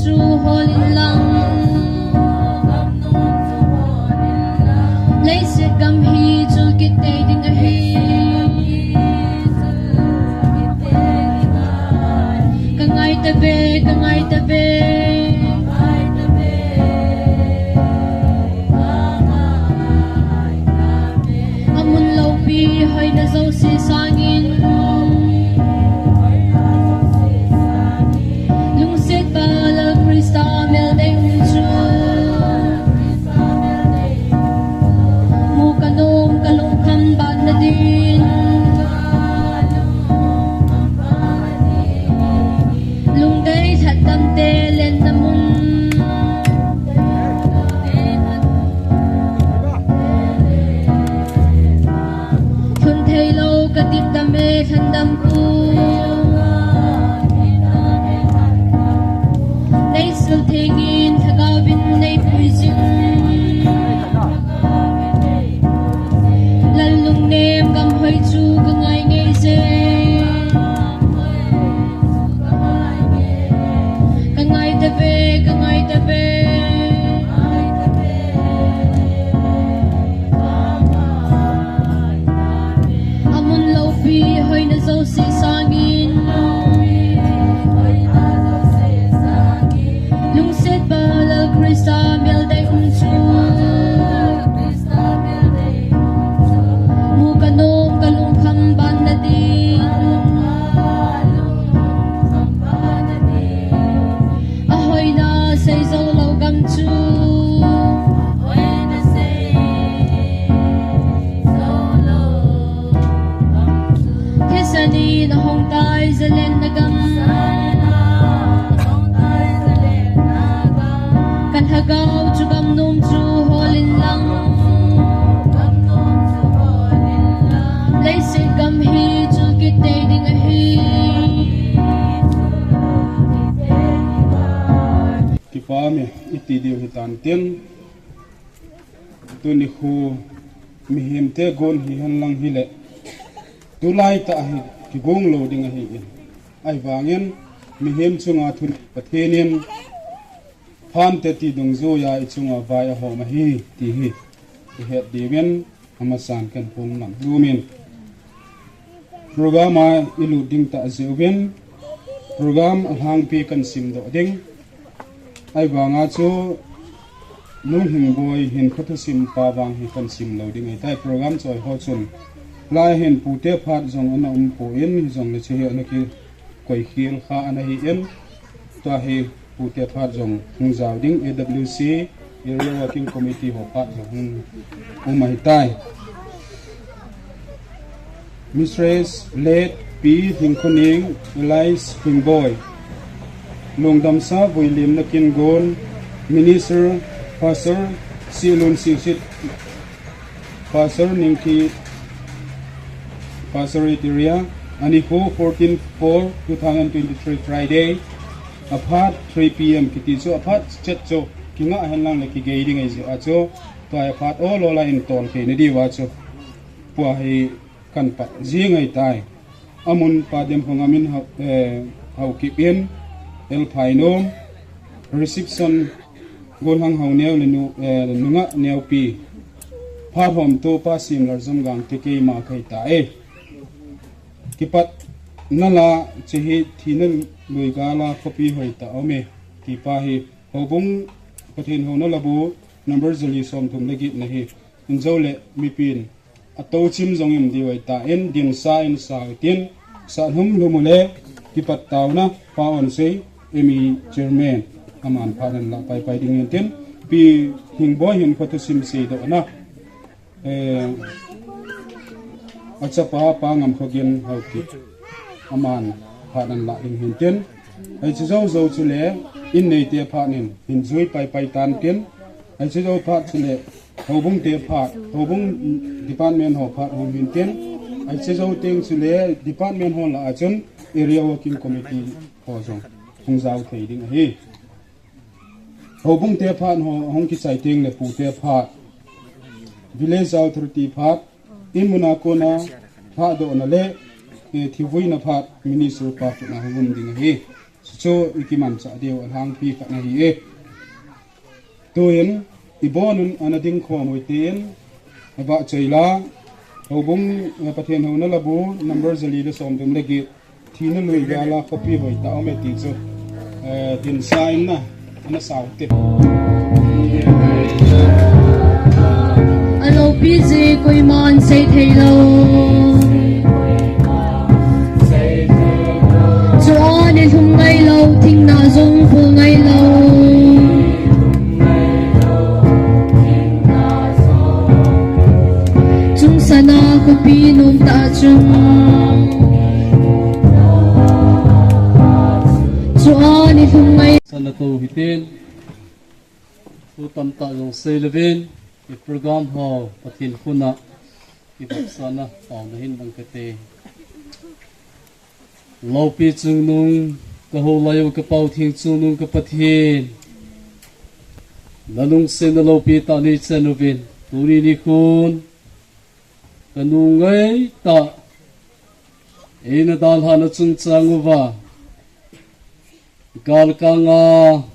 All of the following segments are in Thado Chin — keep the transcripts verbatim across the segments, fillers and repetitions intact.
chu hol in lang. Leiset gam hi chul kit tei ding ahi. Ka ngai ta ve, ka ngai ta ve. A mun lopi hoina jouse sangin, lungsetpa Lal Krista mel dei um chu, mu ka nom ka lungkham ban na din. Lungdei lhatdam te lenna mun. Lhun thei lou ka dipdam e lhandam khu. Nei sil thengin lhagao vin nei pui jin. Lal lungnem gam hoi chu ka ngai ngei je. Ka ngai ta ve, ka ngai ta ve. A mun lopi hoina jouse sangin, lungsetpa Lal Krista mel dei um chu, mu ka nom ka lungkham ban na din. A hoina sei jou lou gam chu, thisan in a hong tai zalenna gam. Ka lhagao chu gam nom chu hol in lang. Leiset gam hi chul kit tei ding ahi. Kipa me, iti diu hitan tin. Tuni khu mihem te gon hihen lang hile, tulai tah hi kigong lou ding ahi in. Ahivangin mihem chunga thunei Pathen in phan te ti dungjuia i chunga vai ahom ahi ti hi i het diuvin amasan ken phung lam lumin. Program a i lut ding tah jeh uvin, program a lhangpi kan sim doh ding. Ahivanga chu, Nu Hingboi hin kho thusim pa vang hi kan sim lou ding ahitai, program choi ho chun. Lai hin pute phat jong ana um poi, hijongle chu hi ana kikoi khel kha ana hi in. Tua hi pute phat jong hung jao ding, A W C, Area Working Committee ho phat jong hung um ahitai. Mistress Late Pi Hingkhoning, alias Hingboi. Lungdamsa vuilimna kin gon, Minister, Pastor Silun Singsit, Pastor Ningki, Pastor Area, ani khu fourteen four two thousand twenty-three Friday, aphat three P M kiti chu aphat chet chu kinga hen lang le kigei ding ahi jeh a chu, tua aphat o lola in tol kei na diu a chu. Pua hi kan pat jing ahitai. Amun Pa Demphung, amin Hau, eh, Haokip in, El Phainom, reception Golhang Haoneo le nu, eh, nungah Neopi. Phat hom tu Pa Simlarjom Gangte, keima kahi tai. Kipat nala chehi thina lui gala khopi hoitah a um e. Ti pa hi houbung Pathen houna labu number jali somthum le get na hi. Injou le mipin ato chim jong im diu ahitai, dinsa in sao tin, sa lhum lhum u le kipat tauna Pa Onsei, M E Chairman, aman phat nan la pai pai ding in tin, Pi Hingboi hin kho thusim seidoh na, eh, achapa Pa Ngamkhogin Haokip, aman phat nan la ding hin tin, hiche jou jou chule in neite phat nin hin jui pai pai tan tin, hiche jou phat chule Houbung te phat, houbung department ho phat hung hin tin, hiche jou teng chule department ho lah a chun Area Working Committee ho jong hung jao thei ding ahi. Houbung te phat ho hung kichai teng le pute phat, Village Authority phat, in muna kona phat dohna le, eh, thivuina phat Minister pa khut na hung um ding ahi. Chu i kimanchah diu a lhangpi khat ahi e. Tuin i bonun ana ding khom u hitin, a vahchoi la, houbung, eh, Pathen houna labu, number zali le somthum le get, thina lui gal a khopi hoitah um e ti chu, eh, dinsa in na, ana sau te. A loupi jeh koiman sei thei lou. Chua nilhum ngai lou, thingna jong phul ngai lou. Chungsan a khopi nom tah chun. Chua nilhum ngai. Sana tou hitin. Thu tamtah jong sei louvin, i program ho Pathen khut a i vetsahna taona hin mang kate. Loupi chungnung, ka houlai u ka Pau Theng chungnung ka Pathen. Na lungsetna loupi tah nei chan uvin, tuni nikhon, ka nu ngaitah, eina dalhahna chungchang uva, galkanga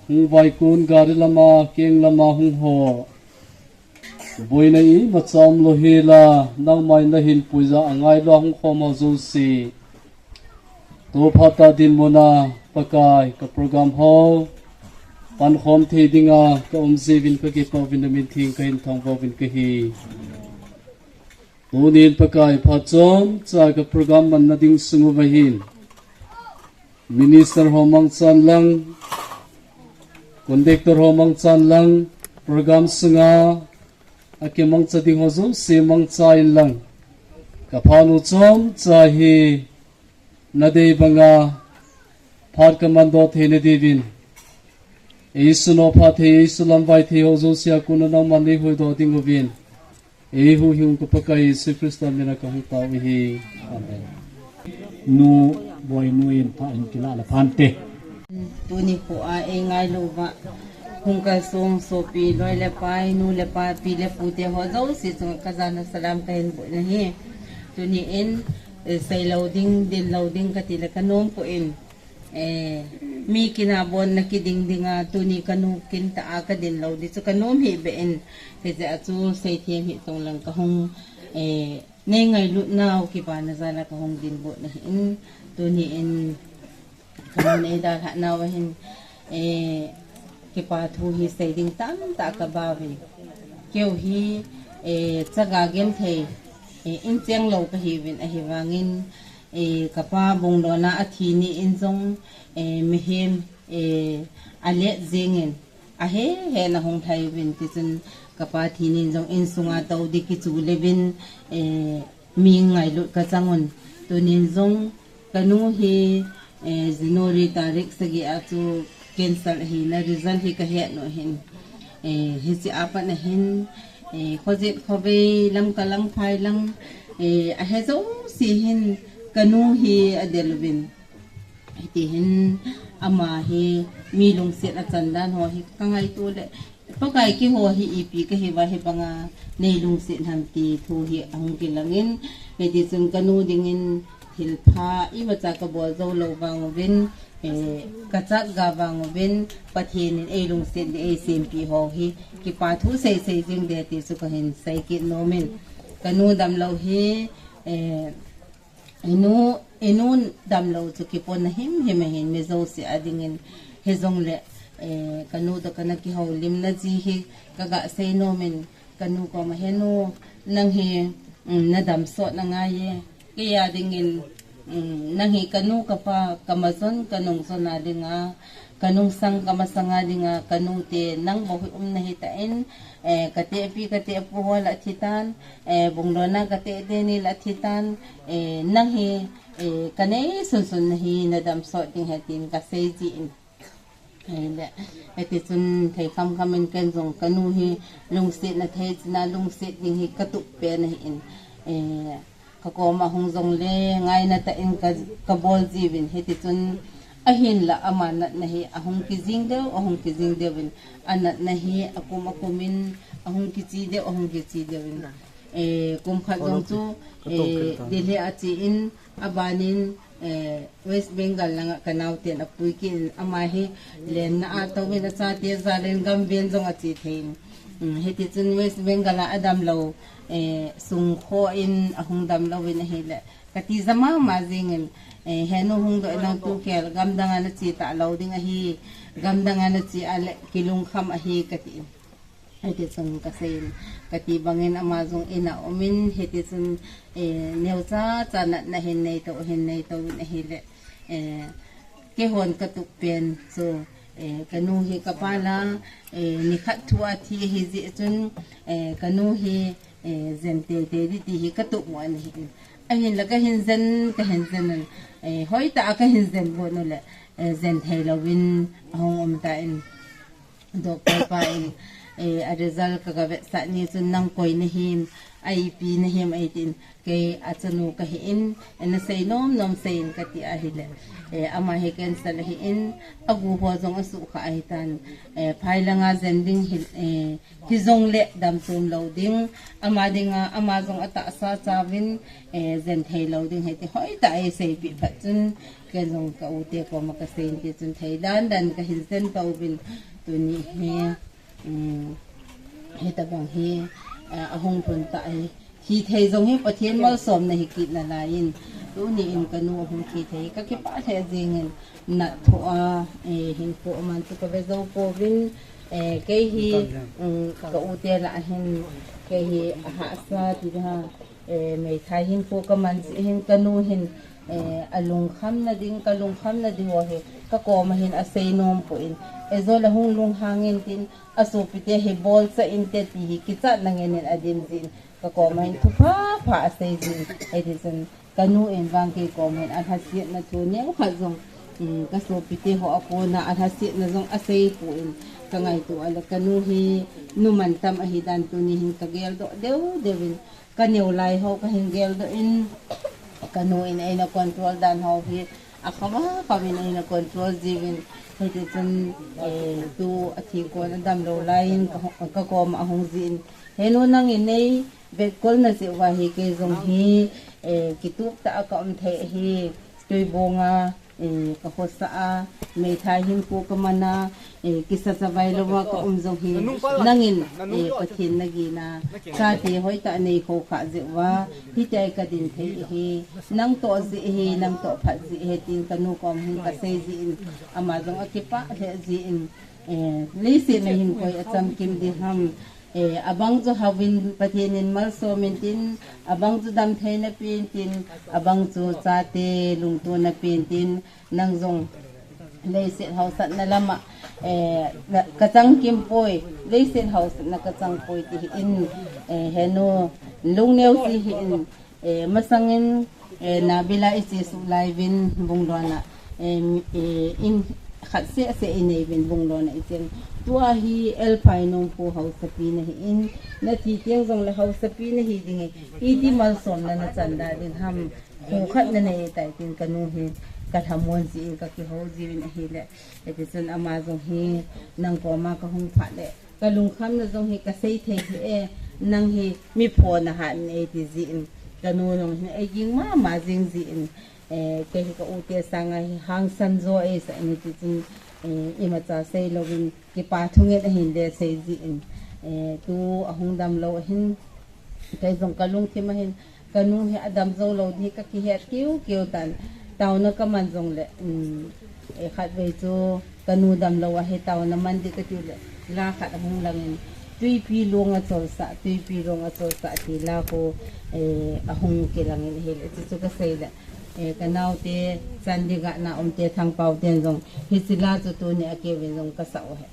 hung vaikon, gari lama, keng lama hung ho. Boina imacha umlou hela, nangman na hinpuija a ngailou a hung khom ho jouse. Tuphat a dinmun a Pakai ka program ho pankhom thei dinga ka um jeh uvin ka kipah uvin na min theng ka hin thangvah uvin ka hi. Tunin Pakai phat chomcha ka program manna ding sung uva hin, minister ho mangchan lang, conductor ho mangchan lang, program sunga a kimangcha ding ho jouse mangcha in lang, ka phanu chomcha hi na dei banga phat ka mandoh theina diuvin, ei sunoh pha thei, ei sulamvai thei ho jouse a kona nangman nei huhdoh ding uvin, ei huhhing u ka Pakai Jesu Christa mina ka hung tao u ahi. Amen. Nu, Boinu in phat hin kila le phante. Tuni kho a ei ngailu uva hung kalsong sopi loi le pai, nu le pa, pi le pu te ho jouse chunga ka jana salam ka hin boh in ahi. Tuni in, eh, sei lou ding, din lou ding ka ti le ka nom poi. Eh, mi kin a bon na kiding dinga, tuni ka nu kin tah a ka din lou di chu ka nom hih beh in, hijeh a chu seithem hih tong lang ka hung, eh, nei ngailut nau kipana jal a ka hung din boh na hin, tuni in ka nu nei dalhah nau a hin, eh, kipa thu hi sei ding tamtah ka bau ve. Keu hi, eh, chaga genthei, eh, incheng lou ka hi uvin ahivangin, eh, ka pa Bunglona a thi ni in jong, eh, mihem, eh, a let jeng in, a he he na hung lhai uvin, tichun ka pa thi ni in jong insunga tou di kichu le uvin, eh, mi ngailut ka chang un. Tunin jong ka nu hi, eh, January tarik sagi a chu cancer ahi na result hi ka het u ahin. Eh, hiche a pat na hin, eh, khojet khovei, Lamka lang phai lang, eh, a he jouse hin ka nu hi a del uvin. Hiti hin ama hi mi lungset a chan dan ho hi ka ngaito le, Pakai keiho hi ipi ka hi uva hibanga nei lungset ham ti thu hi ahung kilang in, hiti chun ka nu dingin thil pha imacha ka bol jou lou vang uvin, eh, ka chat ga vang uvin, Pathen in ei lungset ding ei sempi ho hi kipa thu sei sei jing ding ti chu ka hin sei kit nom in, ka nu dam lou hi, eh, i nu, i nu dam lou chu kipon na himhim ahin mi jouse a dingin, hijongle, eh, ka nu toh ka na kihoulimna ji hi ka ga sei nom in, ka nu koma, "He nu, nang hi, um, na dam sot na ngai e. Kei a dingin, um, nang hi ka nu ka pa, ka majon, ka nungjon a dinga, ka nungsang ka masang a dinga, ka nu te, nang bou hi um na hi tan, eh, ka tehpi, ka tehpu ho la thi tan, eh, Bunglona ka teh teni la thi tan, eh, nang hi, eh, ka nei sunsun na hi na dam sot ding ahi," tin ka sei ji in. Ahile, hiti chun thei kham kham in ken jong ka nu hi lungset na thei china lungset ding hi ka tup pen ahin, eh, ka koma hung jong le ngaina tah in ka, ka bol ji uvin, hiti chun ahinla ama natna hi ahung kijing deu, ahung kijing deu in, a natna hi akum akum in, ahung kichi deu, ahung kichi deu in. Eh, kum khat jong chu, eh, Delhi a che in, abanin, Eh, West Bengal langa ka naoten apui kit in, ama hi lenna a touvin achate jal in gamven jong ache thei in. Um, hiti chun West Bengal a adam lou, eh, sung kho in ahung dam louvin ahile. Kati ja mama jing in, eh, henu hung doh in lang tu kel gamdang a nache talou ding ahi, gamdang a nache a le kilungkham ahi kati in. Hiti chun kasei in, kati bang in ama jong in a um in, hiti chun, eh, neocha cha natna hin nei tou, hin nei tou in ahile, eh, keihon katup pen chu, eh, kanu hi kapa la, eh, nikhat thu a thi ahi jeh chun, eh, kanu hi, eh, jen teitei ding ti hi katup mo in ahi. Ahinla kahin jen, kahin jen in, eh, hoitah a kahin jen got u le, eh, jen thei louvin ahung um ta in. Doctor pa in, eh, a result ka, ka vetsah ni chun nang koi nahim, a ipi nahim eitin, kei achanu kahi in, eh, nasei nom nom sei in kati ahile. Eh, ama hi cancer ahi in, agu ho jong asukha ahitan. Eh, phai langa jen ding hi, eh, hijong le dam tum lou ding, ama dinga, ama jong atahsa chauvin, eh, jen thei lou ding hiti hoitah a eiseipeh phat chun, Ken jong ka u te koma kasei in ti chun thei dan dan kahin jen tauvin tuni hi, um, hitabang hi, ah, ahung lhun ta hi. Hithei jong hi Pathen malsomna hi kit nalai in tuni in kanu ahung hithei kakipah lheh jing in nat thoh a, eh, hinkho aman chu kave jou pouvin, eh, kei hi, um, ka u te lah a hin kei hi ahahsa ti ha. Eh, meithai hinkho kaman jeh hin kanu hin, eh, alungkhamna ding, kalungkhamna ding ho hi kakoma hin asei nom poi. Ejou le hung lunghang in tin, asopi te hi bolcha inte ti hi kichatna ngen in adim jin. Kakoma hin thupha pha asei jin. Hiti chun kanu in vang kei koma hin alhasetna thu neokhat jong, um, kasopi te ho akona alhasetna jong asei poi. Kangaito a le kanu hi numan tam ahi dan tuni hin kagel doh deu deu in. Kaneo lai ho kahin gel doh in, kanu in eina control dan ho hi, akham akham in eina control jiuvin, hiti chun, eh, tu athi kon adam lou lai in ka, kakoma ahung jin. Henu nangin nei vetkol na jeh uva hi kei jong hi, eh, kitup tah a ka um thei hi, Tuibong a, eh, ka khosa a, meithai hinkho kaman a, eh, kisa chavai louva ka um jong hi, nangin, eh, Pathen nagin a, chate hoitah nei khou kha jeh uva, hitia kadin thei hi, nang toh jeh hi, nang toh phat jeh hi, tin kanu kom hin kasei jin, ama jong akipah lheh jin, eh, leiset a hin koi achamkim ding ham, Eh, abang chu houin Pathen in malsom in tin, abang chu damtheina pen tin, abang chu chate lungtona pen tin, nang jong leiset hausatna lama, eh, na, kachang kim poi, leiset hausatna kachang poi ti hi in, eh, henu lungneo si hi in, Eh, masangin, eh, nabila iche suh lai uvin bunglona, eh, eh, in khat seh seh inei uvin bunglona ichen. Tua hi elpai nom pu hausapi nahi in, nathi teng jong le hausapi nahi ding e, iti malsomna nachan da ding ham, khu khat nanei tai tin kanu hi, kalhamon jin kakihou jiuvin ahile, hiti chun ama jong hi, nang koma kahung phat le, Kalungkhamna jong hi kasei thei hi e, nang hi mi pho nahat in eiti jin, kanu jong hi eiging mama jing jin, eh, kei hi ka u te sanga hi hangsan jo eisah in ti chun, eh, imacha sei louvin kipa thungen ahin le sei jin, eh, tu ahung dam lou ahin, kei jong kalungthim ahin, Kanu hi adam jou lou ding hi kakihet kiu kiu tan. Taona kaman jong le, um, eh, khatvei chu kanu dam lou ahi taona man ding katiu le. La khat ahung langin. Tuipi long acholsah, tuipi long acholsah ti la khu, eh, ahung kilangin ahile. Chuchu kasei le. Eh, kanaote, Chandigarh na umte Thangpao ten jong. Hiche la chu tuni a keuvin jong kasah u ahi.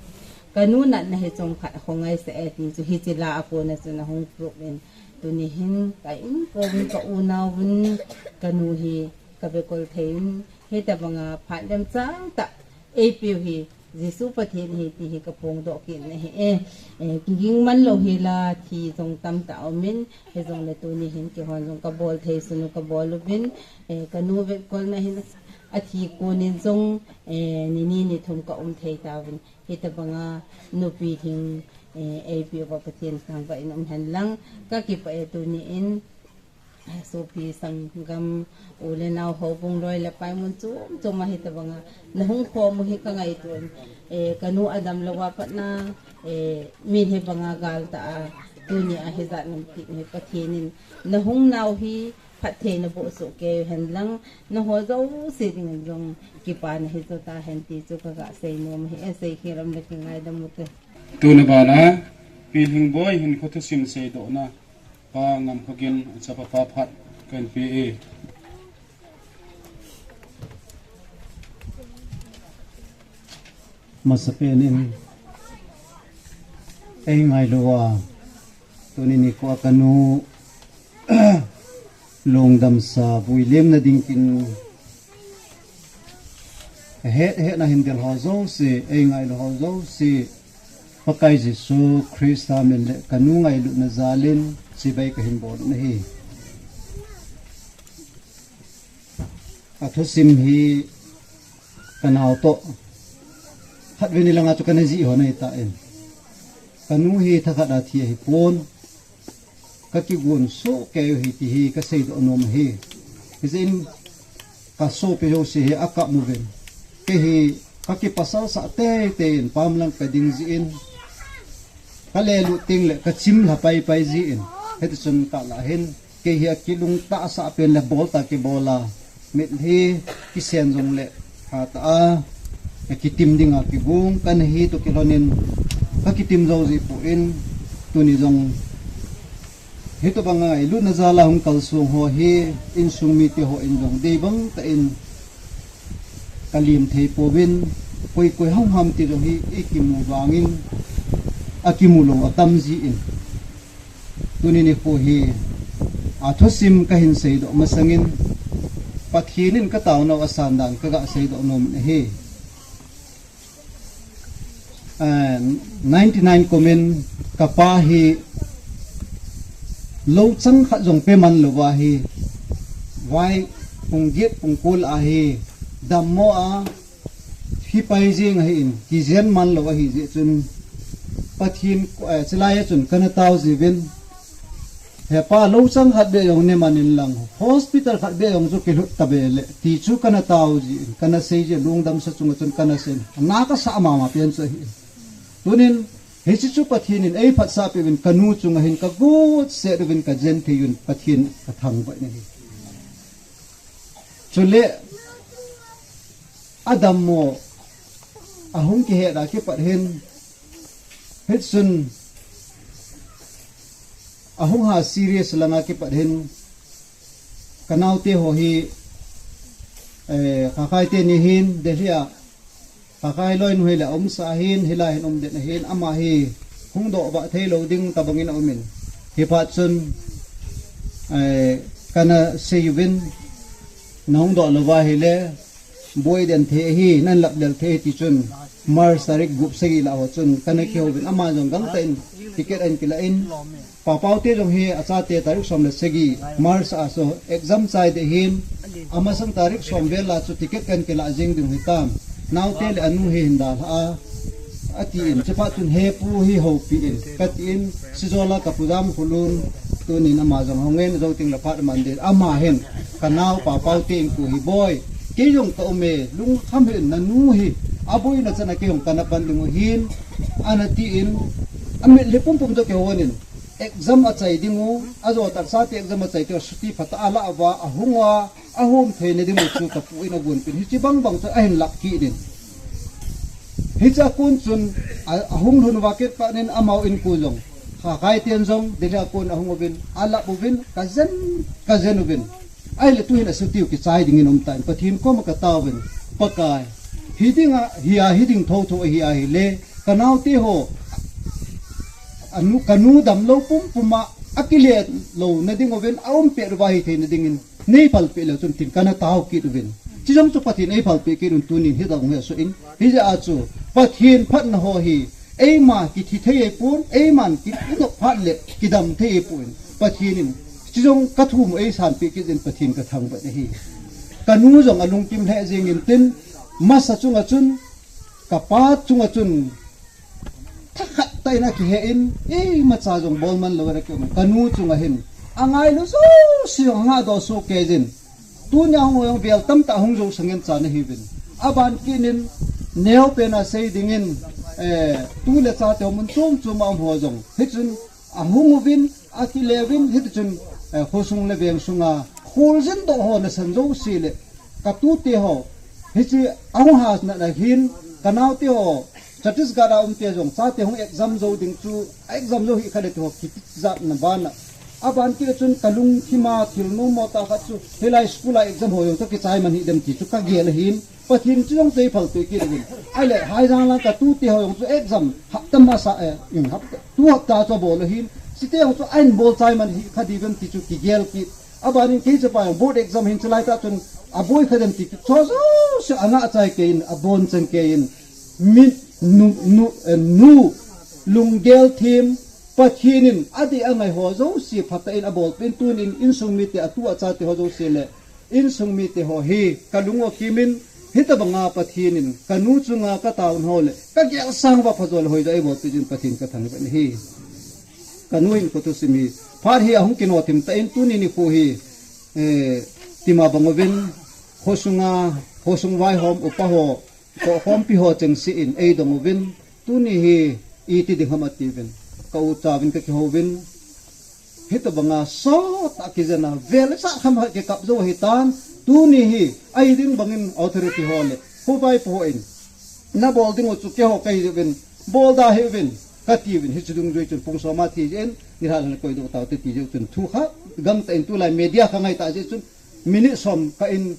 Kanu natna hi chomkhat akhongaisah e ti chu hiche la a kona chun ahung prove in. Tuni hin ka in kou in ka unauvin kanu hi kavetkol thei in hitabanga phat lemchang tah eipeu hi Jesu Pathen ahi ti hi kaphongdoh kit na ahi e. Eh, kiging man lou hi la thi jong tamtah aumin, hijongle tuni hin kihon jong kabol thei sunu kabol uvin, eh, kanu vetkolna hin athi konin jong, eh, nini nithum ka um thei tauvin. Hitabanga nupi thing, eh, eipeuva Pathen thangvah in um hen lang, kakipah e tuni in, Sopi sanggam, u le nao, houbung loi le pai mun chom chom a hitabanga nahung khom u hi kangaito in, eh, kanu adam louva patna, eh, min hibanga gal tah a tuni a hijat nampi hi Pathen in nahung nau hi phatthei naboh soh kei hen lang, naho jouse dingin jong kipana hijo tahen ti chu kaga seinom ahi. Esei kiram le kingaidam ute. Tuna bana, Pi Lhingboi hin khothusim seidohna, Pa Ngamkhogin, achapa pa phat kahin pe e. Masapen in, eingailu a, tuni nikho a kanu, lungdamsa, builemna dingin, het hetna hin del ho jouse, eingailu ho jouse, Pakai Jesu Christa min le kanu ngailutna jalin, chibai kahin bol u ahi. Athusim hi kanao toh, khatvei ni langa chu kana jih ho ahitan, kanu hi thakhat a thi ahipon, kakigon soh kei u ahi ti hi kaseidoh nom ahi. Hijeh in kasopi jouse hi akap uvin, kei hi kakipasal sah teitei in pamlang kading jeh in, kalelut tengle kachim lha paipai jeh in, hitichun kalah hin, kei hi akilungtah sah pen le bol tah kibol a, mitlhi kisen jongle hatah a, kakitim dinga kigong kana hi toh kilhonin, kakitim jou jeh poi, tuni jong hitobanga ngailutna jal a hung kalsong ho hi, insung mite hon jong deibang tah in kalim thei pouvin, koi koi hung ham ti jong hi ikimu vangin, akimu lou atam jeh in, tuni nikho hi athusim kahin seidoh masangin, Pathen in kataonau asan dan kaga seidoh nom in ahi. Ah, ninety nine kumin kapa hi lou chang khat jong pe man louva hi, vai pung get pung ko lah a hi dammo a, hipai jeng ahin, kijen man lou ahi jeh chun, Pathen, eh, chulai a chun kana tao jiuvin, He pa, lou chang khat beh jong ne man in lang, hospital khat beh jong chu kilhut ta beh le, ti chu kana tao jin, kana sei jin, lungdamsa chunga chun kana sei in, na kasah mama pen chu ahi. Tunin, hiche chu Pathen in eiphatsah peh uvin, kanu chunga hin kagot set uvin kajen thei uvin, Pathen kathangvah in ahi. Chule, adammo, ahung kihet a kipat hin, hichun, ahung ha serious langa kipat hin, kanaote ho hi, eh, Khakhai teni hin, Delhi a, Khakhai loinu hile aumsa ahin, hilai hin umden ahin, ama hi hung doh vah thei lou ding tobangin aumin. Hiphat chun, eh, kana sei uvin, nahung doh louva ahile, boi den thei ahi, nan lap lel thei ahi ti chun, March tarik gup sagi lah ho chun, kana kihouvin, ama jong gangtah in, ticket ahin kilah in, Papaute jong hi achate tarik som le sagi March a chu exam chai ding ahin, amasang tarik som vel a chu ticket kahin kilah jeng ding ahitan. Naote le anu hi hin dalha a, atin, chuphat chun he pu hi houpi in, katin, Sijola kapu Jamkholun, tunin ama jong hung in, jou teng le phat man ding, ama hin, kanao Papaute in ku hi boi, kei jong ka um e, lungkham hih in, nanu hi, aboina chan a kei jong kana pan ding u ahin, ana tin, amit le pumpum toh kihou in, Exam achai ding u, ajo tah chate exam achai teng u chuti phatah a alah uva, ahung uva, ahom theina ding u chu kapu in agonpin. Hiche bangbang chu ahin lah kit in. Hiche a kon chun, a, ahung lhun uva kit phat in amaho in kon jong. Khakhai ten jong, Delhi a kon ahung uvin, alah uvin, kajen, kajen uvin. Ahile tuhin asutiu kichai dingin umtan, Pathen koma kataovin, Pakai. Hiding a, hia hiding thotho ahi ahile, kanaote ho, anu, kanu damlou pumpum a, akile louna ding uvin, aum pet uva hitheina dingin, neiphalpeh leu chun tin kana tao kit uvin. Chujong chu Pathen eiphalpeh kit un tunin hidang hia suh in, hijeh a chu, Pathen phatna ho hi, Eima kithi thei ahipon, eiman ki, inop phat le kidam thei ahipon. Pathen in, chujong kathum eisanpeh kit jeh in Pathen kathangvah in ahi. Kanu jong alungkim lheh jeng intin, masa chunga chun, kapa chunga chun, thakhat tah in akihe in, imacha jong bol man lou in akium. Kanu chunga hin, Angailu jouse jong anga doh soh kei jin. Tunia hung ho jong vel tamtah hung jou sangin cha nahiuvin. Aban kit in neopen a sei dingin, eh, tu le cha te ho mun chom chom a um ho jong. Hichun ahung uvin, akile uvin, hitichun, eh, khosung le veng sunga kholjin doh ho nasan jouse le katute ho. Hiche ahung hat na na hin, kanaote ho, Chhattisgarh a umte jong, chate hung exam jou ding chu, exam jou hih kha le ti ho, kiti jat na bana. Aban kit chun kalungthim a thil nom mo tah khat chu, hilai school a exam ho jong chu kichai man hih dem ti chu kagel ahin, Pathen chu jong cheiphal tei kit in. Ahile, haijang lang katute ho jong chu exam, hapta masa, eh, in hapta, tu hapta chu abol ahin, chute jong chu ahin bol chai man hih kha diu vem ti chu kigel kit. Abanin kei chapa jong board exam hin chulai tah chun aboi kha dem ti chu jouse angah chai kei in, abon chang kei in, mi nu, nu, eh, nu, lunggel them, Pathen in adei angai ho jouse phatah in abolpeh in tunin insung mite atu achate ho jouse le, insung mite ho hi kalung u akim in, hitabanga Pathen in kanu chunga kataona ho le, kagel sang uva phajo le hoijo eibolpeh jin Pathen kathangvah in ahi. Kanu hin kothusim hi, phat hi ahung kino thim tah in tuni nikho hi, eh, tima bang uvin, khosunga, khosung vaihom upa ho, tohkhompi ho chengse in eidong uvin, tuni hi iti ding ham atiuvin. Ka u cha uvin kakihouvin, hitabanga sot a kijen a, vel sa kham ha kikap jou ahitan, tuni hi, ahi ding bangin authority ho le, khovaipo ho in, nabol ding u chu keiho kahi uvin, bol da hih uvin, katiuvin, hiche dungjui chun pung som a thi jeh in, nilhah le koidoh taute ti jeh chun thu kha, gangtah in tulai media kha ngai tah jeh chun, minute som kah in,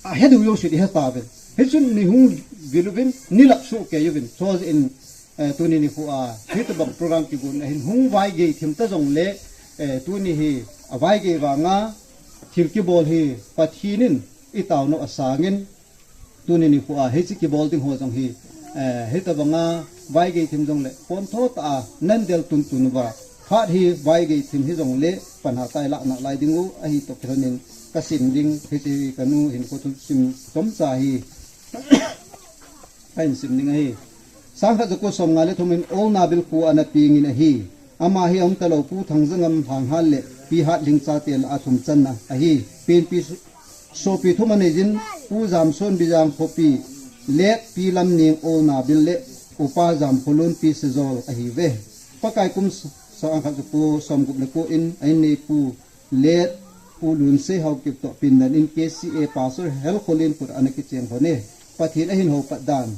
ahe diu jouse di he tauvin. Hichun ni hung vil uvin, ni lap soh kei uvin, chujeh in, eh, tuni nikho a, hitabang program kigon ahin hung vaigei thim ta jongle, eh, tuni hi, avaigei vanga, thil kibol hi, Pathen in, itaona u asangin, tuni nikho a, hiche kibol ding ho jong hi, eh, hitabanga, vaigei thim jongle, pontho tah a, nan del tuntun uva, phat hi, vaigei thim hijongle, panha tai lah nalai ding u, ahi toh kilhonin, kasim ding, hiche kanu hin kothusim chomcha hi, kahin sim ding ahi. Sangkhat jako somnga le thum in Olnabil kho ana pengin ahi. Ama hi aum talou Pu Thangjangam Lhanghal le Pi Hatlhing chate lah a thum channa ahi. Penpi so-, sopi thum anei jin Pu Jamson Bijang khopi le Pi Lamning Olnabil le Upa Jamkholun Pi Sejol ahiuve. Pakai kum s-, sangkhat jako somgup le ko in a inneipu le Pu Lunsei Haokip toh pindan in K C A Pastor Helkholin khut ana kicheng lhon e. Pathen ahin houpat dan.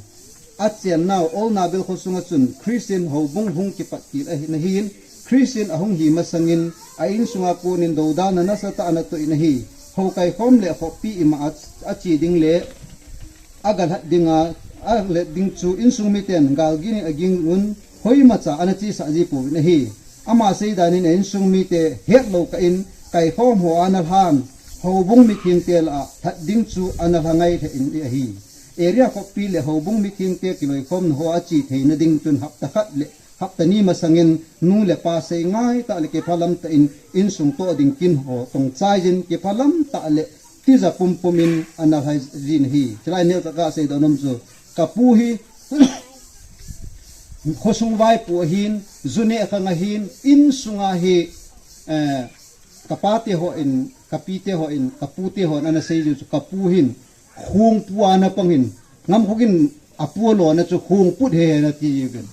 Achennau Olnabil khosunga chun Christian houbung hung kipat kit ahin ahin, Christian ahung hi masangin a insunga konin doudalna nasatah ana toh in ahi. Hou kaikhom le khopi ima a, ache ding le agalhat dinga, alet ding chu insung miten galgin in aging un, hoimacha ana chesah ji pouvin ahi. Ama seidan in a insung mite hetlou kah in, kaikhom ho ana lhan, houbung mithengte lah a lhat ding chu ana lha ngai lheh in ahi. Area khopi le houbung mithengte kiloikhomna ho ache theina ding chun hapta khat le hapta ni masangin nu le pa sei ngai tah le kiphalam tah in insung toh ding kin ho tong chai jin kiphalam tah le tija pumpum in ana lhai jin ahi. Chulai neocha kasei doh nom chu kapu hi khosung vaipo ahin, ju neh khang ahin, insunga hi, eh, kapate ho in, kapite ho in, kapute ho in ana sei jiu chu kapu hin khongpu ana pang in, Ngamkhokin apu alona chu khongput hehe nati jiuvin.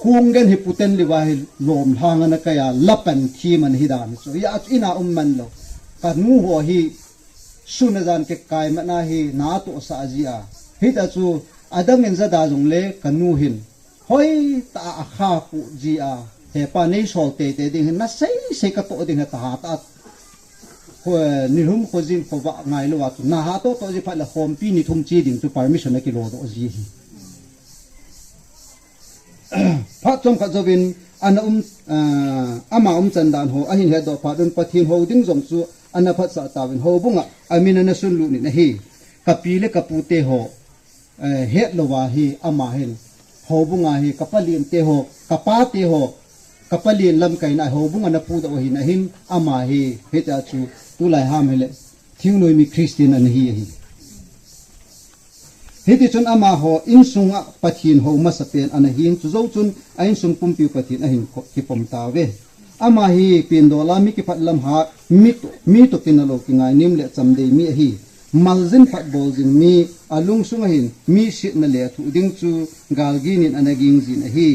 Khonggen hi puten liva hi lom lhang ana kai a, lapan thim ana hi dan chu. Hia chu ina um man lou. Kanu ho hi sun a jan kikai mana hi natohsah ji a. Hita chu adangin jada jongle kanu hin hoitah a akha pu ji a. Hepa neisol teitei ding hin nasei sei katoh ding heta hatah a. Kho, nilhum khojin khovah ngailou a chu. Naha tohtoh ji phat le khompi ni thum che ding chu permission akilodoh ji hi. Phat chomkhat jouvin ana um, ah, ama umchan dan ho ahin hedoh phat un Pathen hou ding jong chu ana phatsah tauvin houbunga amin ana sunlut in ahi. Kapi le kapute ho, eh, hetlouva hi ama hin houbunga hi kapalente ho, kapate ho, kapalen lamkaina houbunga ana pudoh ahin ahin ama hi hita chu tulai ham hile thingnoi mi Christian ana hi ahi. Hitichun amaho insunga Pathen hou masapen ana hin, chujou chun a insung pumpiu Pathen ahin kho-, kipom tauve. Ama hi pindol a mi kiphat lam hat, mi to, mi to kinalo kingai nim le chamdei mi ahi. Maljin phat bol jing mi, alungsung ahin mi sitna le thuh ding chu galgin in ana ging jin ahi.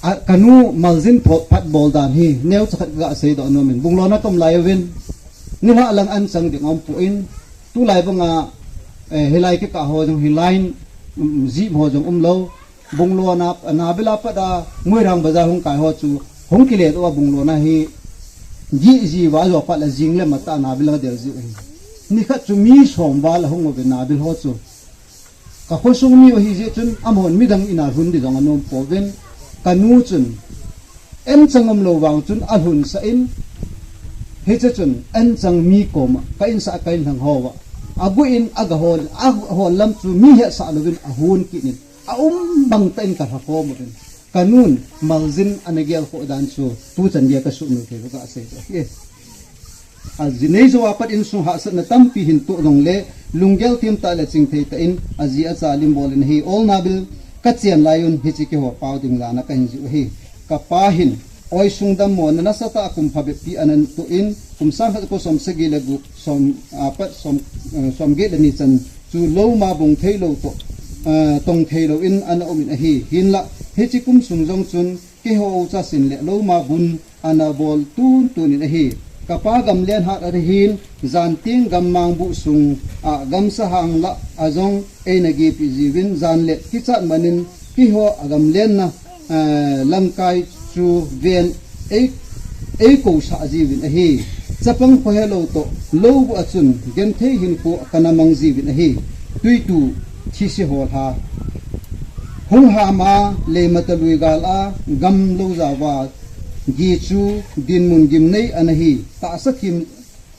A, kanu maljin phat, phat bol dan hi neocha khat ka seidoh nom in, bunglona kaum lai uvin, nilhah lang an chang ding um poi, tulai banga, eh, hilai kikah ho jong hilai, um, jip ho jong umlou, bunglona, nabil a pat a Moirang bazar hung kai ho chu hung kile doh a bunglona hi jih ji uva ajo pat le jing le matah nabil a del ji ahi. Nikhat chu mi som val ahung uve nabil ho chu. Ka khosung mi u ahi jeh chun amahon midang in a lhun di jong anom pouvin, kanu chun an chang umlou vang chun alhun sah in, hiche chun an chang mi koma ka insah ka inlhang hoa agu in aga hol, ahol lam chu mi hetsah louvin ahon kit in, aum bang tah in ka lhakhom uvin, kanun maljin ana gel khoh dan chu tuchan dia ka suhmil thei uva ka sei doh ahi. Ajinei jou a pat insung hahsatna tampi hin toh jongle, lunggel thim tah le chingthei tah in, aji acha lim bol in ahi. Ol nabil ka chen lai un hiche kihou pau ding lana ka hin jiu ahi. Ka pa hin, oisung dammona nasatah a kum phabep pi ana toh in, kum sang khat ko som sagi le gup, som, a, pat som, eh, som get le ni chan chu lou ma bung thei lou toh, eh, tong thei lou in ana um in ahi. Hinlah, hiche kum sung jong chun, kihou chasin le lou ma bun ana bol tun tun in ahi. Ka pa gamlen hat ahin, jan ting gammang bu sung a gamsa hang lah a jong eina gipi jiuvin, jan le kichat manin kihou a gamlenna, eh, lamkai chu ven ei, ei kousah jiuvin ahi. Chapang kho helou toh, lou bu a chun genthei hinkho kana mang jiuvin ahi. Tuitu thise ho lha. Hung hama leimata lui gal a gamlou jao va gi chu dinmun gimnei ana hi. Tahsa thim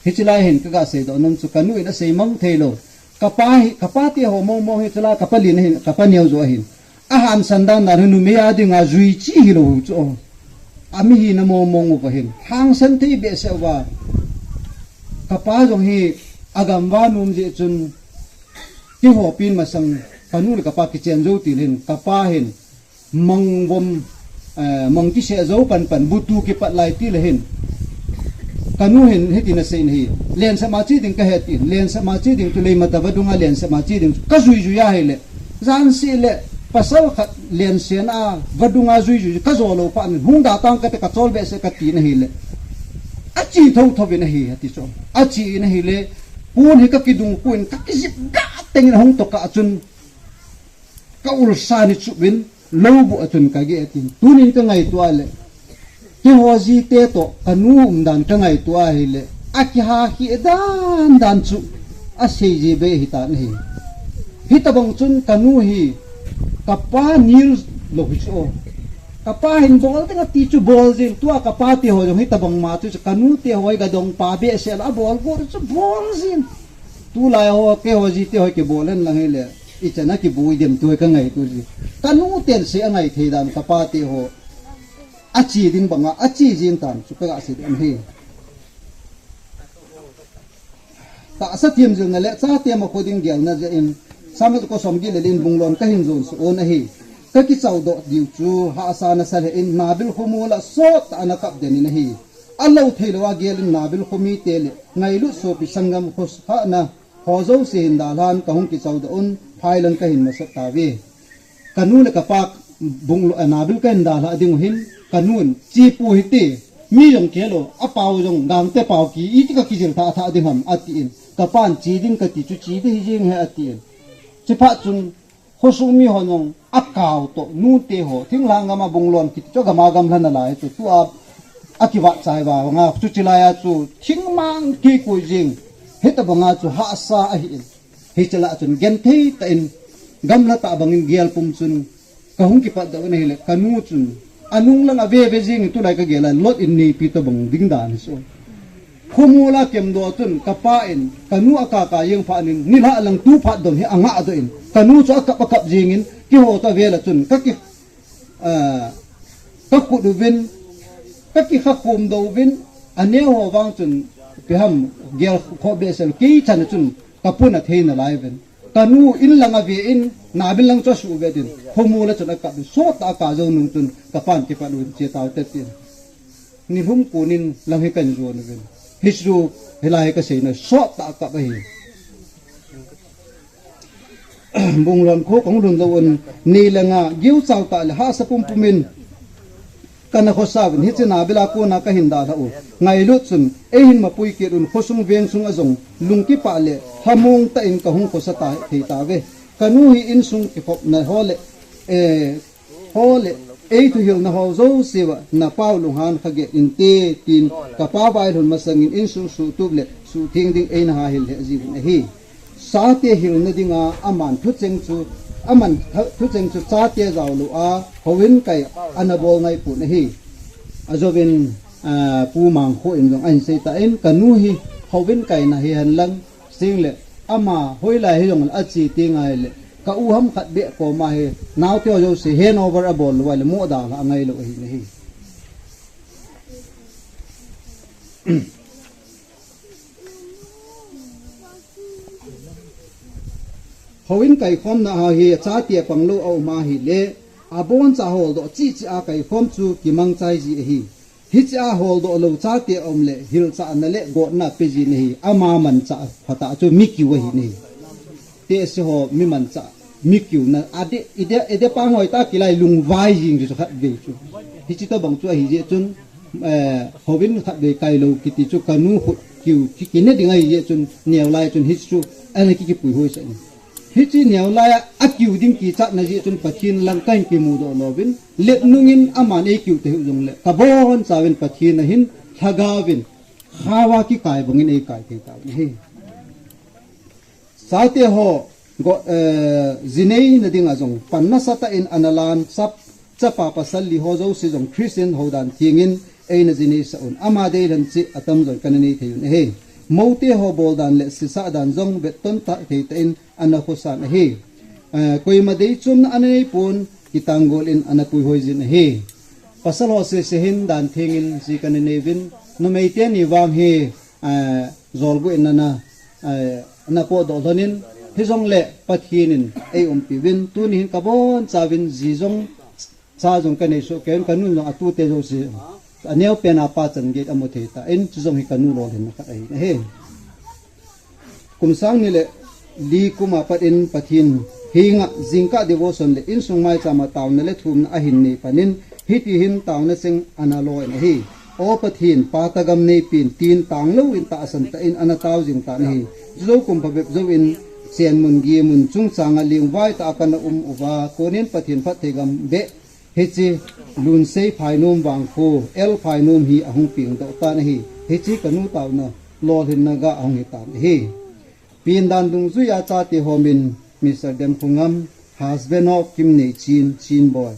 hiche lai hin ka ga seidoh nom chu kanu in asei mang thei lou. Ka pa hi, ka pa te ho mong mong hi chula ka pa lin ahin, ka pa neo jo ahin. Ahan san dan dan hi numei a dinga jui chi hilou chu. Ami hina mong mong uva hin. Hangsan thei behseh uva. Ka pa jong hi agam va nom jeh chun kihou pin masang kanu le ka pa kichen jou til hin, ka pa hin mang vom, eh, mang kiseh jou pan pan butu kipat lai til hin. Kanu hin hitin asei in ahi. Lensah ma che ding kahe tin. Lensah ma che ding chu leimata vadung a lensah ma che ding chu ka jui jui ahile. Jan seh le pasal khat lensen a vadung a jui jui ka jo lou phat in hung da tang kate ka chol behseh kati in ahile. Ache thotho vin ahi, ati chu. Ache in ahile, pon hi ka kidung pon ka kijip ga teng in ahung toh kah chun ka ulsa ni chu vin lou bu a chun ka ge tin. Tunin ka ngaito a le. Kihou jite toh kanu umdan ka ngaito ahile, akiha hi dan dan chu asei ji be hitan ahi. Hitabang chun kanu hi ka pa nil lou hi chu. Ka pa hin bol ding ati chu bol jin, tua ka pa te ho jong hitabang ma chu kanu te ho hi ga dong pa behseh la bol bol chu bol jin. Tulai ho kihou jite ho kibol hen lang hile, ichan a kibui dem tu ka ngaito ji. Kanu ten sei angai thei dan ka pa te ho. Ache ding banga, ache jin tan chu ka ga sei dem hi. Tahsa thim jilna le chate ma kho ding gelna jeh in, Samuel ko som gi le lin bunglon ka hin jon su on ahi. Ka kichau doh diu chu hahsa nasa le in Nabil khomu la sot ana kap den in ahi. Alou thei lou a gel in Nabil khomi te le ngailut sopi sangam khos hahna ho jouse hin dalhan ka hung kichau doh un phailan ka hin masat tave. Kanu le ka pa bunglo, eh, Nabil ka hin dalha ding u hin, kanu in, "Chi pu hiti, mi jong kilo, apau jong gangte pau ki, iti ka kijil tha tha ding ham," ati in. Ka pan, "Chi ding kati chu chi ding hi jing he," ati in. Chi phat chun, khosung mi ho jong, akau toh, nute ho, thinglhang gam a bunglon kiti chu gam a gamlha nalai chu, tua, akivat chai va, nga chu chi lai a chu, thingmang kikui jing, hitabanga chu hahsa ahi in. Hiche lah chun genthei tah in gamla tah bangin gel pum chun ka hung kipat doh in ahile kanu chun anung lang a veve jing in tulai ka gel a lot in neipi tobang ding dan hi chu. Khomu la kemdoh chun ka pa in kanu akaka jeng phat in nilhah lang tu phat dong hi anga doh in kanu chu akap akap jing in kihou ta vel a chun ka ki Ah, ka khut uvin, ka kikha khum doh uvin, aneo ho vang chun, ipi ham, gel khoh behseh lou, kei chan a chun, ka pun a thei nalai uvin. Kanu in lang ave in, nabil lang chu asuh ve tin. Khomu la chun akap in, sot tah a kap jou nung chun, kapan kipan un che tau te tin. Nilhum kunin lang hi kan jon uvin. Hichu, hilai hi kasei na, sot tah a kap ahi. Bunglon kho kong lhun lou un, ni le nga, giu chau tah le hahsa pumpum in, kana khosa uvin, hiche nabil a kona kahin dalha u. Ngailut chun, eihin mapui kit un, khosung vengsung a jong, lungkipah le, lhamong tah in kahung khosa ta thei tauve. Kanu hi insung kikhopna ho le, eh, ho le, ei thuhilna ho jouse uva, napau lunghan kha get inte, tin, kapa vailhun masangin insung suhtup le, suhtheng ding eina hahil lheh jiuvin ahi. Chate hilna dinga aman thucheng chu, aman thu-, thucheng chu chate jaolou a, houin kai ana bol ngai pon ahi. Ajouvin, ah, Pu Mangkho in jong ahin sei tan, kanu hi houin kaina hihen lang, sing le, ama hoilai hijong le ache ti ngai le, ka u ham khat beh koma hi, naote ho jouse handover abol lou le, mo dalha angai lou ahi nahi. Houin kaikhomna a hi, chate pang lou a um ahile, aboncha holdoh cheh cheh a kaikhom chu kimangchai ji ahi. Hiche a holdoh lou chate a um le, hilchahna le gotna pe ji nahi, ama manchah phatah chu mi kiu ahi nahi. Tehse ho mi manchah, mi kiuna, ade, ide, ide pa ngoi ta kilai lungvai jing chu khatvei chu. Hiche tobang chu ahi jeh chun, eh, houin khatvei kai lou kiti chu kanu khut kiu, ki, kine ding ahi jeh chun, neo lai chun hichu, ana ki, kipui hoi sa in. Hiche neo lai a, akiu ding kichatna jeh chun Pathen lang kahin kimudoh louvin, let nungin aman eikiu te hiu jong le, kabonchauvin Pathen ahin, lhagaovin, khaova kikai bangin eikai thei tauvin ahi. Chate ho, go, eh, jinei na dinga jong, pan nasatah in ana lan, chap, chapa pasal li ho jouse jong, Christian houdan thengin, eina jinei sah un, ama deilhen cheh atamjo in kana nei thei un ahi. Moute ho boldan le sisah dan jong, vetton tah thei tah in, ana khosan ahi. Eh, koima deichomna ana nei pon, kitanggol in ana puihoi jin ahi. Pasal ho sese hin dan thengin ji kana nei uvin, numei teni vang hi, eh, jolgu in ana, eh, ana potdoh lhonin, hijongle Pathen in eiumpi uvin, tuni hin kabonchauvin ji jong, cha jong kanei soh kei un, kanu jong atute jouse, aneo pen a pachan gei amu thei tan, chujong hi kanu lolhinna khat ahi nahi. Kum sang ni le li kum a pat in Pathen henga jingkah devotion le insung maicham a taona le thumna ahin nei panin, hiti hin taona cheng ana lo in ahi. O Pathen, Pa tah gam neipen, tin tanglou in tahsan tah in ana tao jing tan ahi. Chujou kum phabep jouvin, chen mun gei mun chungchang a lingvai tah a kana um uva, konin Pathen phatthei gam beh, hiche Lunsei Phainom vangkho, El Phainom hi ahung pengdoh tan ahi. Hiche kanu taona lolhinna ga ahung hi tan ahi. Pendan dungjui a chate ho min, Mister Demkhongam, husband of Kimneichin, Chinboi.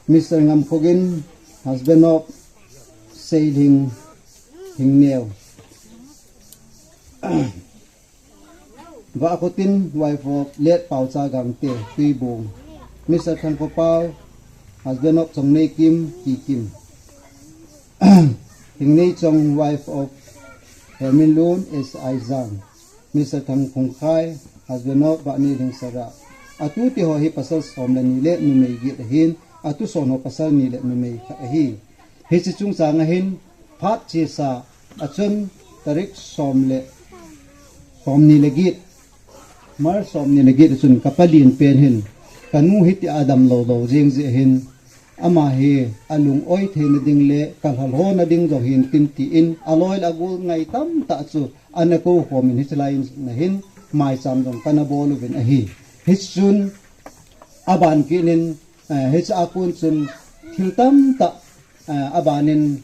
Mister Ngamkhogin, husband of Seilhing, Hingneo. Vahkhotin, wife of late Paocha Gangte, Tuibong. Mister Thangkhopao, husband of Chongneikim, Kikim. Hingneichong, wife of Herminlun, S I Jang. Mister Thangphongkhai, husband of Vahneilhing Sara. Atute ho hi pasal som le ni le numei get ahin, atuson ho pasal ni le numei khat ahi. Hiche chungchang a hin, phat chesa a chun tarik som le, som ni le get, March som ni le get a chun ka palen pen hin, kanu hiti a damlou lou jeng jeh hin, ama hi alung oi theina ding le kalhalhona ding jong hin tin tin, aloi le agol ngai tamtah chu ana kou khomin hiche lai in na hin, maicham jong kana bol uvin ahi. Hichun aban kit in, eh, hiche a kon chun thil tamtah, eh, abanin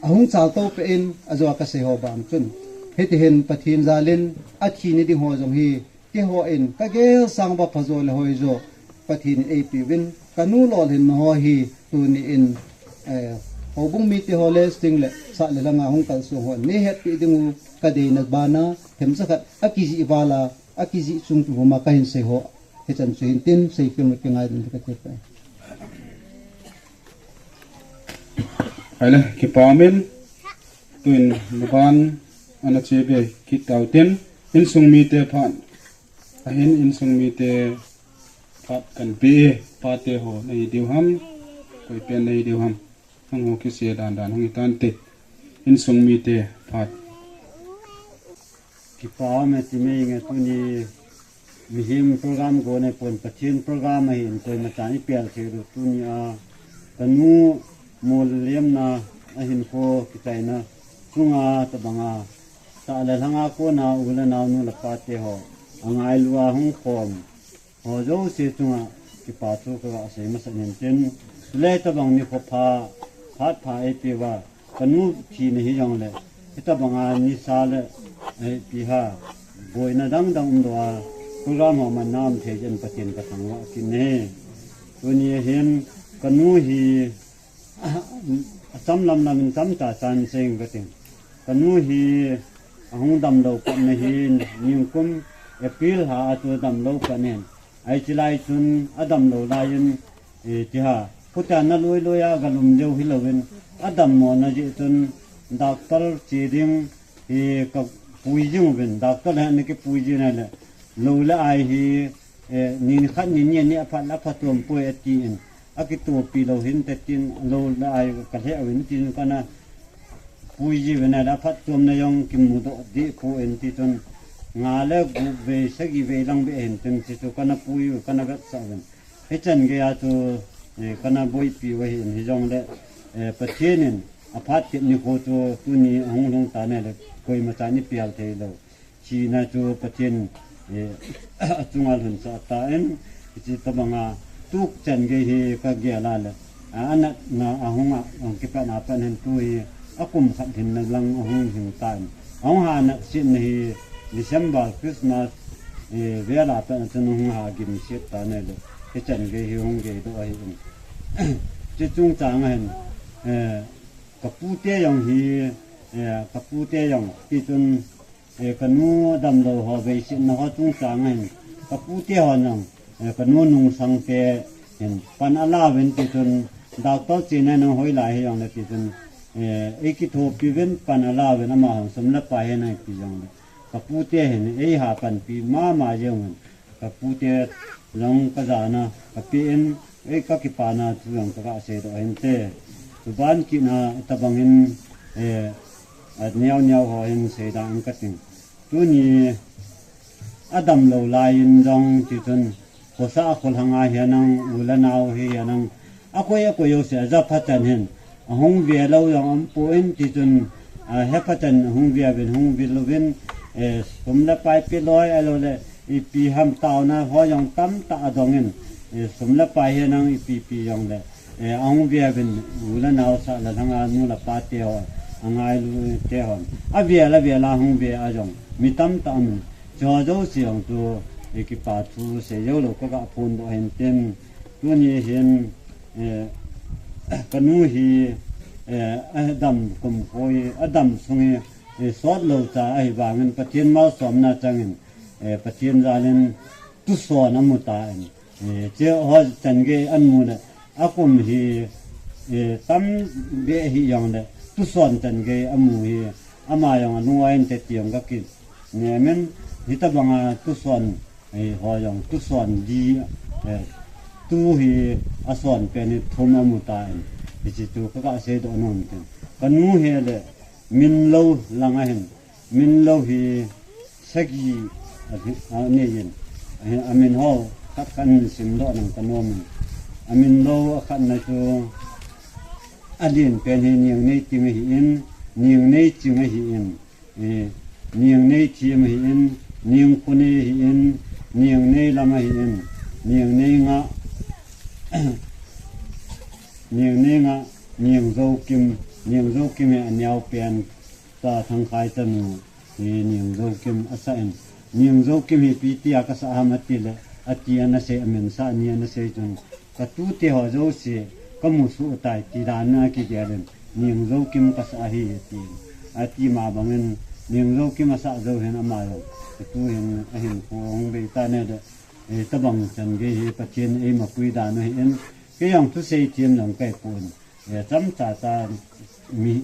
ahung chaltou peh in, ajo a kasei ho bang chun. Hiti hin Pathen jalin athi ni ding ho jong hi, keiho in kagel sang uva phajo le hoijo Pathen in eipeuvin, kanu lolhinna ho hi tuni in, eh, houbung mite ho le sting le sah le langa hung kalsong ho in neihetpi ding u kadeina bana themcha khat akijih vala, akijih chung chu vuma kahin sei ho. Hichan chu hin tin, seikhel ma kingai din kati pai. Ahile, kipa umin, tuin luban ana chebe kit tau tin, insung mite phat Ahin insung mite phat kanpe, pate ho nahi diu ham, koi pen nahi diu ham, hung ho kise dan dan hung hitante, insung mite phat. Kipa me ti me nge tuni mihem program go ne pon Pathen program ahin koima chan i pel thei lou tuni a kanu mol lemna ahin ko kichaina chunga tabanga sa le lhanga kona u le nao nu le pate ho angailu a hung khom ho jouse chunga kipa thu kaga sei masa nin tin, le tabang ni kho pha, phat pha e ti va, kanu thina hi jong le, hitabanga nisa le, eh, pi ha, boina dang dang um doh a, program ho man nam thei jen Pathen ka thangvah kit e. Tuni hin, kanu hi, acham lam lam in cham cha chan seng ka ting. Kanu hi, ahung damlou pat na hin, ningkum April ha a chu damlou pat nen. Ai chilai chun, adamlou lai in, eh, ti ha. Khuta na lui lui a galum leu hi lou in, adammo na jeh chun, doctor che ding, eh, ka pui jing uvin, doctor le na kipui jing na le, lou le ai hi, eh, ni khat ni ni ni aphat la phat tuam pui ati in, akitopi lou hin te tin, lou le ai ka le uvin tin kana, pui ji uvin a le aphat tuam na jong kimu doh deh poi ti chun nga le gup vei sagi vei lang beh hin tin ti chu kana pui u kana vetsah uvin. Hichan gei a chu, eh, kana boipi u ahin hijong le, eh, Pathen in aphat kit ni kho chu tuni ahung lhung ta ne le koima chan i pial thei lou. Thina chu Pathen, eh, achunga lhun sah ta in, hiche tabanga tuk chan gei hi ka gel a le, a, anatna ahung a, ahung kipat na pat hin tu hi akum khat hin na lang ahung hing ta in. Ahung ha nat sit na hi December, Christmas, eh, vel a pat na chun ahung ha gim sit ta ne le, hichan gei hi hung gei doh ahi in. Hiche chungchang a hin, eh, ka pute jong hi, eh, ka pute jong ti chun, eh, kanu damlou ho vei sit na ho chungchang a hin, ka pute ho nang, eh, kanu nungsang te hin pan ala uvin ti chun, doctor che na nang hoi lai hi jong le ti chun, eh, ei kithopi uvin pan ala uvin ama hon sum le pai hi nai ti jong le. Ka pute hin ei ha panpi mama jeng un. Ka pute jong ka jana, ka pe in, ei ka kipana thu jong ka ga sei doh hin te. Tuban kina tabang in, eh, a neo neo ho hin sei dan ka ting. Tuni adamlou lai in jong ti chun, khosa kholhang a hi nang, u le nao hi nang, akoi akoi jouse a ja phat chan hin, ahung ve lou jong um poi ti chun, a, he phat chan hung ve uvin, hung vil uvin, eh, sum le pai pe loi a lou le, ipi ham taona ho jong tamtah adong in, eh, sum le pai hi nang ipi pi jong le, eh, ahung ve uvin, u le nao sa le lhanga nu le pate ho, angailu te ho. Avel avel a hung ve a jong, mi tamtah um in, Chu jouse jong chu, eh, kipa thu sei jou lou ka ga phondoh hin tin, tuni hin, eh, kanu hi, eh, adam kum khoi, adam sung hi, eh, sot lou cha ahi vangin Pathen malsomna changin, eh, Pathen jalin tuson amu tan, eh, che ho chan gei amu le, akum hi, eh, tam be hi jong le, tuson chan gei amu hi, ama jong alung a in te tiang ka kit. Nemin, hitabanga tuson, eh, ho jong, tuson di, eh, tu hi ason pen hi thum amu tan, hiche chu ka ga sei doh nom tin. Kanu hi le, min lou lang a hin, min lou hi sagi, a, a, nei in, a, amin ho, khat khat in sim doh nang ka nom in. Amin lou akhat na chu, alen pen hi Niangneitim ahi in, Niangneiching ahi in, eh, Niangneithem ahi in, Niangkhonei ahi in, Niangneilam ahi in, Niangneinga, Niangneinga, Niangjoukim, Niangjoukim hi aneo pen, ta Thangkhai chanu, hi Niangjoukim asa in, Niangjoukim hi ipi tia kasa ham ati le, ati ana sei, amin sa ni ana sei chun, Ka tute ho jouse, ka musuh tai ti dan a kigel in, Niangjoukim kasa ahi, ati. Ati ma bangin, Niangjoukim asah jou hin ama jong, ka tu hin, ahin kho hung bei ta ne de, eh, tabang chan gei hi, Pathen eima pui dan ahi in, kei jong thusei them jong kai pon, eh, cham cha cha mi,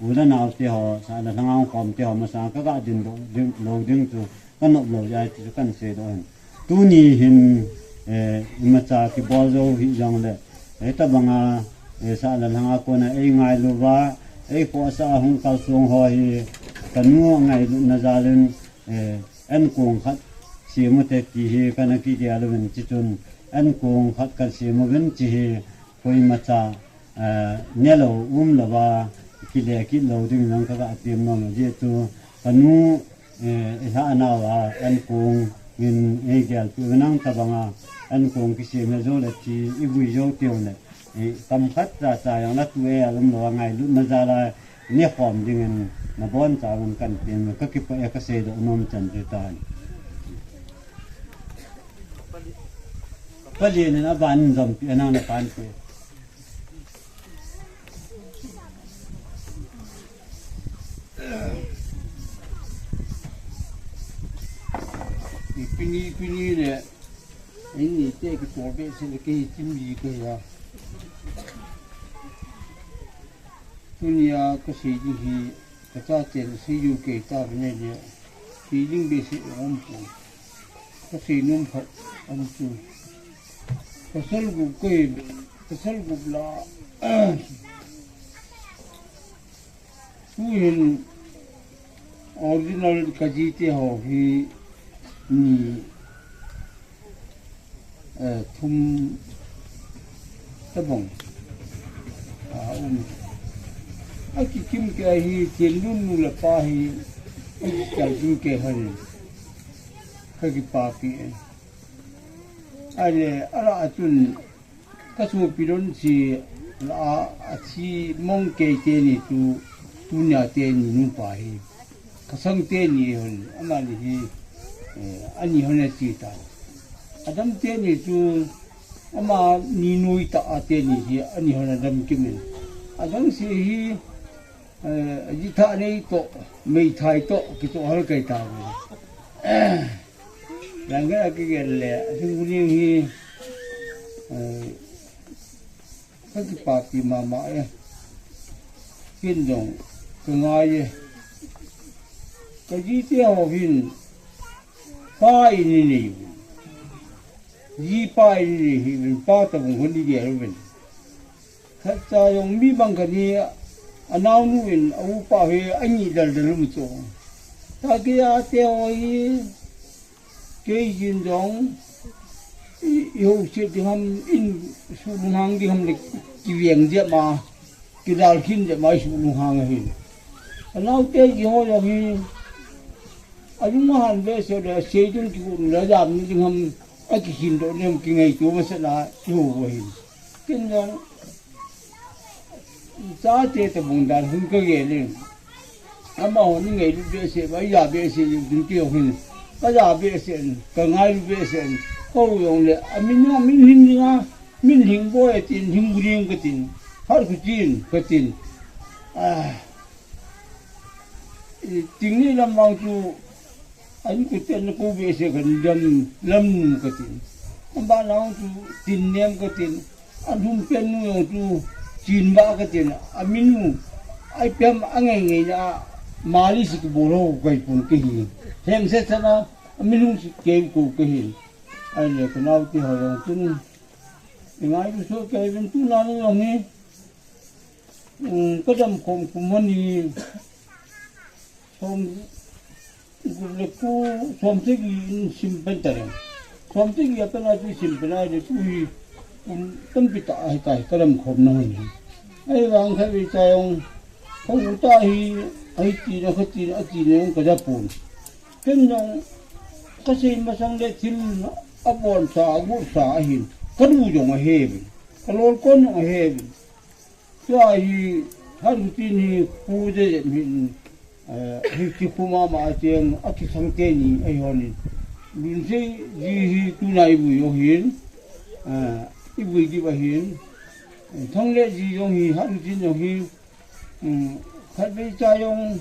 u le nao te ho, sa le lhang a hung khom te ho, masa ka ga din do, ding, lou ding chu, Ka nop lou jeh a ti chu kan seidoh hin. Tuni hin, eh, imacha kibol jou hih jongle, eh, tabanga, eh, sahlam langa kona ei ngailu uva, ei khohsah a hung kalsong ho hi, kanu ngailutna jal in, eh, ankong khat sem u te ti hi kana kigel uvin, chuchun ankong khat kasem uvin, chu hi koimacha, eh, nelou umlouva kile kit lou ding jong kaga tem nom e. Ajeh chu kanu, eh, ilhah nauva ankong in eigelpeh u nang tabanga ankong kisem le jou le chu ivui jou teu le, eh, kam khat cha cha jong la tu e alum louva ngailutna jal a nekhom dingin nabonchauvin kan tem e, kakipah e, kaseidoh nom chan chu tahi. Palen in aban in jompi anang na pan pe. Pini, pini le, ini te kitol behseh le kei chim ji kei a. Tunia kasei ding hi, kachaten sei u kei tauvin ahile, sei ding behseh aumpon. Kasei nom khat aum chu. Pasal gup kahi, pasal gup la, tuhin original kajite ho hi ni, eh, thum tabang aum. Akikim kei hi, Thenlun nu le pa hi, akichal kim kei hon, kakipapi e. Ahile, alah a chun, kasopi Lonse lah a, athi mong kei teni chu, tunia teni nupa hi. Kasang teni hon, amani hi, eh, ani hon achi tai. Adam teni chu, amani nuitah a teni hi, ani hon adam kimin. Adang se hi, eh, jitha nei toh, meithai toh, kitoh hal kei tauve. Langkhat a kigel le, asing buning hi, eh, kakipapi mama e. Ken jong, kangai e. Kajite ho hin, pa in inei uvin. Jipa in inei hih uvin, pa tabang hon igel uvin. Khatcha jong mi bang khat hi, anaonu in, aupa hi, angih daldal um chu. Tua kei a te ho hi, kei jin jong, i, ihouset ding ham, in suh lunghang ding ham le, kiveng jep ma, kidal khin jep ma, isuh lunghang ahin. Anaote ji ho jong hi, alung ahan behseh le, sei ding kigon le, ajam ding ham, akikhin doh nem kingaito masat a, ihou u ahin. Ken jong, chate tabang dan hin kagel in. Amaho ni ngailut behseh, aja behseh, jing tin kei jong hin. Kaja behseh in, kangailu behseh in. Kou jong le, amin, amin lhing ding a, min lhing boi atin, lhing bu ding katin. Hat khu tin, katin. Ah. Ting ni lam vang chu, an kuten na kou behseh kan dam lam nu katin. An ba nang chu tin nem katin. An hum pen nu jong chu chin ba katin. Amin u, ai pem angai ngai na mali si kibol ho kai pun kahi. Hem se sana, amin u si kei kou kahi. Ahile kanaote ho jong chun. Ngailu soh kei uvin tuna nu jong hi. Um, kadam khom kum ani. Som, gup le ko, som sagi in sim pen tare. Som sagi a pen a chu sim pen a le tu hi, um, tampi tah ahi tai, kadam khom na hon hi. Ahivang khatvei cha jong, ka u ta hi, ahi tina, kha tina, akina jong kaja pon. Ken jong, kasei masang le thil abonsa, agotsa ahin. Kanu jong ahe uvin. Kalolkon jong ahe uvin. Tua hi, Harutin hi, khu jep jep hin, eh, hiche khu mama a cheng, akisang teni, ahi honin. Lunsei ji hi, tuna ivui u ahin, eh, ivui diu ahin. Eh, Thangle ji jong hi, Harutin jong hi, um, khatvei cha jong,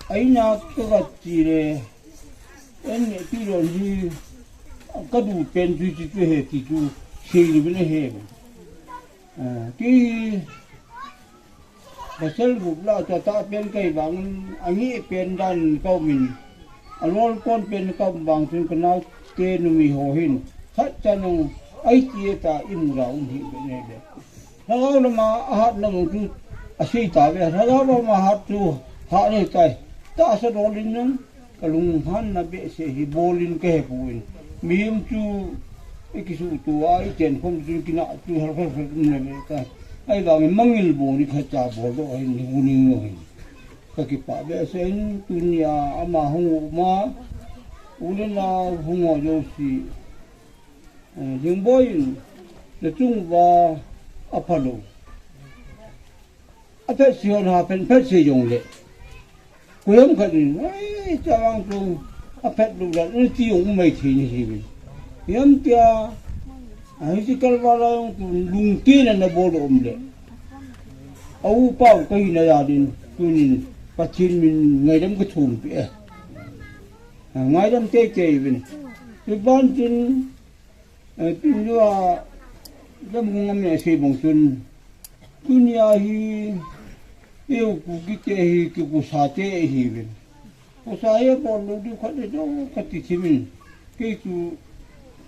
aina kaga che le, en nge ti lon hi, kadu pen chu, chu, chu he ti chu, sei le bile he. Ah, kei hi, pasal gup lah a chu atah pen kahi vangin, angeh pen dan kaum in, Alol kon pen ka um vang chun ka naote numei ho hin khat cha nung ai ti ta i mu ra um hi be ne be. Lhagao lama a hatna jong chu a sei ta ve. Lhagao lama hat chu hat nei tai. Tahsa dol in jong ka lunghanna behseh hi bol in ka he pon. Mihem chu i kisuhto a i chen khom chu kinah chu hal khal khal um le ve ta. Ahivangin mangil bol in khat cha bol doh ahin, hi hu ning lo hin. Ka kipah behseh in, tunia ama hung um a, u le nao hung ho jouse, eh, Lhingboi in na chung uva a phalou. A phet se hon ha phen phet se jong le. Koiham khat in, "Ai, chavang chung a phet lou dan," na ti jong um mai thei nahi uvin. Hiam tia, a, hiche kalval a jong tu lungtina na bol um le. A upa u ka hina jal in, tunin Pathen min ngaidam ka thum peh e. A, ngaidam teitei uvin. Chuban chun, eh, tun jong a, dam hung ngam ne sei bang chun, tunia hi, eu Kuki te hi, ki Kusa te hi uvin. Kosa hi bol lou diu khat le jo ka ti thim in. Kei chu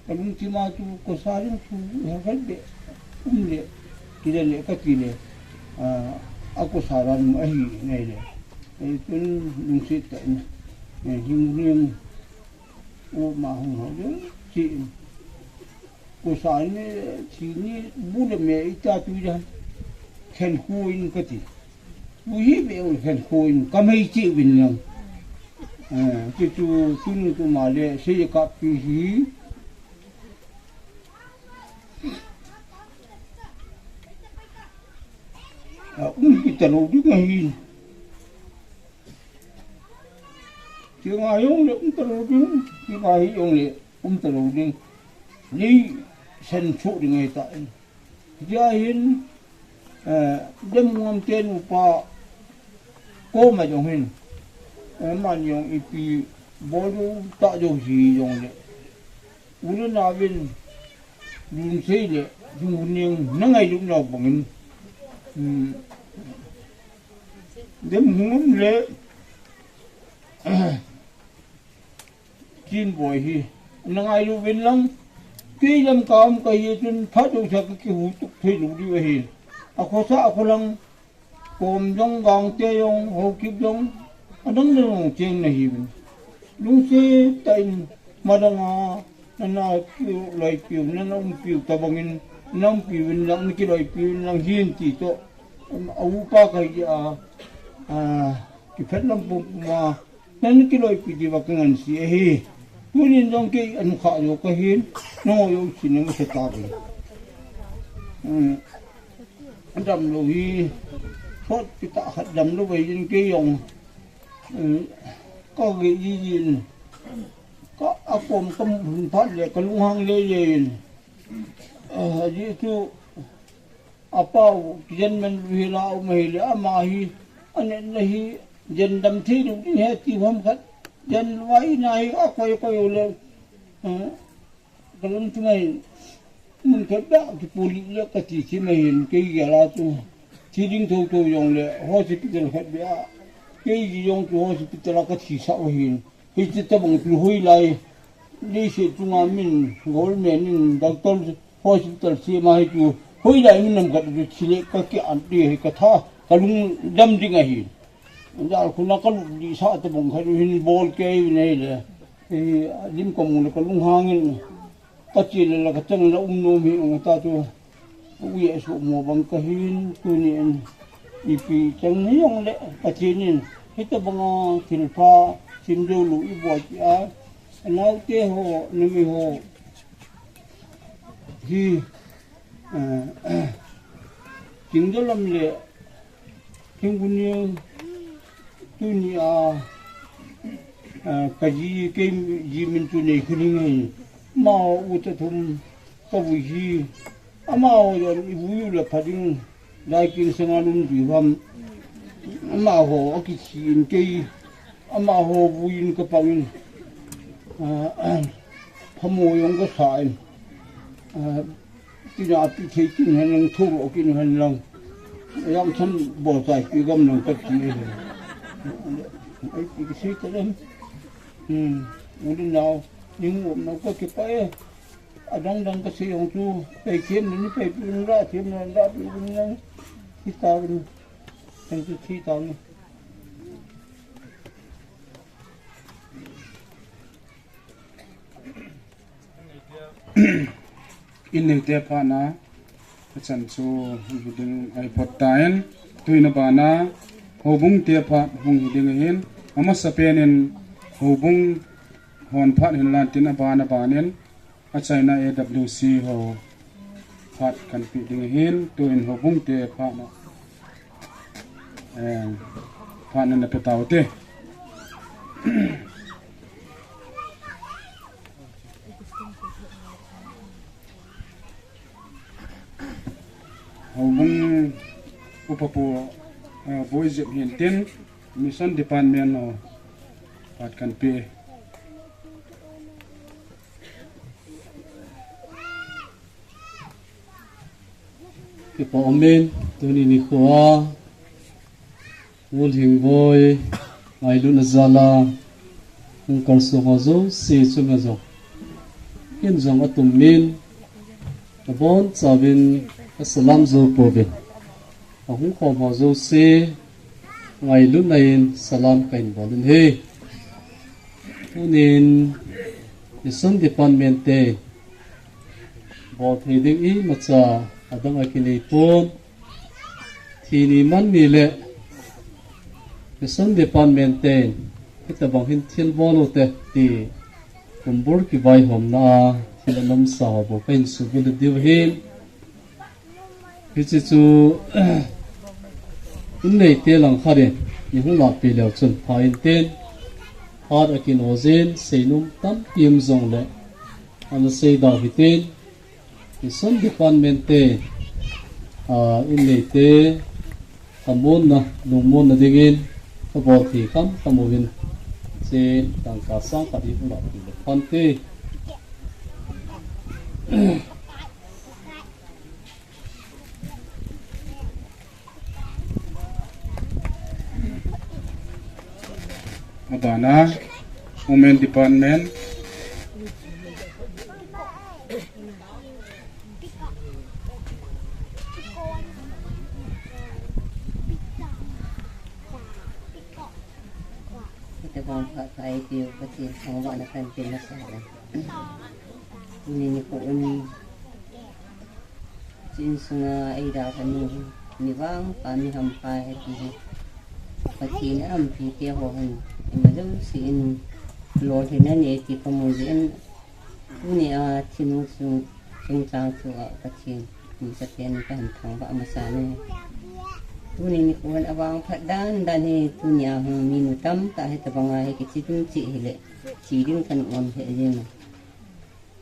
ka lungthim a chu kosa ding chu ha khat be um le, kile le ka ti le, a, a kosa ran ahi nai le. Ei chun lungset tah in, eh, hing hing u ma hung ho le chi in. Kosa ni, chi ni bu le me i ta tu jan. Khen khu in ka ti. Bu hi be u khen khu in ka mei chi win lang. Eh, chu chu, chu nu tu ma le, sei ka pi hi. A, um ki ta lo ding ahi. Ki ngai jong le um ta lo ding, ki ngai jong le um ta lo ding. Ni sen chu ding ai ta. Tia hin, eh, dem ngam te nupa koma jong hin, eh, man jong ipi bol u ta jo hi jong le. U le nao vin, lungset le, lungning na ngailut nau bangin. Hmm. Dem hung um le, Chinboi hi, na ngailu vin lang, kei lam ka um ka hi chun, phat u sa ka kihu tuk thei lu diu ahi. A khosa a kholang, Kom jong, Gangte jong, Haokip jong, adang dang jong cheng nahi uvin. Lungset tah in, madang a, nana kiu, loi piu, nana um piu, tabang in, na um piu vin lang, na kiloi piu vin lang, hin ti toh, a upa ka hi a, a, kiphet lam pum pum a, Nang kiloipi diuva ka ngansi ahi. Tunin jong kei anukhah jou kahin, nangho jousen nang seta ve. Hmm. Damlou hi, thot kitah khat damlou vei in kei jong. Hmm. Ka gei ji jin. Ka akom ka mu phat le ka lunghang le le in. Ah, ajeh chu Apau, jen man lu hi la um ahile, ama hi, anetna hi, jen dam thei lou ding ahi ti ham khat, jen vai na hi, akoi koi u le, eh, ka lungthim a hin, mun khat beh kipuli le kati thim ahin, kei gel a chu, thi ding thou thou jong le, hospital khat beh a, kei jong chu hospital a ka thisah u ahin, Hiche tabang chu hoilai, leiset chunga min government in doctor hospital sema hi chu hoilai min nam khat chu thi le ka kian ti hi ka tha, ka lungdam ding ahi. Jal khuna ka lut lih sah tabang khat hin bol kei in ahile, hi lim ka mu le ka lunghang in, Ka che le la ka chang la um nom hi ong ta chu. U ye su mo bang ka hin tunin ipi chang hi ong le ka che nin. Hitabanga thilpha sim jou lou i bol pi a. Naote ho, numei ho. Hi, eh, Chingdolam le Thingkuniang tunia, ah, ka ji, kei ji min chu Neikhoning ahi. Amaho u ta thum ka vui hi. Amaho jong i vui u le pha ding lai kin sanga lum ding ham. Amaho a kithi in kei. Amaho vui in ka pang in. Ah, phamo jong ka sa in. Ah, Tina pi thei kin hen lang, thuro kin hen lang. Yang chan bol tai pi gam lang ka ti. Ai pi ki sei ta lem. Hmm, uli nau, ning um nau ka kipah e. Adang dang ka sei jong chu, pei them ni pei pi ung la, them ni la pi ung nang. Kita ung, tang chu thi ta ni. In neite phatna, achan chu hung hi ding ahi phot tan, tuin abana, houbung te phat hung hi ding ahin, amasa penin houbung hon phat hin lan tin abana banin, achaina A W C ho phat kan pe ding ahin, tuin houbung te phatna, eh, phatna na pe tau te. Houbung upa pu, eh, Boi Jep hin tin, Mission Department ho phat kan pe. Kipa umin, tuni nikho a, Ngulhing Boi, ngailutna jal a, hung kalsong ho jouse chunga jong, kin jong atumin, abonchauvin, asalam jou pouvin. Ahung khom ho jouse, ngailutna in salam kahin bol in ahi. Tunin, Mission Department te, bol thei ding imacha adang akinei pon. Thi ni man ni le, Mission Department ten, hitabang hin thil bol u te, ti, kumbul kivaihomna a, thil anomsa ho bou kahin subul diu ahin. Hiche chu, in neite langkhat in, ihung lahpeh leu chun pha in tin, phat akinoi jin, seinom tampi um jongle, ana seidoh hitin, Mission Department te, ah, in neite, kamonna, lungmonna dingin, kabol thei kham kham uvin, che tangka sang khat hi hung lahpeh le phante. Abana, Women Department. Hitabang phat pha eipeu Pathen thangvahna kahin pe masa e. Tuni nikho in Chin sunga eidalha nu hi, mi vangpha, mi hampha ahi ti hi. Pathen in aumpi teho hin, ima jouse in lolhinna anei ti kamu jeh in, tunia thinu chung, chungchang chunga Pathen, mi Pathen kahin thangvah masa e. Tuni nikho in avangphat dan dan hi, tunia hung minu tamtah hitabanga hi kichi ding cheh hile, thi ding kahin um lheh jeng e.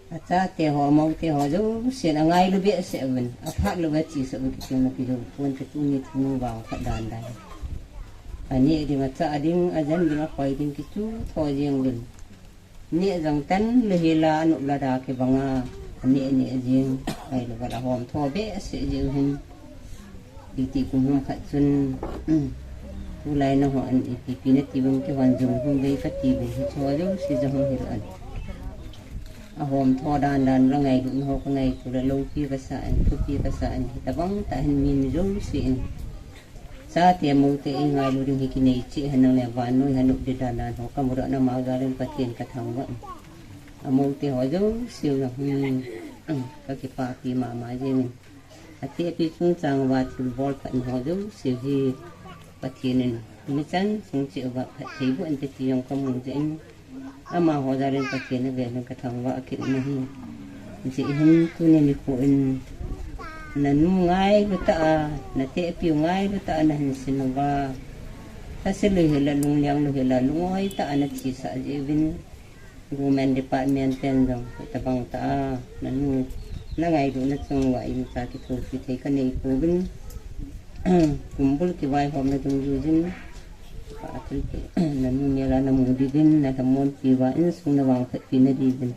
Achate ho, amou te ho, jousen angailu behseh uvin, aphat louva chesa uvin, kichena kijou pon, tuni thinu vangphat dan dan. Aneh ding, achah ding, ajen ding, akhoi ding, kichu tho jeng uvin. Neh jong tan lou hila, anop lada kibanga, aneh neh jeng, ahilou val ahom tho behseh jeng uvin. Hiti kum hung khat chun, tulai nangho in ipi ipi nati uvem, kihon jong hung vei kati uvin, hiche ho jouse jong hung hilou in. Ahom tho dan dan, la ngailutna ho kangaito le, loupi kasa in, thupi kasa in, hitabang tah hin mi jouse in. Chate mou te ingailu ding hi kinei cheh hen lang le, vannoi hanop ding dan dan ho kamu doh na, ama jal in Pathen kathangvah in. Amou te ho jouse jong, hmm, kakipapi mama jeng in. Atehpi chungchang uva thil bol phat ho jouse hi Pathen in mi chan chung cheh uva phatthei boh inte ti jong kamu jeh in, amaho jal in Pathen avel in kathangvah kit in ahi. Hijeh hin tuni nikho in nanu ngailu tah a, natehpiu ngailu tah a nahin sin uva, lhase lou hila, lungliang lou hila, lungoi tah a nathisah jeh uvin, Women Department ten jong hitabang tah a, nanu, nangailutna chung uva imacha kithopi thei kanei pouvin, kumbul kivaihomna dungjuijin, pa thilpeh, nanu mel a namu diuvin, nalhamon pi uva, insung navangphat pi nadiuvin,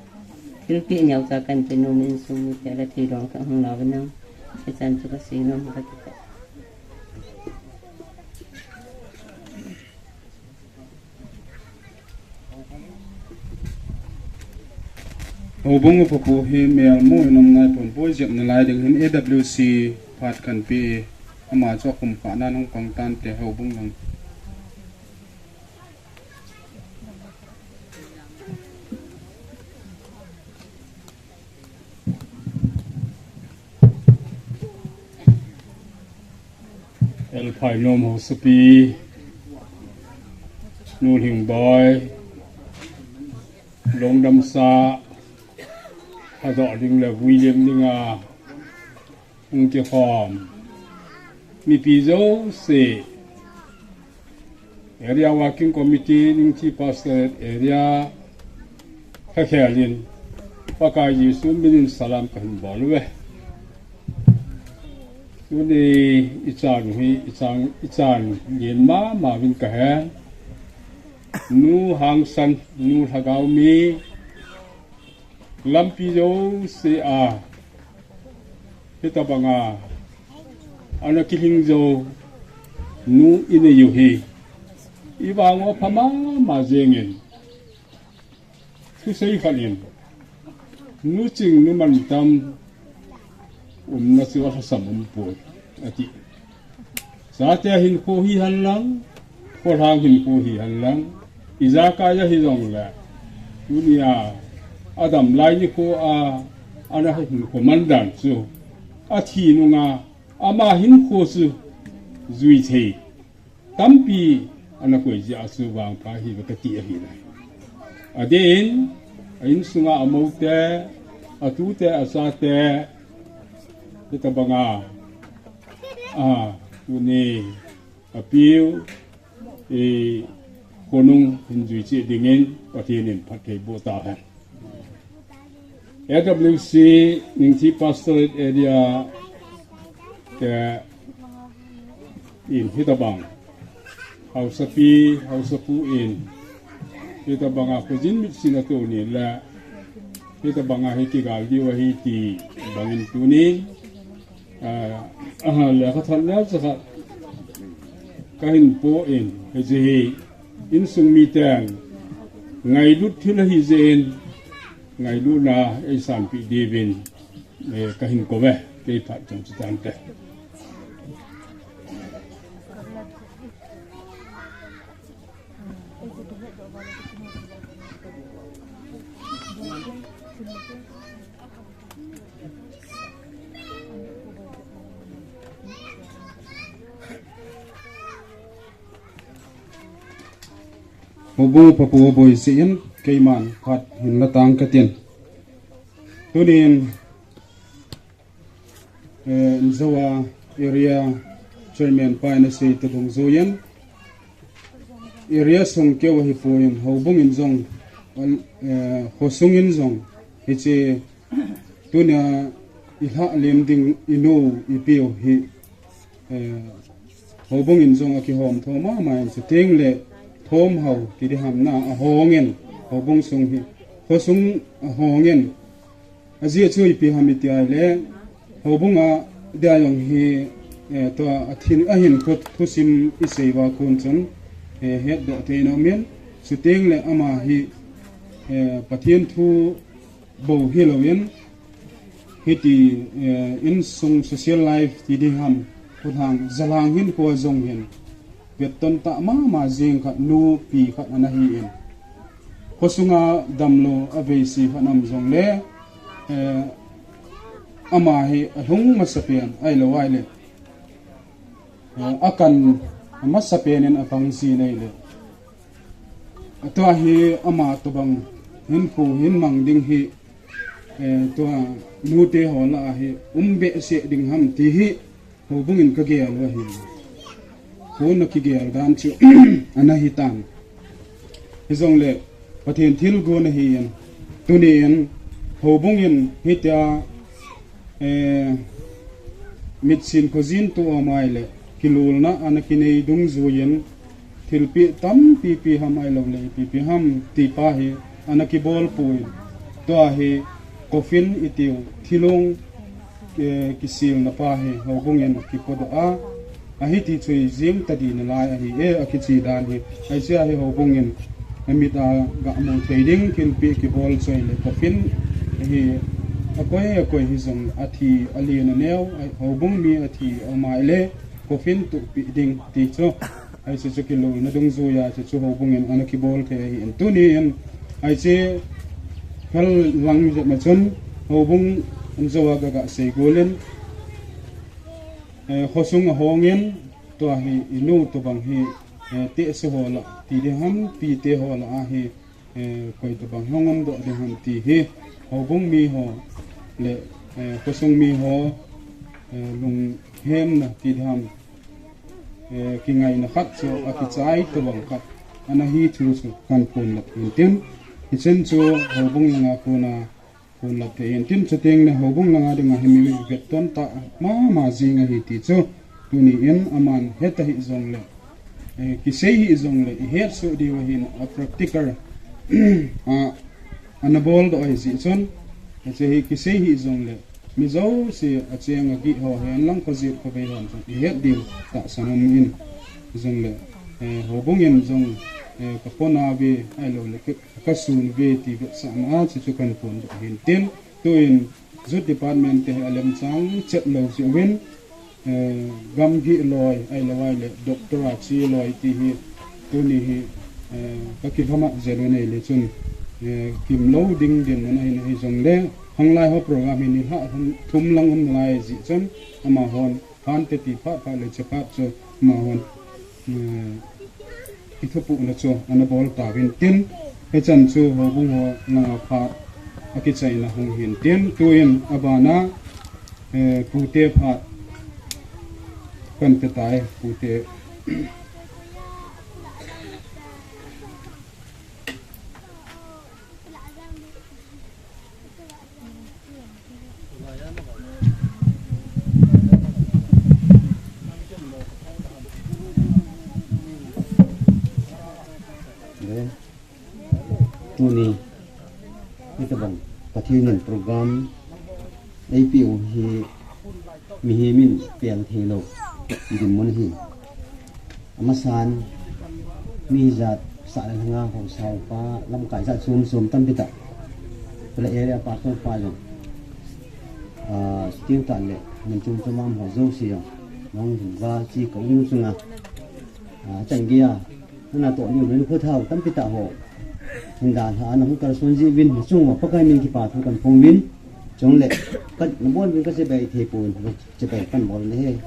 thilpeh neocha kahin pe nom in, insung mite la thei dong kahung lau vin lang, hichan chu kasei nom, kakipah. Houbung upa pu hi melmu in um nai pon, boi jep nalai ding hin A W C phat kan pe, ama chu akum kha nan hung pang tante houbung lang. Elphai nom hausapi, Nu Lhingboi, Longdamsa, Hadoh ding le Vuilem dinga hung kikhom mipi jouse, Area Working Committee, Ningthi Pastorate Area, khakhel in Pakai Jesu minin salam kahin bol uve. Tuni ichan hi, ichan, ichan lien mama uvin kahe. Nu hangsan, nu lhagao mi, lampi jouse a, hitabanga ana kilhing jou nu inei u hi, ivang u apha mama jengin, thusei khat in, nu ching nu mantam umna chu alhasam umpoi, ati. Chate hinkho hihen lang, kholhang hinkho hihen lang, ijakai ahi jongle, tunia adam lai nikho a ana hinkho man dan chu, athi nunga ama hinkho chu juithei tampi ana koi jeh a chu vangpha hiuve kati ahi nai. Adeh in, a insunga amoute, atute, achate, hitabanga, a, tuni, apiu, i, khonung hin jui cheh dingin Pathen in phatthei boh tahen. A W C Ningthi Pastorate Area te in hitabang hausapi, hausapu in hitabanga khojin mitsin atoh ni le hitabanga hi kigal diu ahi ti bangin tunin, ah, ah, lekhathot neocha khat kahin po in, hiche hi insung miten ngailut thil ahi jeh in ngailutna eisanpeh diuvin, eh, kahin kouve, kei phat chomcha tante. Houbung upa pu boi jeh in keiman phat hin la tang katin. Tunin, eh, Inzoa area chairman pa in asei tah dungjuiyin, area sung keu ahipon, houbung in jong, eh, khosung in jong, hiche tunia ilha lem ding inu ipiu hi, eh, houbung in jong akihom thom mama in, chuteng le thom hao ti diham na ahong in, houbung sung hi, khosung ahong in, ajeh chu ipi ham iti le, houbung a dia jong hi, eh, tua athin, ahinkho thusim isei uva kon chun, eh, hetdoh thei nom in, chuteng le ama hi, eh, Pathen thu bou hilouvin, hiti, eh, insung social life ti diham, khutlhang, jalhang hinkho jong hin, vetton tah mama jeng khat, nupi khat ana hi in. Khosunga damlou aveise khat aum jongle, eh, ama hi alhung masapen ahilou ahile, eh, akan masapen in apang jin ahile, tua hi ama tobang hinkho hin mang ding hi, eh, tua nute ho lah a hi um behseh ding ham ti hi houbung in kagel u ahi. Kon a kigel dan chu ana hitan. Hijongle Pathen thilgon ahin, tunin houbung in hitia, eh, mitsin khojin toh um ahile, kilolna ana kinei dungjuiyin, thilpeh tampi pi ham ahilou le ipi pi ham ti pa hi ana kibol poi. Tua hi coffin itiu, thilong, eh, kisilna pa hi houbung in kipodoh a, ahiti chu jing tadi nalai ahi e, akichi dan hi. Ahi jeh a hi houbung in amit a gamu thei ding thilpeh kibol chu ahile coffin Hi akoi akoi hijong athi alen aneo, houbung mi athi amai le coffin tupi ding ti chu. Hiche chu kilolna dungjuiya hiche chu houbung in ana kibol thei ahin tuni in hiche khel lang jep ma chun houbung in jou a gaga sei golin, eh, khosung ahongin tua hi inu tobang hi, eh, tehse ho lah ti ding ham, pite ho lah a hi, eh, koi tobang hung um doh ding ham ti hi houbung mi ho le, eh, khosung mi ho, eh, lunghemna ti ding ham, eh, kingaina khat chu akichai tobang khat ana hi thu chu kahin phondoh in tin, hichun chu houbung langa kona phondoh thei in tin, chuteng le houbung langa dinga hi mi vetton tah mama jing ahi ti chu tuni in aman het ahi jongle, eh, kisei hi jongle ihet soh diu ahin a practical a ana bol doh ahi jeh chun, hiche hi kisei hi jongle mi jouse acheng agih ho hen lang khojet khovei hon chun ihet diu tahsan um in jongle, eh, houbung in jong, eh, ka pona ve ahilou le ka, ka sun ve ti vetsahna a chu chu kahin phondoh ahin tin, tuin Youth Department te hi alemchang chet lou jeh uvin, eh, gamgi loi ahilou le doctor a che loi ti hi tuni hi, eh, ka kilhamat jel u nei le chun, eh, kimlou ding dinmun ahin ahi jongle khanglai ho program hi nilhah thum, thum lang um nalai jeh chun amahon phan te ti phat phat le che phat chu amahon, eh, kithupuhna chu ana bol tauvin tin, hichan chu houbung ho langa phat akichaina hung hin tin, tuin abana, eh, pute phat kahin pe tai, pute. Tuni hitobang Pathen in program eipeh u hi mihem in peng theilou dinmun ahi. Amasan mi jat sah le lhanga haosa upa lamkai jat chom chom tampi tah, chule area pastor pa jong, ah, chuteng tah le mun chom chom a um ho jouse jong nahung lhung uva hiche ka um chunga, ah, chan geiya nana toh diu le nikho thao tampi tah ho hin dalha a nahung kalson jeh uvin nachung uva Pakai min kipa thu kahin phong uvin, chule kana bol uvin kachibai thei pon, chibai kahin bol ahi.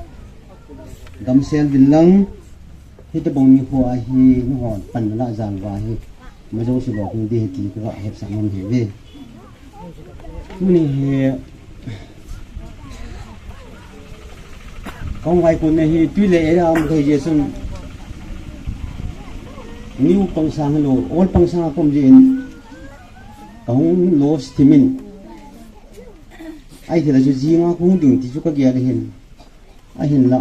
Damsel uvin lang, hitobang nikho a hi nahon pan nalah jal uva hi, ima jouse lolhing ding ahi ti kaga hetsah nom ahi ve. Tuni hi kahung vaikon na hi twi le area um kahi jeh chun new pangsang hilou, old pangsang a kaum jeh in kahung loss thimin, ahithei le chu jinga kahung ding ti chu kagel ahin. Ahinla,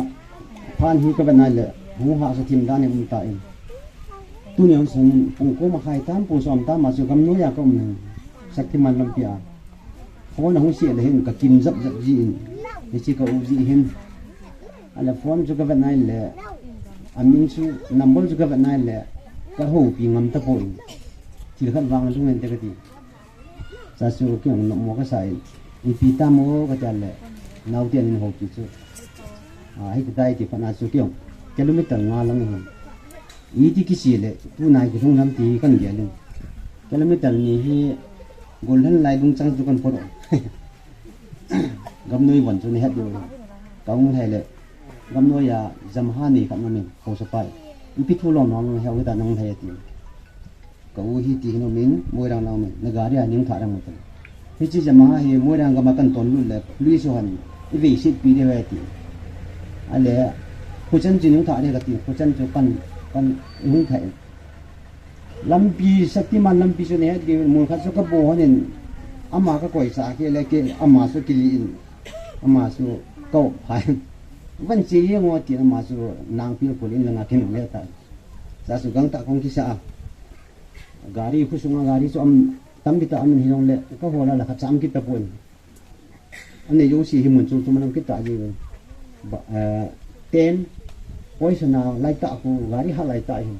phat hi kavet nai le, hung hahsa thim dan hi um tan. Tuni hung sung pung ko makhai tam, pung som tam a chu gamnoiya kaum in, Shaktiman lampi a. Phone ahung seh le hin kakim jap jap jin, hiche ka u jeh hin. Ahile phone chu kavet nai le, amin chu number chu kavet nai le, kahoupi ngam tapon. Thil khat vang lungin te kati. Chuche chu keiho nopmo kasa in, ipi tam o kati le, naote in houpi chu. Ah, hiti tai ti phat na chu keiho kilometer nga lang hin. Iti kisei le, tunai kilhung ham ti kahin gel in. Kilometer ni hi, gollhang lai lungchang chu kahin phot u. Gamnoi von chu nahet diu. Kahung lhai le, gamnoiya Yamaha ni khat na min, haosa pa. Ipi thu lom nom, heuhi ta nahung lhai ati. Ka u hi ti hin umin, Moirang lang umin, na gari a nahung thah ding u te. Hiche Yamaha hi Moirang gam a kahin ton lut le, police hon, ivei sit pi diu ahi ti. Ahile, khuchan chu nahung thah ding kati, khuchan chu kahin, kahin hung thah in. Lampi, Shaktiman lampi chu nahet diu, mun khat chu kabu hon in, ama kakoi cha kei le kei, ama chu kili in, ama chu ka-op pha in. Van che jeng o tin ama chu nang pilkul in langa kinung le ta. Chuche chu gangtah kahung kisa a. Gari, khosunga gari chu um, tampi tah um in hijongle, kahol a la khat cha um kit tapon. Anei jouse hi mun chom chom a um kit ta jeng in. Ba, eh, ten, poison a lai tah khu, gari hat lai tah hi.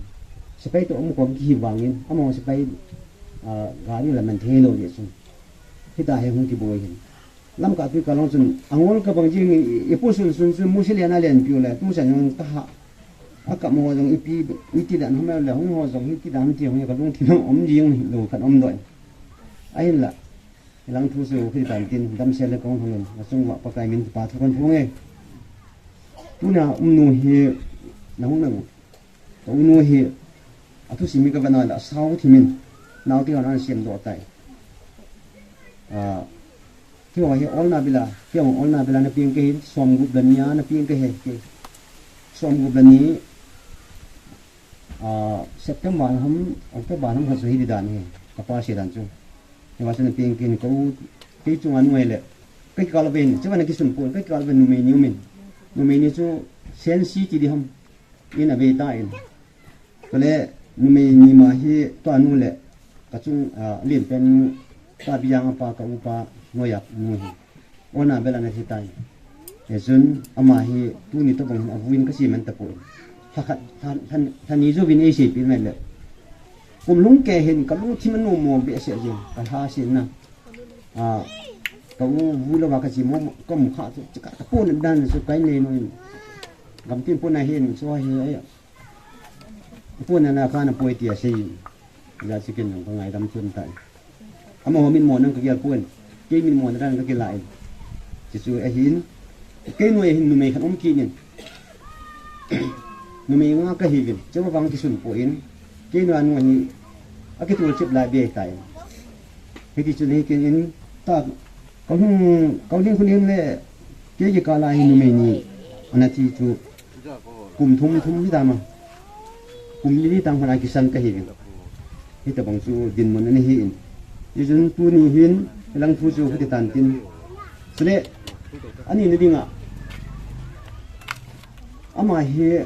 Sepai toh um kom kihi vangin, amaho sepai, ah, gari la man thei lou jeh chun. Hita hi hung kiboi hin. Lamka tui kalong chun, angol kabang jing, ipu sun sun chun, musi len a len piu le, tu san jong kaha. Akam ho jong ipi, iti dan hum le, hung ho jong iti dan ti hung kalung ti nong om jing lo kan om doi. Ahin la, ilang thu su khi tan tin, dam se le kong hung, na chung wa Pakai min pa thu kan thu nge. Tuna um nu hi, na hung na ngu. Ka u nu hi, a thusim hi ka va nai la, a sau thimin, nau ti hon an siam doh tai. Ah, keiho hi olna bila, keiho olna bila na piang ka hi, som gup la ni a na piang ka hi, kei. Som gup la ni, ah, September ham, October ham kha chu hi di dan hi, ka pa sia dan chu. Hi va chu na piang ka hi, ka u, kei chunga nu hi le, ka kikal ven, chu va na kisun pon, ka kikal ven numei ni umin. Numei ni chu, Sensi ti di ham, in a ve ta in. Kale, numei ni ma hi, tua nu le, ka chung, ah, lien pen nu, ka biang a pa, ka upa, noiya nu hi. Ona bela na thi tai. He chun, ama hi, tuni to bang hin, a vuin ka si man ta pon. Tha khat, tha, tha, tha ni jo vin ei sei pi mai le. Kum lung ke hin, ka lung thim a nu mo be se jing, ka ha si na. Ah, ka u vu lo va ka si mo, ka mu kha chu, ka, ka pon dan su kai nei no in. Gam tin pon a hin, so hi, ai, Pon na na kha na poi ti a sei. Ja si ken nang ka ngaidam chun tai. Amaho min mo nang ka gel pon. Kei min mo na dan ka gel lai. Chu chu ahin. Kei noi ahin numei khat um kit in. Numei nga ka hi vin. Chu vang kisun pon. Kei noi nu hi. A kitul chip lai be tai. Hiti chun hi ken in ta. Ka hung, ka hung, ka hung le. Kei kikal a hi numei ni. Ana ti chu. Kum thum thum hi tama. Kum li li tang hana kisan ka hi vin. Hi ta bang chu dinmun ani hi in. Hi chun tuni hin, hi lang thu chu khuti tan tin. Chule, ani na dinga. Ama hi,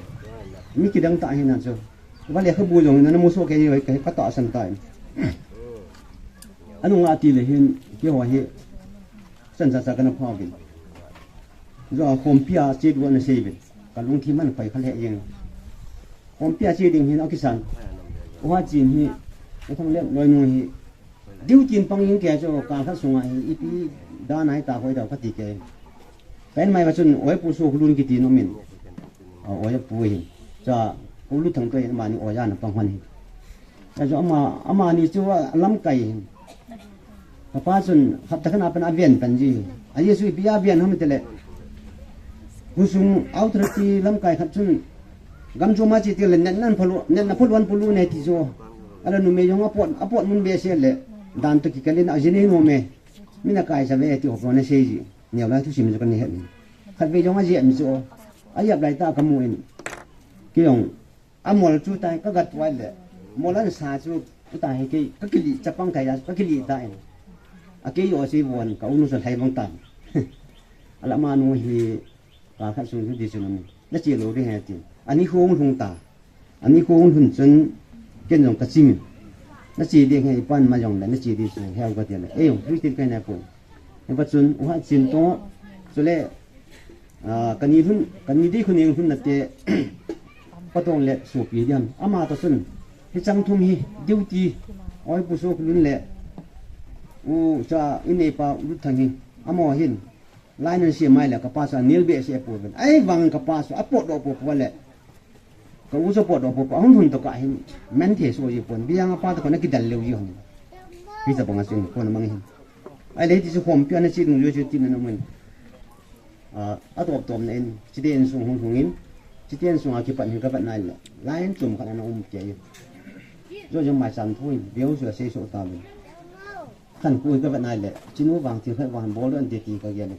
mi kidang ta hi na chu. Vale kha bu jong na na mu so ke hi, ka, ka ta san ta in. Anu nga ti le hin, keiho hi. San sa sa ka na pha vin. Zo a khompi a che du na sei vin. Ka lungthim man pai kha le jeng. Khompi a che ding hin a kisan. U Hachin hi, u Thanglep loi nu hi. Duty in pang in kei chu ka kha sunga hi, ipi dan a hi ta hoi dau ka ti kei. Pen mai ka chun, oi pu su khulun kiti nom in. A, oi pu hi. Cha, u Luthang to in mani oi a na pang hon hi. Ka chu ama, amani chu a lamkai. Ka pa chun hapta khat a pan a ven pan ji. A Jesu ipi a ven ham ti le. Khosung authority lamkai khat chun gam chu ma chi ti le nen nan phalu, nen na phalu an pulu ne ti chu. Ala numei jong a pot, a pot mun be se le. Dan to kikal in a jin in ho me. Min a kai sa ve ti ho pon a sei ji. Neo lai thusim chu ka ni het ni. Khat ve jong a ji mi chu. A yap lai ta ka mu in. Kei jong A mol chu tai ka gat tuai le. Mol an sa chu u ta hi kei ka kili chapang kai da ka kili ta in. A kei yo si von ka unu sa thai bang tan. Ala ma nu hi ka khat sung chu di chu na mi. Na chi lo ri he ti. Ani hung hung ta. Ani hung hung chun ken jong ka ching. Na chi di he pan ma jong le na chi di chu he ka ti le. Ei jong Christian kai na ko. He pa chun u Hachin to. Chule Ah, kani lhun, kani di khun ing lhun nate, patong le sopi diam. Ama to chun, hi chang thum hi, duty, oi pu so lhun le, u cha, i nei pa, u Luthang hi, ama hin, lai nan si mai le, ka pa sa, nil be si e pu ben. Ai vang ka pa sa, a pot do po po le, Ka u support doh popo, ahung hun to ka hin, man the so ji pon, biang a pa to ko na kidal leu ji hon. Hi sa bang a sin, ko na mang hin. Ai le ti su khom pi ana si dung jo su ti na na mun. A, a top top na in, si te in sung hung hung in, si te in sung a kipat hin ka pat nai le. Line chum khat ana um ke in. Jo jo mai san thui, biang su la sei so ta mun. Khan ku ka pat nai le, chinu vang ti khat vang bol an te ti ka gen.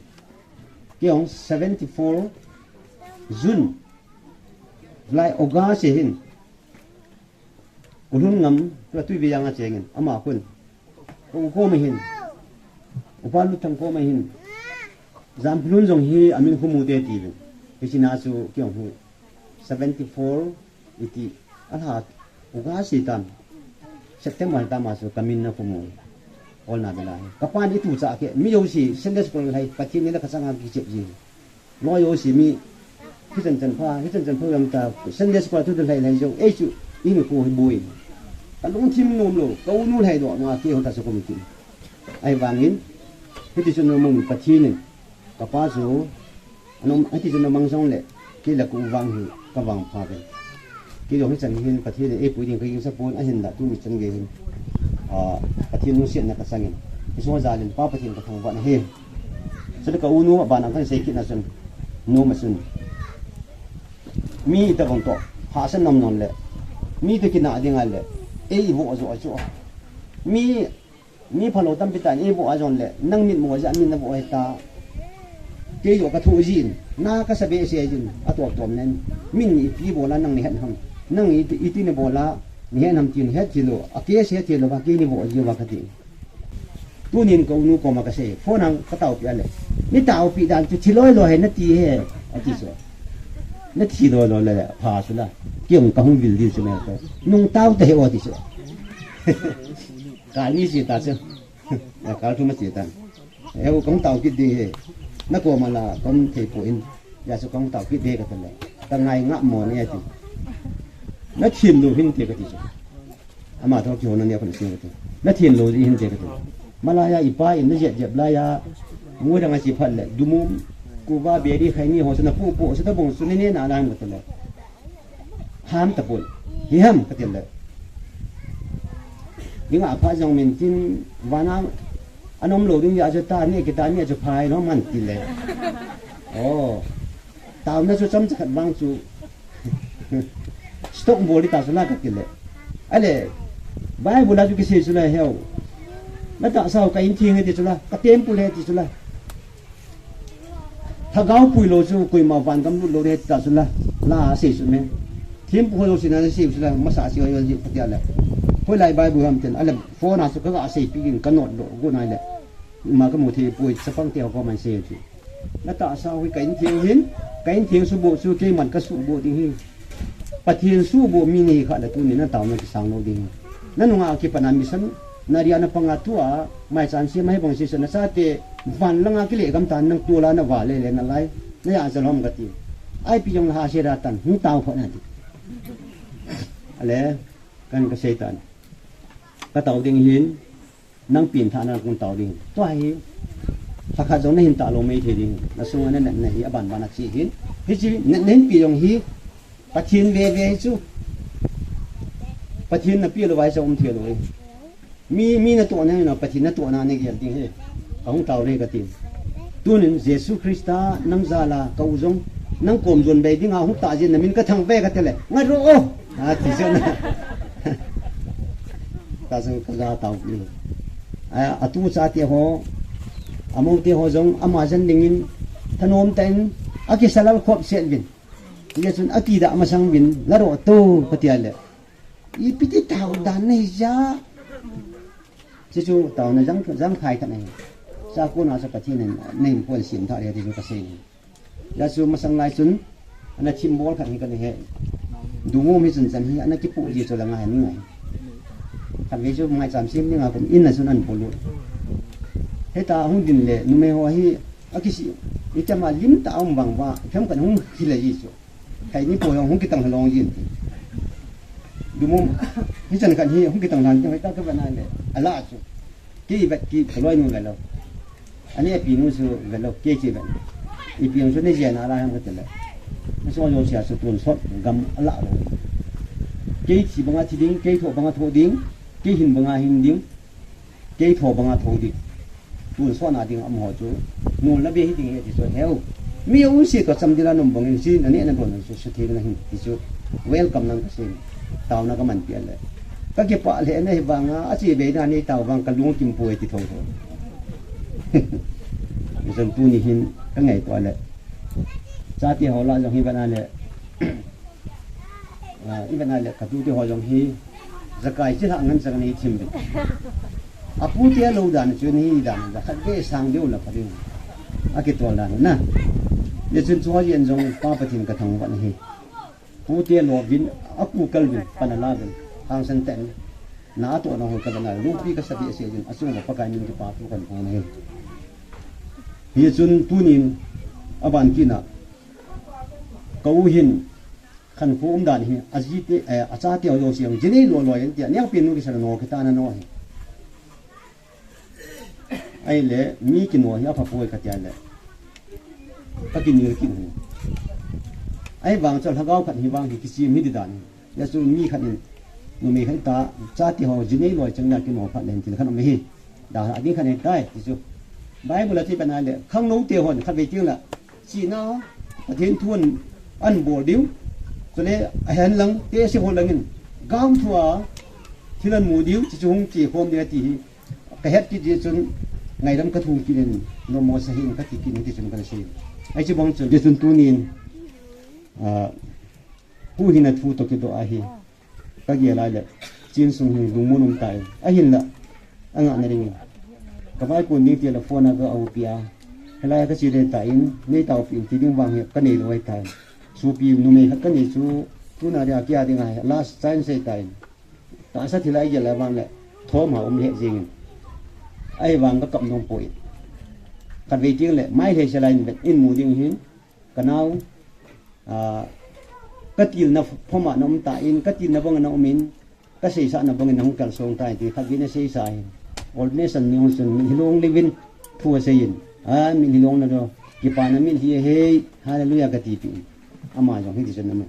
Ke hong seventy four June. Lai August hin. Ulhun ngam, tua tui vei anga chengin, ama khun. Ka u koma hin. Upa Luthang koma hin. Jampilhun jong hi amin khumu te ti vin. Hichina chu kei hong hi. Seventy four, iti. Alha, August tam. September tam a chu kamin na khumu. Olna bela hi. Kapan itu cha ke, mi jouse, Sunday school lai, Pathen ni la kasanga kichep ji. Loi jouse mi, hichan chan pha, hichan chan pha jong ta, Sunday school tu lai lai jong, ei chu, in ko hi boi. Ka lungthim nom lou, ka u nu lai doh, nga ke hon ta sa ko mi ti. Ai vangin, Hiti chun nom in Pathen in, kapa chu, anom, hiti chun nom mang jongle, kei la ka u vang hi, ka vangpha ve. Kei jong hichan hin Pathen in eipui ding ka gingsa pon, ahinla tuni chan gei hin, ah, Pathen lungsetna ka chang in. Hiche jal in Pa Pathen ka thangvah na ahi. Chule ka u nu abana kan sei kit na chun, nom a chun, mi itobang toh hahsat nom nom le, mi toh kinah ding a le, eivoh joh a chu. Mi, mi phalou tampi tah in eivoh a jongle, nang mitmo jeh a min navoh ahi ta. Kei joh ka thoh jin, na ka sa behseh jin, atuak tuam nen. Min ipi bol a nang nahet ham? Nang iti, iti nabol a nahet ham tin, het thei lou, a case het thei lou va, kei navoh jiu va kati. Tunin ka u nu koma ka sei, phone a ka taopi a le, nei taopi dan chu thi loi loi ahi nati ahi, ati chu. Na thi loi loi le, pha chu la. Kei jong ka hung vil diu chu me ko. Nung tao tahih o ati chu. Kal ni che ta chu. Kal thum a che tan. Eiho, ka hung tao kit ding ahi. Na koma la ka um thei poi. Hijeh chun ka hung tao kit ding ahi kati le, ka ngai ngap mo ne ati. Na them lou hinte kati chu. Ama toh kihonna nia kon sing kati. Na them lou hinte kati. Malai a ipa in na jep jep lai a, ngui dang a che phat le, dumum, kuva, beri, khaini ho chu na pu pu, chu tabang chu nei ne nalai ham kati le, ham tapon. Hi ham kati le, ding a pha jong min tin, vana anom lou ding jeh a chu ta ne, kita ne chu phai lou man ti le. Oh. Taona chu chomcha khat vang chu stock bol ding ta chu la kati le. Ale, Bible a chu kisei chu la heu. Na tahsa u ka in theng ahi ti chu la, ka temple ahi ti chu la. Lhagao pui lou chu koima van gam lut lou ding ahi ti ta chu la. La sei chu me. Thempu ho jouse na sei chu la, masa sei ho ji kati a le. Hoilai Bible ham tin, ale, phone a chu ka ga sei pi in ka note lou, go nai le. Ima ka mu thei poi, chapang te ho koma sei chu. Na tahsa u hi ka in theng hin, ka in theng suhboh chu keiman ka suhboh ding ahi. Pathen suhboh mi nahi kha le tunin na taona kisang lou ding ahi. Na nunga kipat a missionary a na pang a tua, maicham sem a hibang sese na chate van langa kile gam tan nang tol a na va le le nalai. Na jal lom kati. Ipi jong la ha se da tan, hung tao phat na ti. Ale, kan ka sei tan. Ka tao ding ahin, nang pengthah na kon tao ding. Tua hi, lhakhat jong na hin tah lou mei thei ding. Na sunga na natna hi aban ban a che hin. Hiche natna hin pi jong hi, Pathen veve hi chu. Pathen na pe lou vai cha um thei lou hi. Mi, mi natohna hi na, Pathen natohna na gel ding ahi. Ka hung tao le kati. Tunin Jesu Christa nang jal a ka u jong, nang kom jon bei ding a hung tah jin na min ka thangvah e kati le. Ngai ro o. Ati chu na. Ka jong ka ga tao pi. A, atu chate ho, amou te ho jong, ama jen ding in, thanom tah in, akisa lal khop set uvin. Hijeh chun akidah masang uvin, la ro to, kati a le. Ipi ti tao dan nei ja. Chu chu taona jang, jang khai khat nei. Cha kona cha Pathen in, nei kon sim tha le ti chu ka sei ni. Hijeh chun masang lai chun, ana thim bol khat hi ka nei he. Dungum hi chun chan hi, ana kipu ji chu la ngai ni ngai. Khatvei chu maicham sem ni ngai kon in a chun an bol u. Heta hung din le, numei ho hi, akisi, itama lim ta um vang va, khem kan hung hi le ji chu. Khaini po jong hung kitang lhon jin. Dumum. Hichan khat hi hung kitang lhon jin, hoi ta ka va na le. Ala chu. Kei vet kit ka loi nu ve lou. Ani api nu chu ve lou, kei chu ve. Ipi jong chu nei jia nalai ham kati le. Nasuh jong sia chu tonsot gam ala lou. Kei thi banga thi ding, kei thoh banga thoh ding, kei hin banga hin ding. Kei thoh banga thoh ding. Tonsot na ding amaho chu. Nul na be hi ding ahi ti chu heu. Mi aum se toh cham ding la nom bang in si na ne na don chu suthei na hin ti chu. Welcome nang ka sei. Taona ka man pi a le. Ka kipah le na hi vang a, ache be na nei tao vang ka lungkim poi ti tho tho. Hijeh chun tuni hin ka ngaito a le. Chate ho la jong hi vang a le. Ah, i vet na le ka tute ho jong hi, jakai chi lhah ngen chang nei thim uvin. Apu te lou dan chu nei dan, ja khat ve sang deu la pha deu. Akitol dan na. Hijeh chun chu ho jen jong Pa Pathen ka thangvah na hi. Pu te lou vin, apu kal vin, pan ala vin, hangsan ten. Na atoh na ho ka vet na, lungpi ka sa behseh jin, achung uva Pakai min kipa thu kan phong na hi. Hijeh chun tunin, aban kit na, ka u hin, khankho um dan hi, aji te, eh, achate ho jouse jong, ji nei loi loi in tia, niang pen nu kisan no, kita na no hi. Ahile mi kino hi apha poi kati ahile, ka kinel kit hi. Ahivang chu lhagao khat hi vang hi kisem hi di dan hi. Hijeh chun mi khat in, numei khat ta, chate ho jinei loi chang na kino phat le hin thil khat um hi. Da a ding khat nei tai ti chu. Bible a ti pen ahile, khanglou te hon khatvei teng le, chihna, Pathen thu an, an bol diu. Chule ahen lang, te se ho langin, gam thu a thil an mu diu, chi chu hung che khom ding ati hi. Ka het kit jeh chun ngaidam ka thum kit in, nommo sa hin ka ti kit in ti chun ka na sei. Ahi chi bang chun, jeh chun tunin, ah, pu hin a thu toh kidoh ahi. Ka gel a le, chin sung hi lungmon um tai. Ahinla, anga na ding. Ka vai kun ding ti la phone a ka au pi a. Helai ka chi le ta in, nei tau pi in ti ding vang hi ka nei lou ahi tai. Supi numei khat ka nei chu, tuna dia kia ding a, last chance ahi tai. Tahsa thil a i gel a vang le, thom ha um lheh jeng in. Ahivang ka kap nom poi. Khatvei teng le, mai lhei se lai in vet in mu ding hin, ka nao, ah, ka tilna phom a na um ta in, ka tilna bang a na um in, ka seisah na bang in na hung kalsong ta in ti khatvei na seisah in. Ordination ni hung sun, min hilong levin, thu a sei in. Ah, min hilong na do, kipana min hi hei, hallelujah ka ti pi in. Ama jong hi ti sun na mu.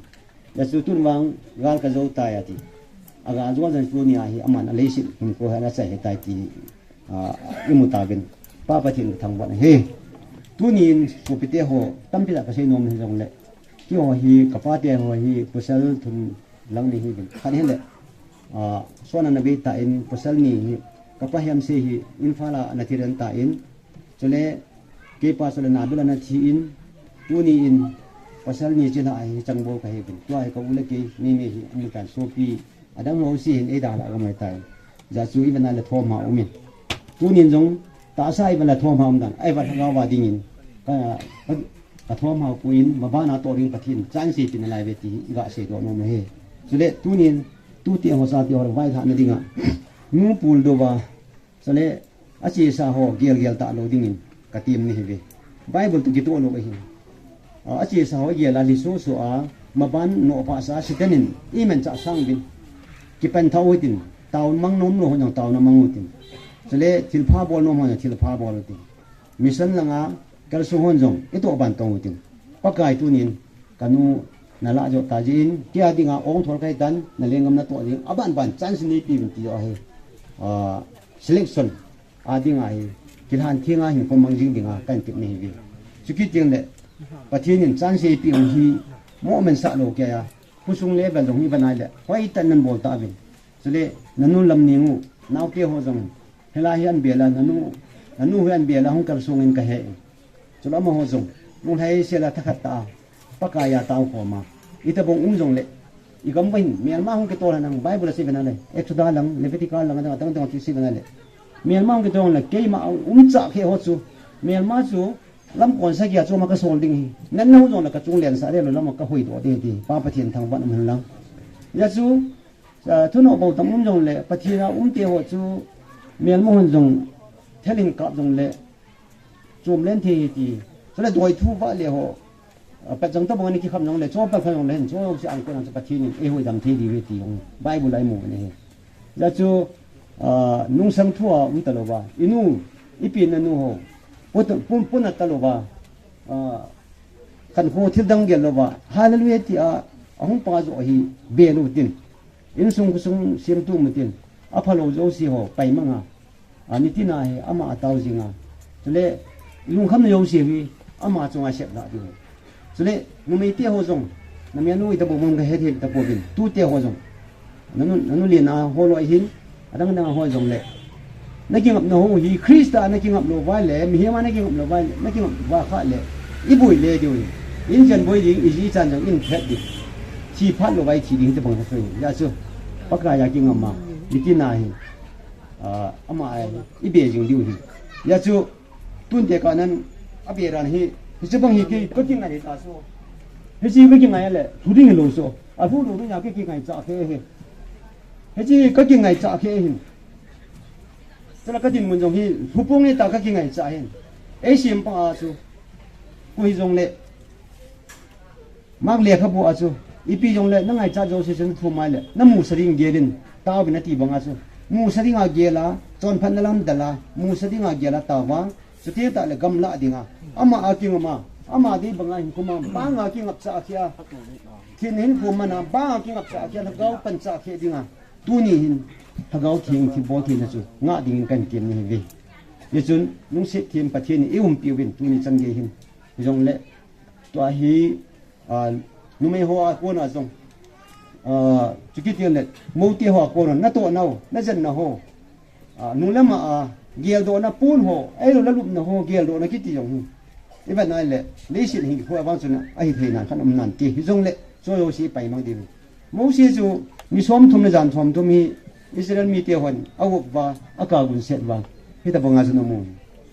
Hijeh chun tun vang gal ka jou tai ati. Aga jou jan chu ni a hi aman a leiset hinkho hi ana chai ahi tai ti, ah, i mu tauvin. Pa Pathen ka thangvah ahi. Tunin sopite ho tampi tah ka sei nom hi jong le. Keiho hi, ka pate ho hi, pasal thum lang ni hi vin. Khat hi le, ah, sona na vei ta in, pasal ni hi, ka pa hiam sei hi, Imphal a na thi den ta in, Chule, keipa chule na bela na thi in, tuni in, pasal ni chila ahi chang bol ka hi bin. Tua hi ka u le kei, ni ni hi, amu tan sopi, adang ho si hin, ei da la ka mai tai. Hijeh chu i vena le thom ha um in. Tunin jong, tahsa i vena le thom ha um dan, ai va thanga va ding in. Ka, ka, ka thom ha pu in, ma ba na to ring Pathen, chance pi na lai ve ti, i ga sei do nom he. Chule, tunin, tu ti ho sa ti ho vai tha na ding a. Nu pul do va, Chule, achesa ho gel gel ta lou dingin, ka tem ni hi ve. Bible toh kitoh lou ahi. A, achesa ho gel a li so so a, maban no pa sa si tenin, i men cha sang bin. Kipan thau hitin, tau mang nom lou ho jong tau na mang hitin. Chule, thil pha bol nom ho jong thil pha bol hitin. Mission langa, kalsong hon jong, i toh ban tong hitin. Pakai tunin, Ka nu na la jo ta jin, kei a dinga ong thol kai tan, na lenggam na toh jing, aban ban chance nei pi vin ti jo ahi. Ah, selection a dinga hi, kilhan thenga hin khomang jing dinga kan tip nei hi. Chuki tiang le, Pathen in chance ei pi ong hi, mo men sa lo kei a, khosung level jong hi banai le, hoi tan nan bol ta vin. Chule, na nu lam ning u, nau te ho jong, Hilai hi an bel a, na nu, na nu hi an bel a, hung kalsong in ka he. Chule amaho jong, lunglhai sel a thakhat ta a, Pakai a tao khom a. Ita bong um jong le, i gam vah in, melma hung kitol a nang, Bible a sei vena le, Exodus lang, Leviticus lang, adang, adang, adang, sei vena le. Melma hung kitol le, keima a um cha khe ho chu, melma chu, lam kon sa kia chu ma ka sol ding hi. Nan na hung jong le ka chung len sa le lo lam ka hui do ding ti, Pa Pathen thangvah um hen lang. Hijeh chu, Ah, thunoh bou tam um jong le, Pathen a um te ho chu, melma hon jong, thelin kap jong le, chom len thei hi ti. Chule doi thu vah le ho, ah, pat jong tabang ani kikham jong le, chom pat kha jong le, hin chom se ang ko nang chu Pathen in, ei hui dam thei di ve ti jong, Bible a i mu ne hi. Hijeh chu, ah, nungsang thu a um ta lou va, i nu, i pi na nu ho, pu, pu, pu na ta lou va, ah, kan ho thil dang gel lou va, hallelujah ti a, ahung pa jo hi, be lu tin. Insung khosung siam tu mu tin, apha lou jouse ho, pai mang a, a, nitin a hi, ama a tao jing a. Chule, lungkham na jouse hi, ama chunga sep la ding. Chule, numei te ho jong, na mel nu i ta bou mong ka het het ta pouvin, tu te ho jong. Na nu, na nu len a ho loi hin, adang dang a ho jong le. Na kingap na ho hi, Christa na kingap lou va le, mihem a na kingap lou va le, na kingap va kha le, i boi le diu hi. In jan boi ding, i ji chan jong in phet ding. Thi phat lou va i thi ding hi te bang sa soi. Hijeh chu, Pakai a kingam a, nitin a hi. Ah, ama a hi, i be jing diu hi. Hijeh chu, tun te ka nan, a be ran hi, hiche bang hi ki, ka kingai ta so. Hiche ka kingai le, thu ding lou so. A thu lou ding a ki kingai cha khe hi. Hiche ka kingai cha khe hin. Chule ka dinmun jong hi, thu pung e ta ka kingai cha hin. Ei sim pa a chu. Koi jong le. Mark lekhabu a chu, ipi jong le, na ngaichat jouse chu na thum mai le, na musa ding gel in, tao bin a ti bang a chu, musa ding a gel a, Chonphatna lam dala, musa dinga gel a tavang, chuteng tah le gamla dinga. Ama a kingama, ama dei banga hin khuma, banga kingapcha a kia. Thin hin khumana, banga kingapcha a kia, lhagao pancha a kia dinga. Tuni hin, lhagao theng thi bol thina chu, nga dingin kan kem ni hi ve. Hichun, lungset thim Pathen in i umpi uvin, tuni chan gei hin. Hijongle, tua hi, a, numei ho a kona jong. A, chuti teng le, moute ho a kona, natoh nau, najen nau ho. A, nunglam a, geldohna pon ho, ahilou le lupna ho, geldohna kiti jong hi. I vet nai le, leiset hin kho a vang chun, ahi thei nan khan um nan ti. Hijongle, chu jouse i paimang diu. Mose chu, ni somthum le jan somthum hi, Israel mite hon, a up uva, a kagun set uva. Hitabanga chun amu.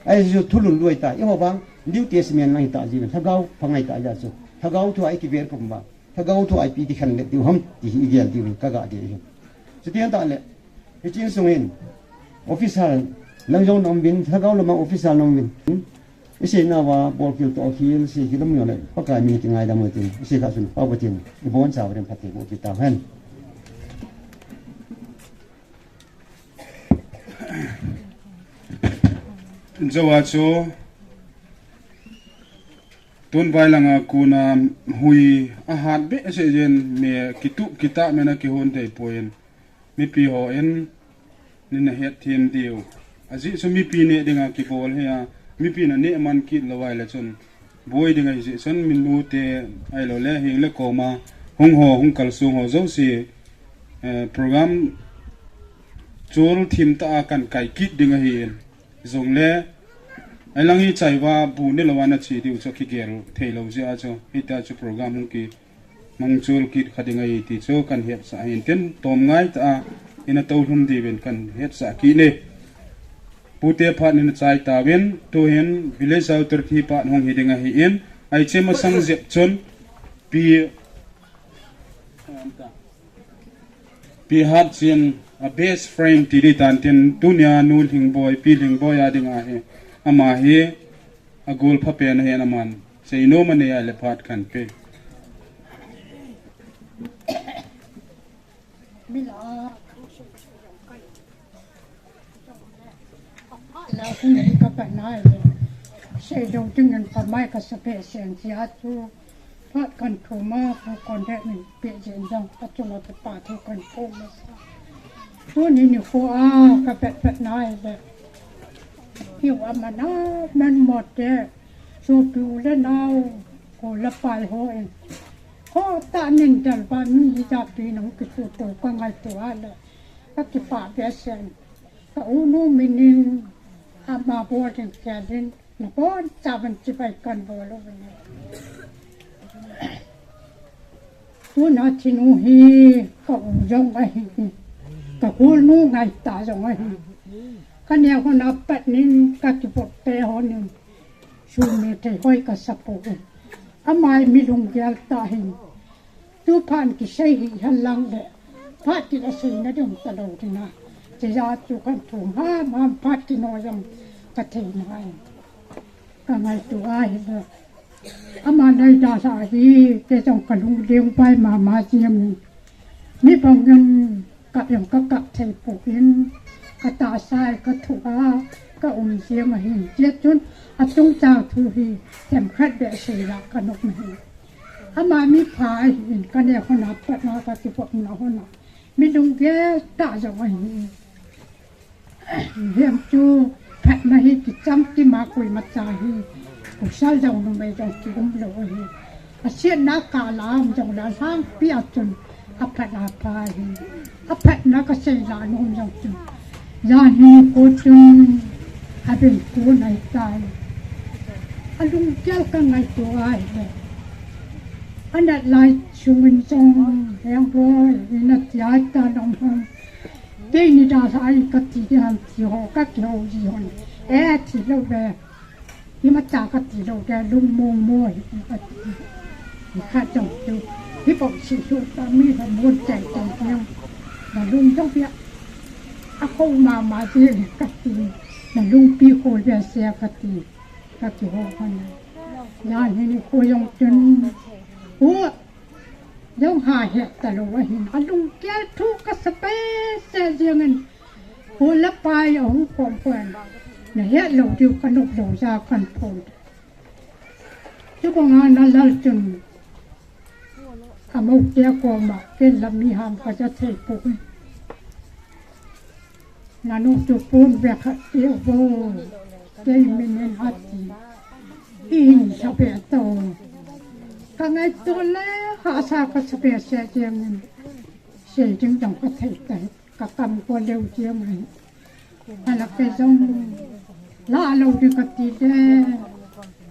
Ahi chu thulhun lui ta, eiho vang, New Testament lang hita jiu, lhagao, phangai ta ja chu. Lhagao thu a i kivel pum uva. Lhagao thu a ipi ti khen let diu ham, ti hi i gel diu, ka ga dei hi. Chuteng tah le, hiche insung hin, officer, lang jong na um uvin, lhagao lama officer na um uvin. I sei nauva, bolkhel tohkhel, sei khel um jong le, Pakai min kingaidam u tin, i sei kha chun, Pathen, i boncha u den phatthei boh peh tauhen. Jou a chu, tun vai langa kona hui a hat behseh jin, me kitup kitah men a kihon thei poi in, mipi hon, nin a het them diu. Ajeh chu mipi neh dinga kibol hi a, mipi na neh man kit lou vai le chun, boi ding ahi jeh chun, minute ahilou le, heng le koma, hung ho, hung kalsong ho jouse, eh, program chul thim tah a kan kai kit ding ahi in. Jongle, alang hi chaiva bu ne lou a na che diu chu kigel thei lou jeh a chu, hita chu program hung ki mang chul kit kha ding ahi ti chu kan hetsah ahin tin, tom ngai tah a, ina toulhum diuvin kan hetsah kit e. Pute phat nin a chai tauvin, tuhin village authority phat hung hi ding ahi in, aiche masang jep chun, pi, pi hat chin a best friend ti di tan tin, tunia nu Lhingboi, pi Lhingboi a ding ahi, ama hi, a gol pha pen ahin aman. Seinom anei a le phat kan pe. La hun ka pa nai le. Seidong dingin kamai kasa behseh jeh a chu. Phat kan thum a, pu kon de min pe jin jong, ka chunga kipa thu kan thum masa. Tuni nikho a, ka vet vet nai le. Hiu a mana, man mo te. Sopi u le nao, ko le pai ho in. Ho tah nin del ba mi hi ja pi nang kisuto ka ngaito a le. Ka kipah behseh. Ka u nu min in ama bol ding kei in. Nabonchauvin chibai kan bol uvin. Tuna thinu hi ka u jong ahi. Ka khol nu ngaitah jong ahi. Ka neo hon a pat nin ka kivop te hon in. Sum me thei hoi kasa poi. Ama hi mi lunggel tah ahin. Tu phat kisei hi hen lang le. Phat kit a seina ding talou ding a. Hiche jeh a chu kan thum ham ham phat kino jong ka thei nai. Ka ngaito ahi le. Ama nei dalha hi, kei jong ka lungdei pai mama jeng in. Mi bang in kap jong ka kap thei poi in, ka tahsa a ka thu a, ka um jeng ahi. Hiche chun a chungchang thu hi, themkhat beh sei la ka nom ahi. Ama mi pha ahin, ka neo hon a pat na ka kivop na hon a. Mi lunggel tah jong ahi. Hiam chu phatna hi kicham kima koima cha hi. Pasal jong numei jong kium lou ahi. Asetna kah a um jong le alhangpi a chun aphat apha ahi. Aphatna ka sei la nom jong chun. Jan hi ko chun abin ko nai tai. Alunggel ka ngaito ahi le. Anat lai sung in jong heng boi, ina ti ai ta nom hon. Keini dalha a kati ding ham ti ho, ka kihou ji hon. Eh, ti lou ve. Imacha kati lou ve, lung mong mo hi kati. Nikhat jong chu. Hibang sih sih ta mi la mon chai chai ding. Na lung jong pia. A khou mama ji kati. Na lungpi khol ve se kati. Ka kihou hon. Jan hi nikho jong chun. U. Jong ha het talou ahin, alunggel thu kasa behseh jeng in. Pu le pai ahung kom kom. Na het lou diu ka nop lou ja kan phon. Chu ko nga na lal chun. Amau te koma ken la mi ham ka ja thei pu. Nanu tu pun ve khat ti vo. Kei min en ati. I hin sa be to. Ka ngaito le ha sa ka sa be se je min. Se jing jong ka thei tai. Ka kam ko leu je mai. Ala ke jong. La lo di ka ti le.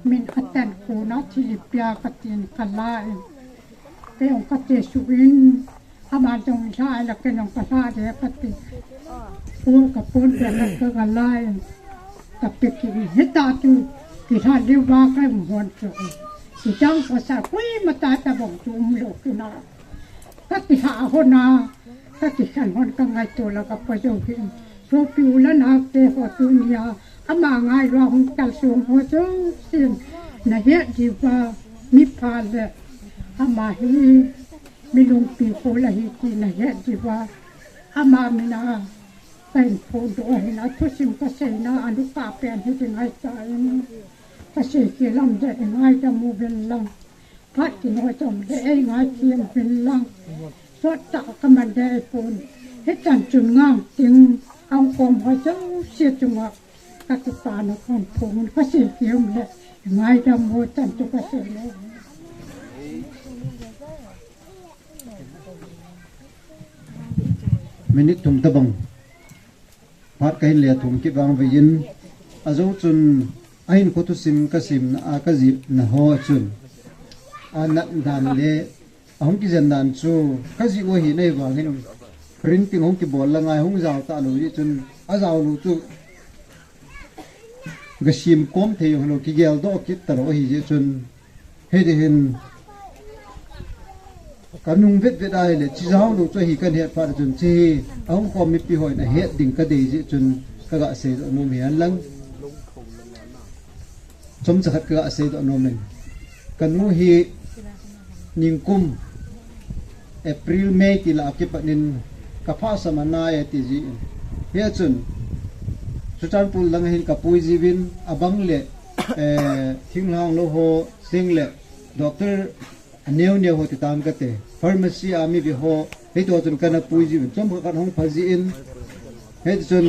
Min atan ko na thil pia ka tin ka la in. Kei ong ka te su in, ama jong la la kei ong ka la de ka te. Pun ka pun de la ka ka la in. Ka pe ki hita tu, ki ha liu ba ka muhon tu. Ki jang ka sa kui mata ta bong tu um lo ki na. Ka ki ha ho na, ka ki san hon ka ngaito la ka pa jo ki. Sopi u le nao te ho tunia, ama ngai lua hung kalsong ho jouse, na het diu va, mi pha le, ama hi, mi lungpi kho la hi ti na het diu va, ama mina, ka hin phondoh ahi na, thusim ka seina, anu ka pen hi ti ngai ta in, ka sei ki lam de ngai ta mu ben lang. Phat ti noi chom de ei ngai thiam hin lang. Sot ta ka man de ei pon. Hichan chun ngang ting ang kom ho jouse chunga. Ka tu pa na kon phon ka sei thiam le. Ngai da mo chan tu ka sei le. Minute thum tabang. Phat ka hin le thum kit vang vei in, a jo chun a hin kho thusim ka simna a ka jihna ho chun, a nat dan le a hung kijen dan chu ka jih u ahi nei vang hin, printing hung kibol la ngai hung jao ta lo jeh chun a jao lo chu ka sim kom thei hung lo kigel doh kit ta lo ahi jeh chun, Hiti hin ka nung vet vet a hile, chi jao lo chu ahi kan het phat chun, chi hi a hung khom mipi hon a het ding ka dei jeh chun ka ga sei doh nom hi hen lang. Chomcha khat ka ga sei doh nom in. Ka nu hi ningkum April, May ti lah a kipat in ka phasam a nai a ti jeh in. Hia chun Churachandpur lang hin ka pui jiuvin, abang le, eh, thinglhang lou ho, sing le, doctor a neo neo ho ti tan ka te. Pharmacy a mi ve ho, hei to chun ka na pui jiuvin. Chomkhat khat hung pha jin. Hei chun.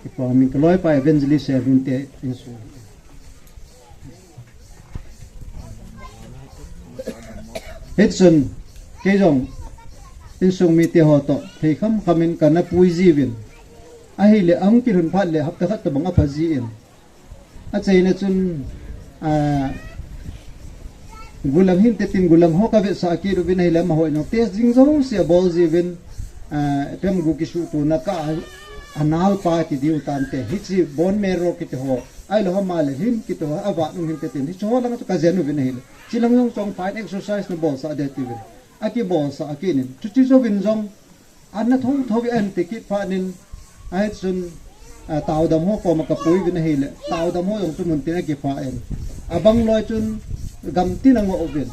Kipa min ka loi pa evangelist e run te insung. Hei chun, kei jong, insung mite ho to, thei kham kham in ka na pui jiuvin. Ahile, a hung kilhun phat le, hapta khat tabang a pha jin. A cheina chun, a, gulang hin te tin gulang ho ka vetsah kit uvin ahile, amaho in test ding jouse a bol jiuvin, a, pem gu kisuh tuna ka, a, anal pa ti diu tan te. Hichi bone marrow kiti ho. Ahilou ho ma le hin kiti ho, a vat nung hin te tin. Hichi ho lang chu ka jen uvin ahile. Chi lang jong chong pha in exercise na bolsah de tiuvin. A kibolsah a kinin. Chuche jouvin jong, an na thou thou in te kit phat in. Ahi chun, a, taodam ho koma ka pui uvin ahile. Taodam ho jong chu mun tin a kipha in. Abang loi chun gam tin a ngoh uvin.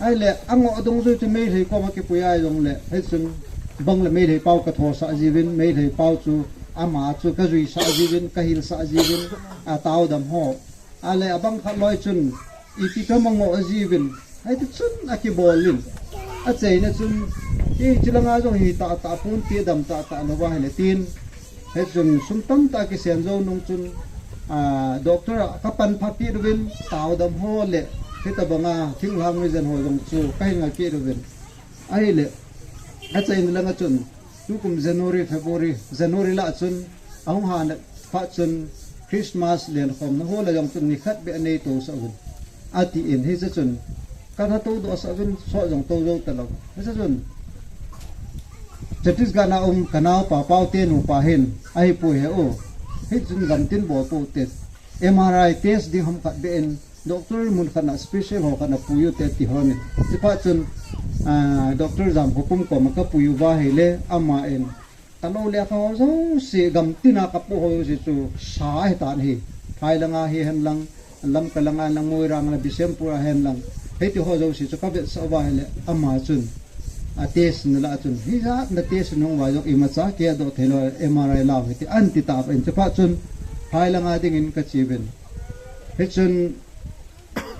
Ahile, a ngoh dungjuiya chu Meitei koma kipui a jong le. Ahi chun, bang le Meitei pau ka thosah jiuvin, Meitei pau chu ama chu ka juisah jiuvin, ka hilsah jiuvin, a taodam ho. Ahile abang khat loi chun, ipi ka ma ngoh jiuvin, hei ti chun a kibol in. A cheina chun, i chi langa jong hi tah tah pon ti dam tah tah lou va hile tin. Hei chun sum tamtah kisen jou nung chun, a, doctor a ka pan pha kit uvin, taodam ho le, hitabanga, thinglhang mi jen ho jong chu, ka hin nga kit uvin. Ahile, a cheina langa chun, tukum January, February, January lah chun, a hung ha na phat chun, Christmas lenkhomna ho la jong chun, ni khat beh a nei to sah uvin. A ti in, hiche chun, ka na to doh sah uvin, sot jong to jou ta lou. Hiche chun, Chhattisgarh na um, ka naopa, Paote nupa hin, ahi poi he u. Hichun gam tin bol pou te. M R I test ding ham khat beh in, Doctor mun khat na special ho khat na pui u te ti ho ni. Chuphat chun, ah, Doctor Jamkhopum koma ka pui uva ahile, ama in. Ka lou le ka ho jouse gam tina ka pu ho jouse chu sa ahi tan ahi. Phai langa hi hen lang, Lamka langa lang, Moirang lang, Bishnupur a hen lang. Hiti ho jouse chu ka vetsah uva ahile, ama chun a test na lah chun, hijat na test nung uva jong imacha kidoh thei lou, M R I lau hiti, anti tah in, chuphat chun phai langa dingin ka che uvin. Hichun,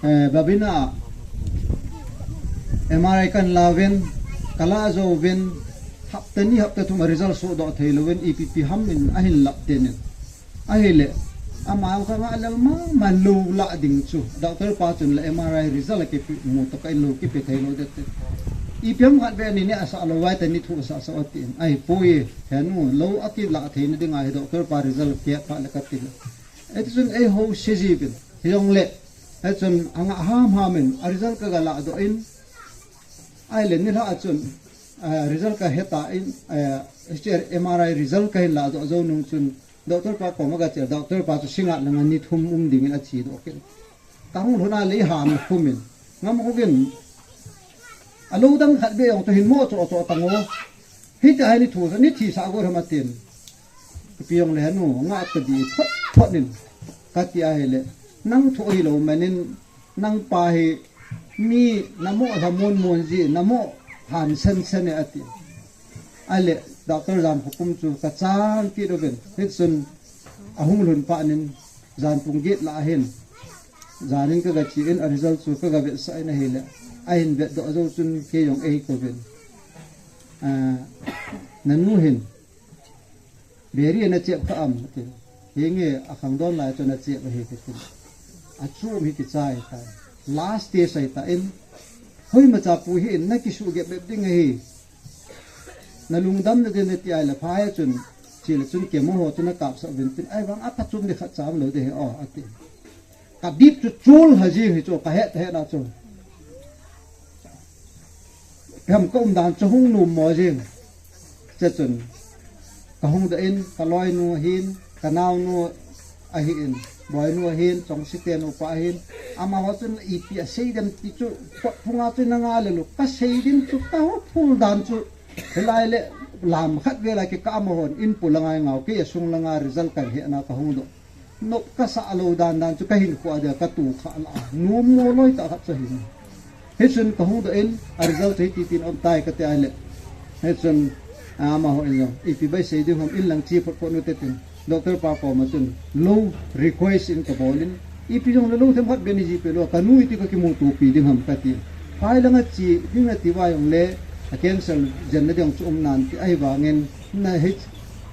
eh, Babina M R I kan lauvin, ka lah jouvin, hapta ni hapta thum a result sohdoh thei louvin, ipi pi ham in ahin lap tenin. Ahile, ama ka ngah lel mama lou lah ding chu. Doctor pa chun la M R I result akipe mu to ka in lou kipe thei lou det te. Ipi ham khat ve ni ne asah lou vai te ni thu asah sah ati. Ahipoi, henu, lou akilah theina dinga hi doctor pa result kihet phat le kati le. Eti chun eiho se ji uvin. Hijongle, eti chun angah hamham in, a result ka ga lahdoh in. Ahile, nilhah a chun, ah, result ka heta in, ah, M R I result ka hin lahdoh jou nung chun, Doctor pa koma ka che, doctor pa chu singngat langa ni thum um dingin ache doh kit. Ka hung lhun a le i ham khum in. Ngam khum in. A lou dang khat be jong chu hin mo cho cho tang o. Hiti a ni thu, ni thi sa go ham atin. Ka pi jong le nu, ngah ta di phot phot in. Ka ti ahile. Nang thu hi lou manin, nang pa hi mi namo lhamon mon ji, namo han sen sen e ati. Ahile, Doctor Jamkhopum chu ka chang kit uvin. Hichun ahung lhun phat in jan pung get lah ahin. Jan in ka ga che in a result chu ka ga vetsah in ahile. Ahin vetdoh jou chun kei jong eikou uvin. Ah, nanu hin. Beri na chep kha am, ati. Hinge akhangdon lai chu na chep ahi kati. Achom hi kichai ta. Last test ahi tan. Hoimacha pu hi in na kisuh gep bep ding ahi. Na lungdam na din nati ahile phai chun. Chule chun chemo ho chu na kapsah uvin tin. Ahivang a phachom di khat cha um lou di hi o, ati. Ka bip chu chul ha jing hi chu, ka het, het na chu. Gam ka um dan chu hung nom mo jing. Che chun, ka hung doh in, ka loinu ahin, ka naonu ahin, boinu ahin, Chongsi tenu pa ahin, amaho chun ipi asei dem ti chu, pot phunga chu na nga le lou, ka sei din chu, ka ho phul dan chu, hilai le lam khat vel a kikah amahon, in pu langa i ngau, kei a sung langa result kan hena ka hung doh. Nop ka sah lou dan dan chu ka hinkho a dia ka tu kha la. Nom mo loi tah khat chu ahin. Hichun ka hung doh in, a result chu hiti tin um tai kati ahile. Hichun, a, amaho in jong, ipi bai sei ding ham in lang che phot phot u te tin. Doctor pa koma chun, lou request in ka bol in. Ipi jong le lou themkhat beh ni ji pe lou, ka nu iti ka kimuto pi ding ham kati. Phai langa che ding nati uva jong le, a cancer jen na ding chu um nan ti ahivangin, na hich,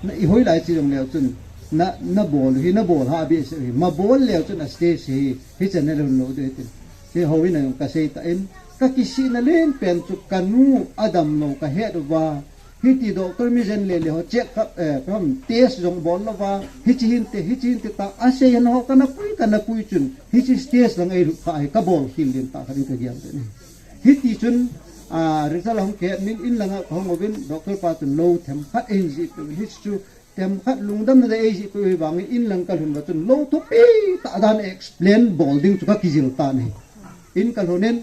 na i hoi lai che jong le chun. Na, na bol hi, na bol ha behseh hi. Ma bol leu chun a stage hi, hichan na lhun lou ding tin. Hiche ho in a jong ka sei tan, ka kisihna len pen chu ka nu a dam lou ka het uva. Hiti doctor mi jen le le ho check up, eh, pram test jong bol louva. Hiche hin te, hiche hin te ta, asei hin ho ka na pui, ka na pui chun. Hiche stage lang ei lhut kha hi ka bol khel len ta kha ding ka gel te ni. Hiti chun, ah, result hung kihet min in langa ka hung uvin, doctor pa chun lou themkhat ahin jih peh uvin. Hichu Themkhat lungdamna dei eiji pu hi vangin inlang kalhun uva chun lou thupi tah dan explain bol ding chu kakijil tan ahi. In kalhun in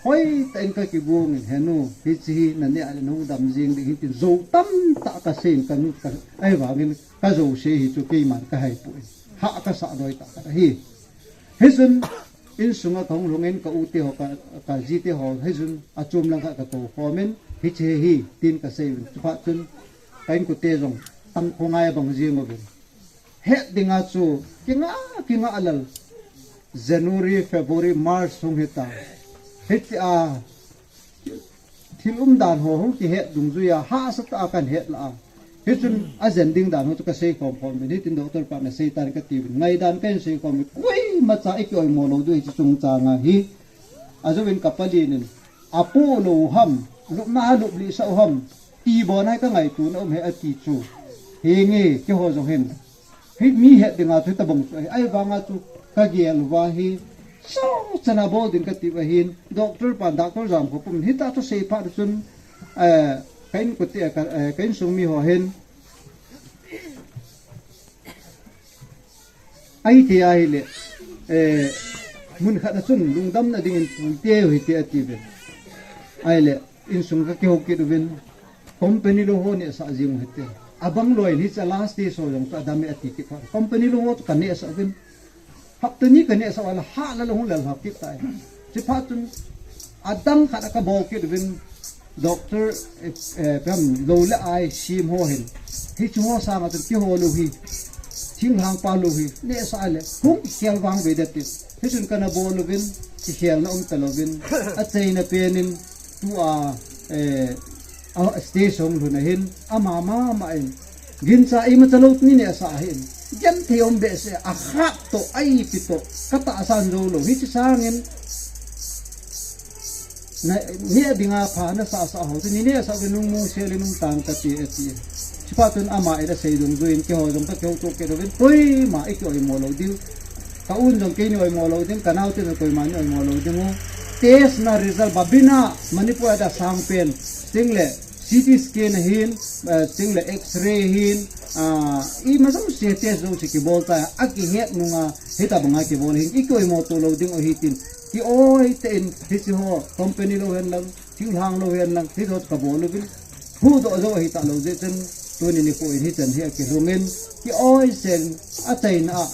hoitah in kakigong in, "Henu, hiche hi naneh a le nahung dam jing ding ahi," tin jou tamtah kasei in kanu ka, ahivangin kajou sei hi chu keiman kahaipoi. Hah kasah doi tah khat ahi. Hichun insunga kahung lhung in ka u te ho, ka, kaji te ho, hichun achom lang khat kakou khom in, "Hiche hi," tin kasei uvin. Chuphat chun ka inkote jong tangkhongai abang jing uvin. Het dinga chu, kinga, kinga lal. January, February, March hung hita. Hitia thil umdan ho hung kihet dungjuia, hahsatah a kahin het lah a. Hichun ajen ding dan ho chu kasei khom khom uvin. Hitin doctor pan asei tan kati uvin. Ngaidan kahin sei khom uvin. Koimacha iki oimo lou diu hiche chungchang a hi. Ajouvin kapalen in, apoh lou u ham, lupna a lup lih sah u ham, ti bon a hi kangaito na um e ati chu. Henge, keiho jong hin. Hi mi het dinga chu hitobang chu ahi, ahivanga chu kagel uva hi, sochan a bol ding kati uva hin, doctor pan, doctor Jamkhopum, hitia chu seiphat chun, eh, ka inkote, ka, eh, ka insung mi ho hin, Ahithei ahile, eh, mun khat a chun lungdamna dingin pui teu hite ati uve. Ahile, insung kakihou kit uvin, company lou ho nehsah jing u hite. Abang lou in hiche last day so jong chu adam e ati kit phat. Company lou ho chu kanehsah uvin. Hapta ni kanehsah uva ahile, hah lal hung lal hap kit tai. Chuphat chun, Adang khat a kabol kit uvin, doctor, eh, eh, pem, lou le ai sim ho hin. Hichu ho sanga chun kihol u hi. Thinglhang pa lou hi. Nehsah le. Hung kikhel vang ve det ti. Hichun kana bol uvin. Kikhelna um talouvin. Achaina penin. Tua, eh, a station lhun ahin. Ama mama in. Gincha imacha lou ni nehsah ahin. Genthei um behseh a khat toh, a ipi toh, katahsan jou lou. Hichi sangin, na, neh dinga pha nasah sah ho chu, ni nehsah uvin lungmong sel in um tang kati, ati. Chuphat chun ama in asei dungjuiyin, keiho jong kakihouto kit uvin, koima ikioimo lou diu. Ka un jong keini oimo lou ding, kanaote jong koima ni oimo lou ding u. Test na result babina, Manipur a da sangpen, chuteng le, C T scan ahin, eh, chuteng le X-ray ahin, ah, ima jouse test jouse kibol tai, akihet nunga, hitabanga kibol ahin, ikioimo to lou ding u hitin, kioi tah in, hiche ho, company lou hen lang, thinglhang lou hen lang, hiche ho kabol uvin, huhdoh jou ahi talou jeh chun, tuni nikho in hichan hi akilhumin, kioi sen, achaina a,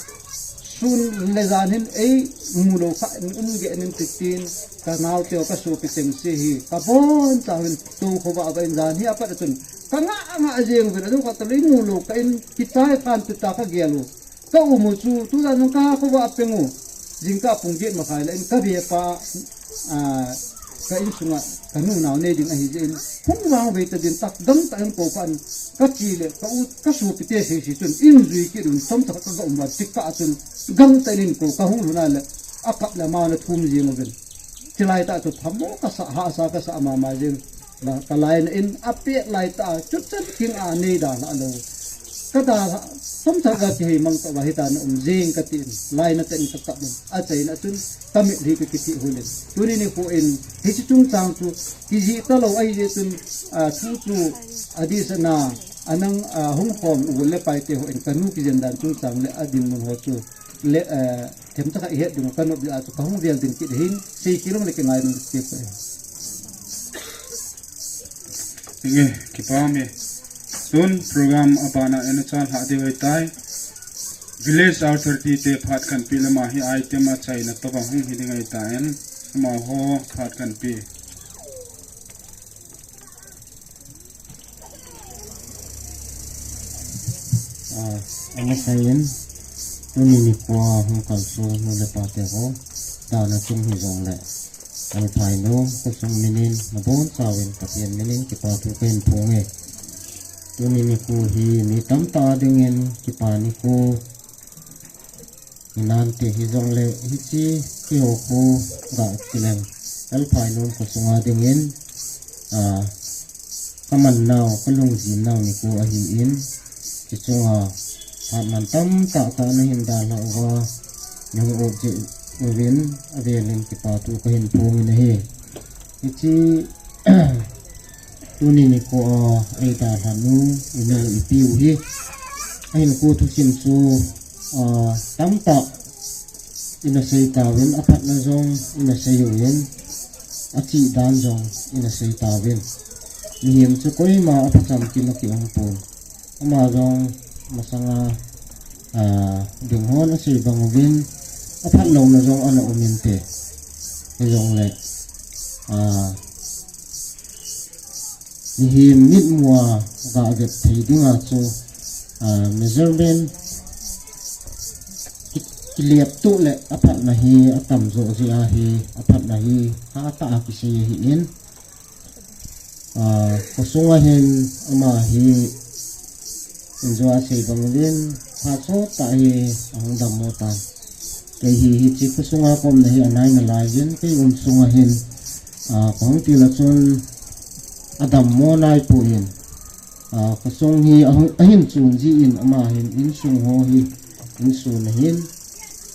sun le jan hin eimu lou kha, um geh nin titin, kanaote ho kasopi chengse hi, kabonchauvin, tou khovah vah in jan hi apat a chun, kanga nga jeng uvin, adang khat talou imu lou kah in, kichai khan tuta kagel u. Ka um u chu, tujan jong ka khovah peng u. Jingkah pung get makhai le in kabepa, ah, ka insunga, kanu nao nei ding ahi jeh in, hung vang vei ta din tak dang ta in kou pan, kache le, ka u, kasopite sei sei chun, in jui kit un, chomcha khat kaga um uva, chikah chun, gangtah in kou, kahung lhun a le, akap le ama na thum jeng uvin. Chulai tah chu phamo kasa, hahsa kasa mama jeng. La, kalaina in apet laitah a, chuchan king a nei dalha lou. Kadalha, chomcha kakihei mang tah uva hitia na um jeng katin, laina tah in kakap un. Achaina chun, kamitlhi kakithih hulin. Tuni nikho in, hiche chungchang chu, kijih talou ahi jeh chun, ah, thu chu, adih sahna, anang, ah, hung khom u le paite ho in, kanu kijen dan chungchang le, adinmun ho chu, le, eh, themcha khat ihet ding u kanop jeh a chu kahung vel ding kit ahin, seikhel le kingai ding kit ahi. Inge, kipah e. Tun program abana ina chalhah diu ahitai. Village Authority te phat kanpeh lama hi item achaina tobang hung hi ding ahitan. Amaho phat kanpeh. Ah, amasangin, tuni nikho a hung kalson nu le pate ho, dana chung hijongle, Alphai nu, khosung minin, nabonchauvin, Pathen minin, kipathu kahin phong e. Tuni nikho hi, mi tamtah dingin, kipa nikho, Hinante hijongle hiche keiho kho ga kileng Alphai nu khosunga dingin, ah, kamannau, kalungjimnau nikho ahin, hichunga phat mantam tahtah nahin dalha uva, nahung ot jeh uvin, avelin kipathu kahin phongin ahi. Hiche, tuni nikho a, eidalha nu, inu, ipi u hi, ahinkho thusim chu, ah, tamtah ina sei tauvin, aphatna jong ina sei uvin, achih dan jong ina sei tauvin. Mihem chu koima apha chamkim a kium pon. Ama jong masanga, ah, dinghon asei bang uvin, aphatlouna jong ana um inte. Hijongle, ah, mihem mitmua ga vet thei dinga chu, ah, measurement ki, kileptoh le aphatna hi atamjo jeh ahi, aphatna hi hatah a kisei ahin, ah, khosunga hin ama hi injo a sei bang uvin, phat sottah hi ahung dammo tan. Kei hi hiche khosunga kaumna hi anai nalaijin, kei um sunga hin, ah, kahung til a chun adammo naipon, ah, khosung hi ahung, ahin chun jin ama hin insung ho hi, insun ahin,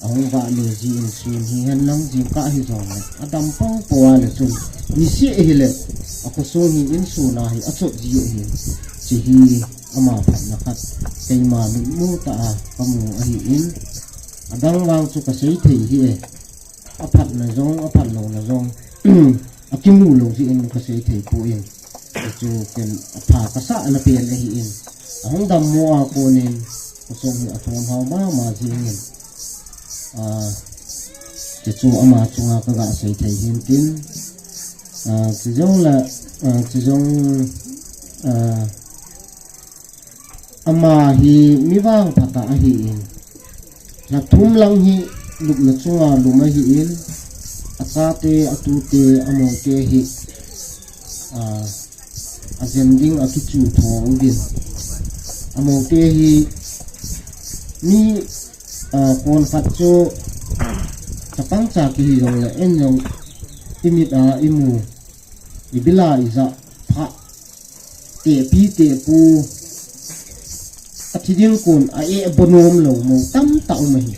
ahung vah le jin sun hihen lang jingkah hijongle, adam pongpong a le chun, niseh hile, akhosung hi insun a hi achot ji ahin, hiche hi ama phatna khat, keima mitmu tah a kamu ahin, adang vang chu kasei thei hih e, aphatna jong, aphatlouna jong, akimu lou jeh in kasei thei poi. Hichu ken apha kasahna pen ahin. Ahung dammo a konin, khosung hi athonghao mama jengin. Ah, hichu ama chunga kaga sei thei hintin. Ah, chujong la, ah, chujong, ah, ama hi mi vangpha tah ahin. Lha thum lang hi lupna chunga lum ahin. Achate, atute, amoute hi, ah, ajen ding akichu tho uvin. Amoute hi mi, ah, kon khat chu chapang cha kihi jong le en jong imit a imu, ibil a ija pha, tepi tepu, athi ding kon a eh bonom lou mou tamtah um ahi.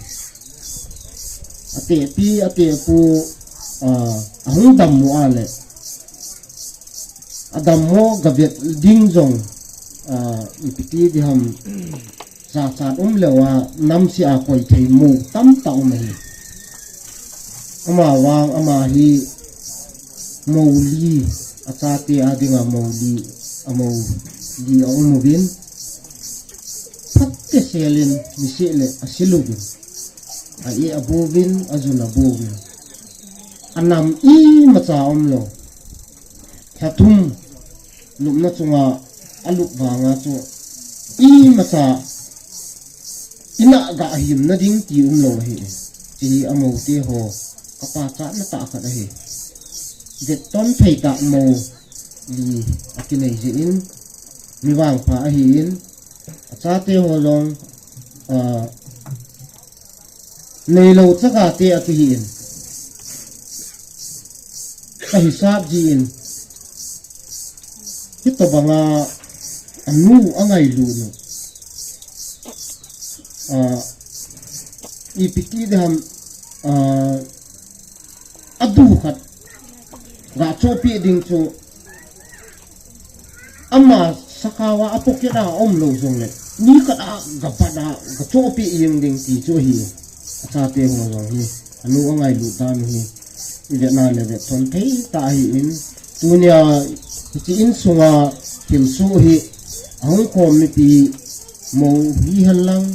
Atepi, atepu, ah, ahung dammo a le, adammo gavet ding jong, ah, ipi ti diham, jachat um lou a, namse a koi thei mou tamtah um ahi. Ama vang, ama hi mou li, achate a dinga mou li, amou li aum uvin. Phatecha selin niseh le asil uvin. A-eh abouvin, ajun abouvin. Anam imacha umlou. Lha thum lupna chunga alup vanga chu imacha ina gahimna ding ti umlou ahi. Hiche hi amoute ho kapachatna tah khat ahi. Vetton thei tah mou li akinei jeh in, mi vangpha ahin, achate ho jong, ah, neilou chagate akihin. Kahisap jin, hitobanga anu angailut nu, ah, ipi ti diham, ah, adu khat gachohpeh ding chu, ama sakhaova apocket a umlou jongle, mi khat a gapat a gachohpeh jeng ding ti chu ahi. Achate ho jong hi, anu angailut dan hi, ivetna le vetton thei tah ahin, tunia hiche insunga thilsoh hi ahung khom mipi, mou hihen lang,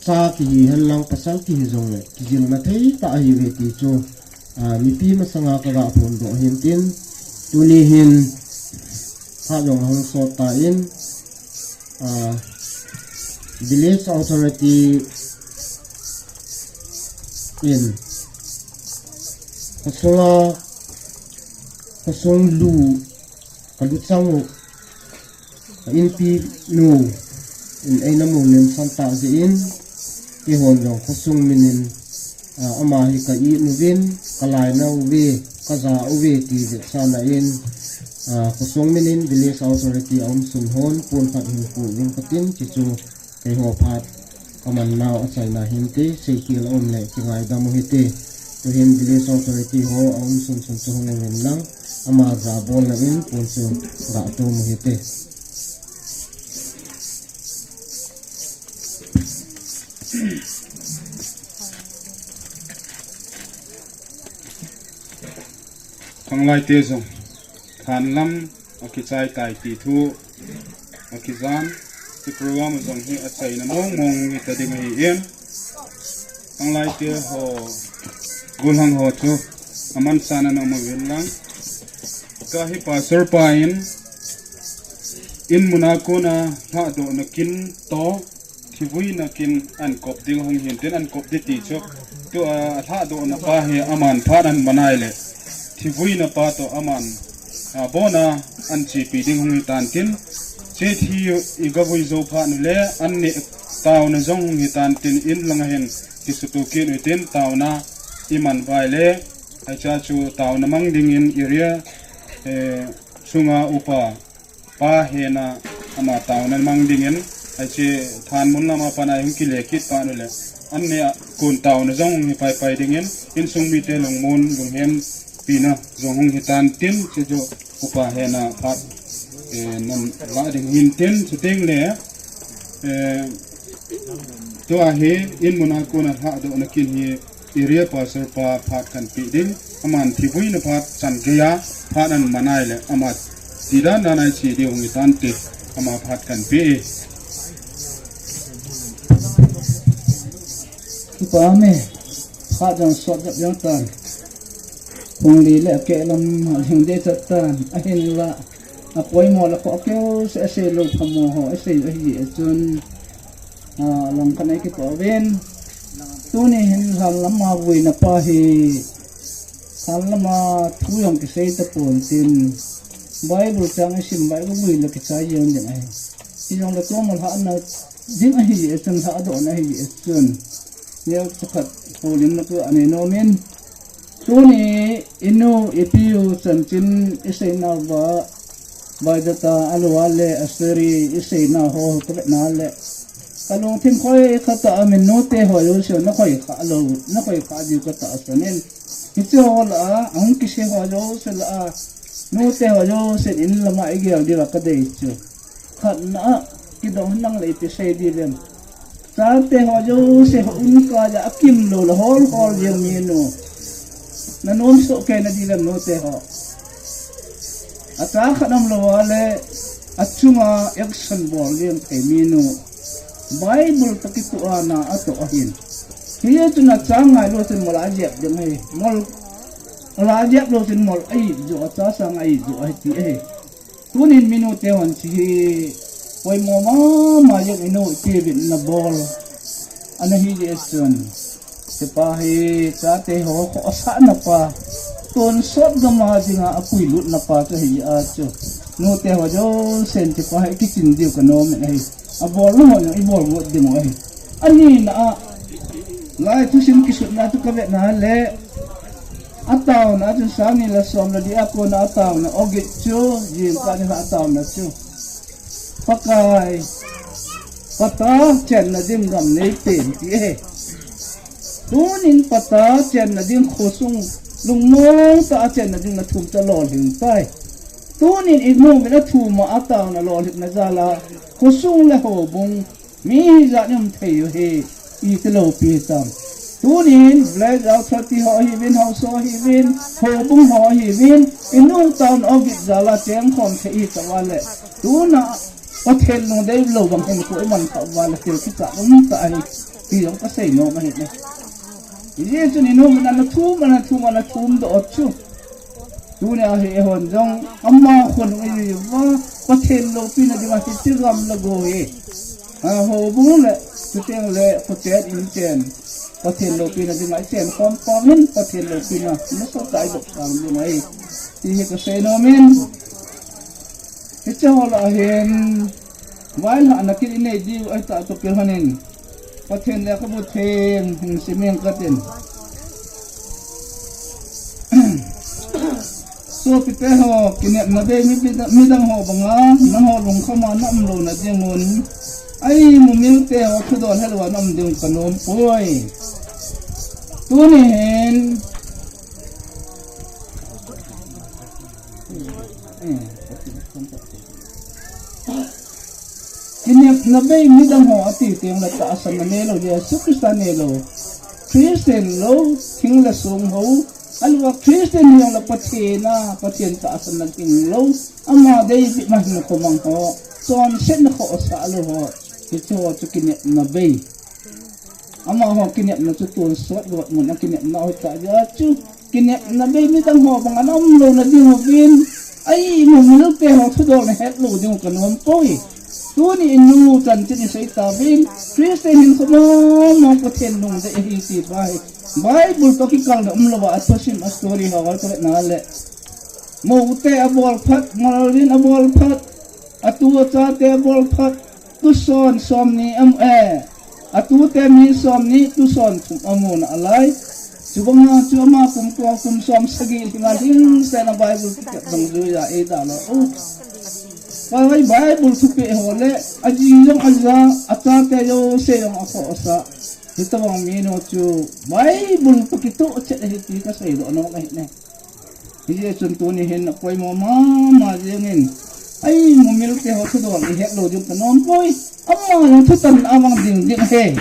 cha kihihen lang, pasal kihi jongle kijilna thei tah ahiuve ti chu, ah, mipi masanga kaga phondoh hintin, tuni hin phat jong ahung sot tan, ah, village authority in khosunga, khosung lu, kaluchang u, ka inpinu in eina mu lemsan tah jeh in, keihon jong khosung minin, ah, ama hi ka-it uvin, kalainau ve, kaja uve ti jeh sanga in, ah, khosung minin village authority aumsun hon pon khat hin pu jing katin, hichu keiho phat kamannau achaina hinte, seikhel aum le kingaidam u hite. Tuhin village authority ho aumsun sun chu hung uvin lang, ama jabolna in pon chu gatom u hite. Khanglaite jong thanlam akichai tai ti thu akijan, hiche program jong hi achaina mong mong hita ding ahin, khanglaite ho, golhang ho chu amanchahna ana um uvin lang. Tua hi pastor pa in, in muna kona lhahdohna kin toh thivuina kin ahin kop ding hung hintin, ahin kop ding ti chu, tua lhahdohna pa hi aman phat ahin manai le, thivuina pa toh aman, ah, abona ahin chepi ding hung hitan tin, hiche thi igavui jou phat u le, an neh taona jong hung hitan tin, in langa hin kisuto kit u hitin, taona iman uva ahile, hichea chu taona mang dingin area, eh, sunga upa pa hena ama taona mang dingin, hiche thanmun lama pat a hung kile kit phat u le, an neh a kon taona jong hung hi pai pai dingin, insung mite lungmon lunghempina jong hung hitan tin, hiche chu upa hena phat, eh, nalah ding hintin, chuteng le, eh, tua hi in muna kona lhahdohna kin hi area pastor pa phat kahin pe ding, aman thivuina phat chan geiya phat ahin manai le, ama tidan dan a iche diu hung hitante, ama phat kahin pe e. Kipa me, phat jong sot jep jeng tan. Phung li le akeh lam a hing deh chat tan, ahinla apoimo le kho akeu se asei lou phamo ho asei ahi e chun, a, lang khat nei kitoh uvin. Tuni hin lhan lama vuina pa hi, lhan lama thu jong kisei tapon tin, Bible chang isim Bible vui le kichai jeng ding ahi. Hijongle tumo lhahna ding ahi e chun, lhahdohna ahi e chun, neo chakhat houlimna chu anei nom in. Tuni inu ipiu chanchin iseinauva, Baidata, Alua le Aseri iseina ho kavetna le, kalungthim khoi khat a min nute ho jouse nakhoi kha lou, nakhoi kha diu katahsan in. Hiche ho lah a, ahung kisei ho jouse lah a, nute ho jousen in lama igel diuva kadei chu. Khatna a, kidong nang le ipi sei diu vem. Chate ho jouse houin kaiya akim lou le hol hol jeng minu. Nanom soh kei nadiu vem nute ho. Acha khat umlou a le, achunga action bol jeng thei minu. Bible toh kitoh a na atoh ahin. Hijeh chun acha ngailou chun mol ajep ding ahi. Mol, mol ajep lou chun mol ahi jo, acha sang ahi jo ahi ti ahi. Tunin minu te hon chi hi poimo mama jeng inu ipi vin nabol. Ana hijeh chun, hichepa hi chate ho khohsahna pa, tonsot gam a dinga apuilutna pa chu ahi a chu, nute ho jousen hichepa hi kichin diu kanom in ahi. Abolna ho jong ibol got diu ahi. Anina a, lai thusim kisutna chu kavetna le, ataona chu sang ni le som le li a kona ataona ogit chu, jingkah ni a ataona chu, Pakai, pata chenna ding gam neipen ti ahi. Tunin pata chenna ding khosung, lungmong tah a chenna ding nathum chu alolhing tai. Tunin imu min athum a ataona lolhinna jal a, khosung le houbung mi hijat in um thei u hi, iti loupi hitam. Tunin village authority ho ahiuvin, haosa ho ahiuvin, houbung ho ahiuvin, inu taona ogit jal a chengkhom thei ihiuva le, tuna Pathen lungdei lou bang hinkho iman khah uva le thil kichat umtah ahi, ti jong kasei nom ahi ne. Hijeh chun inu min ana thum, ana thum, ana thumdoh chu, tunia hi eihon jong ama khonung ihiuva, Pathen loupina dinga hiche gam le go hi, a, houbung le, chuteng le khochen inchen, Pathen loupina dinga ichen khom khom in, Pathen loupina nasatah a iboh sang ding ahi, ti hi kasei nom in. Hiche ho lah a hin, vailhahna kit inei diu ahitah toh kilhonin, Pathen lekhabu theng hin sim inge katin. Sopite ho, kinepna bei mi, midang ho banga nangho lungkham a naum louna dingun, a-imu milte ho thudol helouva naum ding kanom poi. Tuni hin, kinepna bei midang ho ati teng le tahsanna neilou, Jesu Christa neilou, Christian lou, thing le song ho, ahilouleh Christian hijongle Pathen a, Pathen tahsanna ding lou, ama dei bep ma hin khomang ho, chonsetna khohsah lou ho, hiche ho chu kinepna bei. Amaho kinepna chu tonsot got mun a kinepna ahitah jeh a chu, kinepna bei midang ho banga naum louna dinguvin, a-imu milte ho thudol nahet lou dingu kanom poi. Tuni inu chanchin isei tauvin, Christian hinkho mong mong Pathen lungdei ahi ti pa hi, Bible toh kikalna umlouva athusim a story ho kavet na le, moute abol phat, ngol in abol phat, atu achate abol phat, tuson somni am, eh, atute mi somni, tuson thum amuna alai. Chubanga chu ama kum ko, kum som sagi lhinga lhingsetna Bible kikep dungjuiya eidalhah u. Pakai Bible thupeh ho le, aji jong aja, achate jouse jong akhohsah. Hitobang minu chu Bible toh kitoh chet ahi ti kaseidoh nom ahi ne. Hijeh chun tuni hin apoimo mama jengin, a-imu milte ho thudol ihet lou ding kanom poi. Ama jong thutanna a vang ding ding ahi.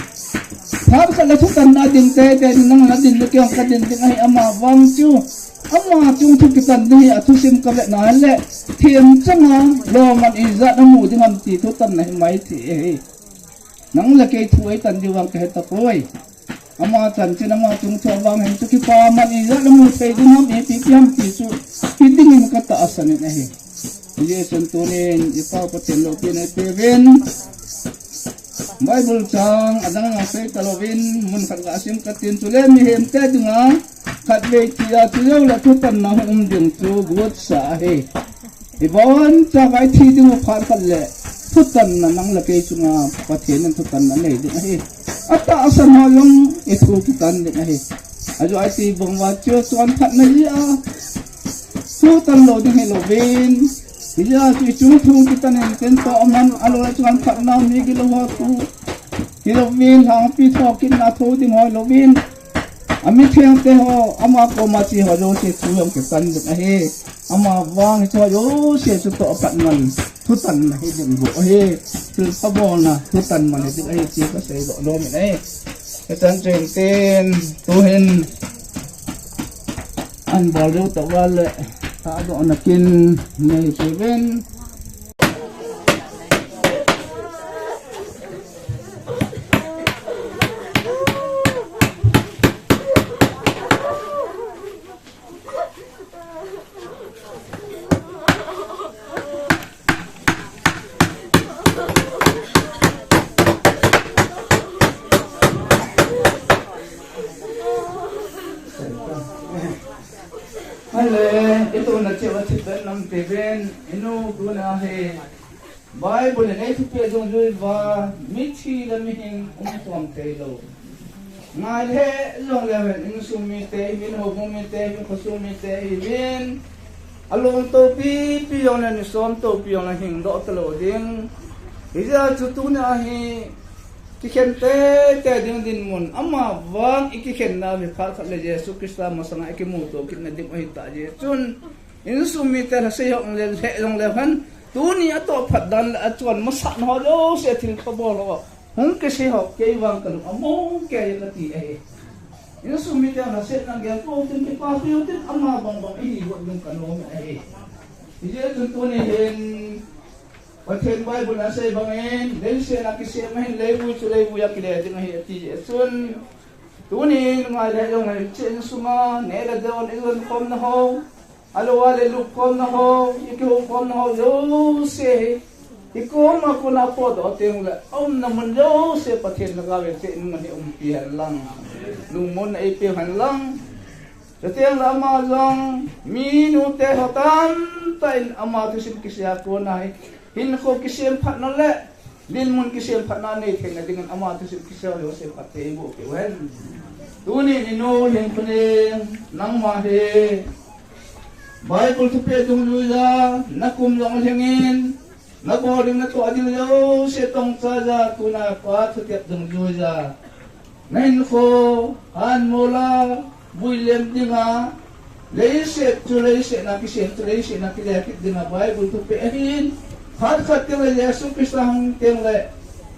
Phat khat le thutanna a ding teitei ding, nang nadin le kei jong kadin ding ahi ama vang chu. Ama chung thu kitan ding hi athusim kavet na le, themchanga lomman ijat namu ding ham ti thutanna hi maithei ahi. Nang le kei thu eitan diu vang kahe tapoi. Ama chanchin ama chungchang vang hin chu kipa man ijat namu thei ding ham, ipi pi ham ti chu hiding in katahsan in ahi. Hijeh chun tunin i Pau Pathen loupina i peuvin. Bible chang adang a sei talouvin, mun khat ga sim katin, chule mihem te dinga khatvei tia chu jou le thutanna hung um ding chu gotsa ahi. Ibon chavai thi ding u phat khat le thutanna nang le kei chunga Pathen in thutanna nei ding ahi. Atahsan ho jong i thu kitan ding ahi. Ajo ati bang va chu chuan phatna hi a. Thutan lou ding hi louvin. Hijeh chu i chung thu kitan in ten to aman alo chuan phatna mi kilou ho thu. Hi louvin hangpi tho kinna thu ding ho louvin. Amitheng te ho, ama koma che ho jouse thu jong kitan ding ahi. Ama vang hiche ho jouse chu toh apat man, thutan na hi ding bou ahi. Thilpha bolna, thutan man hi ding ahi ti kasei doh nom in ahi. Kachan chun tin, tuhin, an bol diu tah uva le, tahdohna kin nei hiuvin. Hale, ituna cheh uva thipbeh nam tiuvin, inu tuna hi. Bible in ei thupeh dungjui uva, mithi le mihing um khom thei lou. Ngai le jong le hen, insung mite, min houbung mite, min khosung mite, min along topipi jong le, ni som topi jong le hing doh talou ding. Hijeh chun tuni a hi, kikhen teitei ding dinmun, ama vang i kikhenna hi phat khat le Jesu Christa masanga i kimuto kitna ding ahi tah jeh chun, insung mite lhasei hok le lheh jong le hen, tuni a toh phat dan le a chuan masat na ho jouse thilpha bol ho. Hung kisei ho, kei vang kalung among kei kati ahi. Insung mite lhasei na gel ko tin kipa piu tin ama bang bang i hi got ding kanom ahi. Hijeh chun tuni hin, Pathen Bible a sei bangin, leiset a kisem ahin leivui chu leivui a kile ding ahi ati jeh chun. Tunin ngai le jong le hiche insunga, neh le don, i jon khomna ho, alou a le lup khomna ho, i kihou khomna ho, jouse hi. I koma kona potdoh teng le, aumna mun jouse Pathen lhagao in hiche in mun hi umpi hen lang. Lungmonna eipeu hen lang. Chuteng le ama jong, minu te ho tamtah in ama thusim kisei a kona hi, hinkho kisem phatna le, dinmun kisem phatna nei theina dingin ama thusim kisei ho jouse phatthei eiboh peh u hen. Tunin inu Lhingkhuning, nangma hi Bible thupeh dungjuija, na kum jong lhingin, na bol ding na toh ding jouse tongcha ja, tuna Pa thutep dungjuija. Na hinkho, hanmol a, vuilem dinga, leiset chu leiset na kisem chu leiset na kile kit dinga Bible thupeh ahin, khat khat teng le Jesu Christa hung teng le,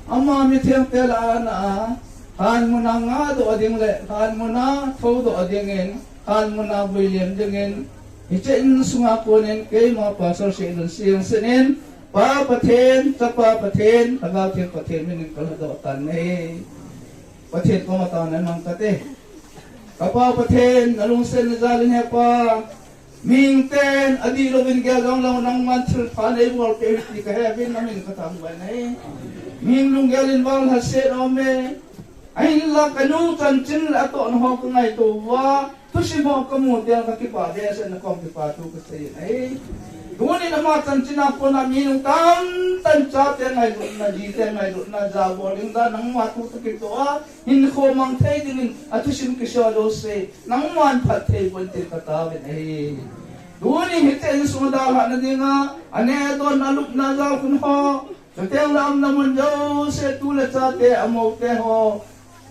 ama mitheng te lah a na a, hanmun a ngahdoh ding le, hanmun a thoudoh dingin, hanmun a vuilem dingin, hiche insunga konin keima Pastor Seidon Siangsen in, Pa Pathen, Chapa Pathen, Lhagao Theng Pathen minin kalhadoh tan ahi. Pathen koma taona mang kate. Ka Pa Pathen, na lungset na jal in he Pa. Mihing ten adih louvin gel jong lou nangman thilpha neibol peh u ti kahe uvin namin kathangvah in ahi. Mihing lunggel in vang lhaset aume. Ahinla kanu chanchin le atohna ho kangaito uva. Thusim ho kamu teng kakipah behseh in nakom kipathu kasei in ahi. Tunin ama chanchin a kona minu tamtah in chate ngailutna, jite ngailutna, jabol ding dan nangma thu toh kitoh a, hinkho mang thei dingin athusim kisei jouse, nangman phatthei boh in tin kataovin ahi. Tunin hiche insunga dalhahna dinga, aneh adon alupna jalkhun ho, chuteng le aumna mun jouse, tu le chate, amou te ho.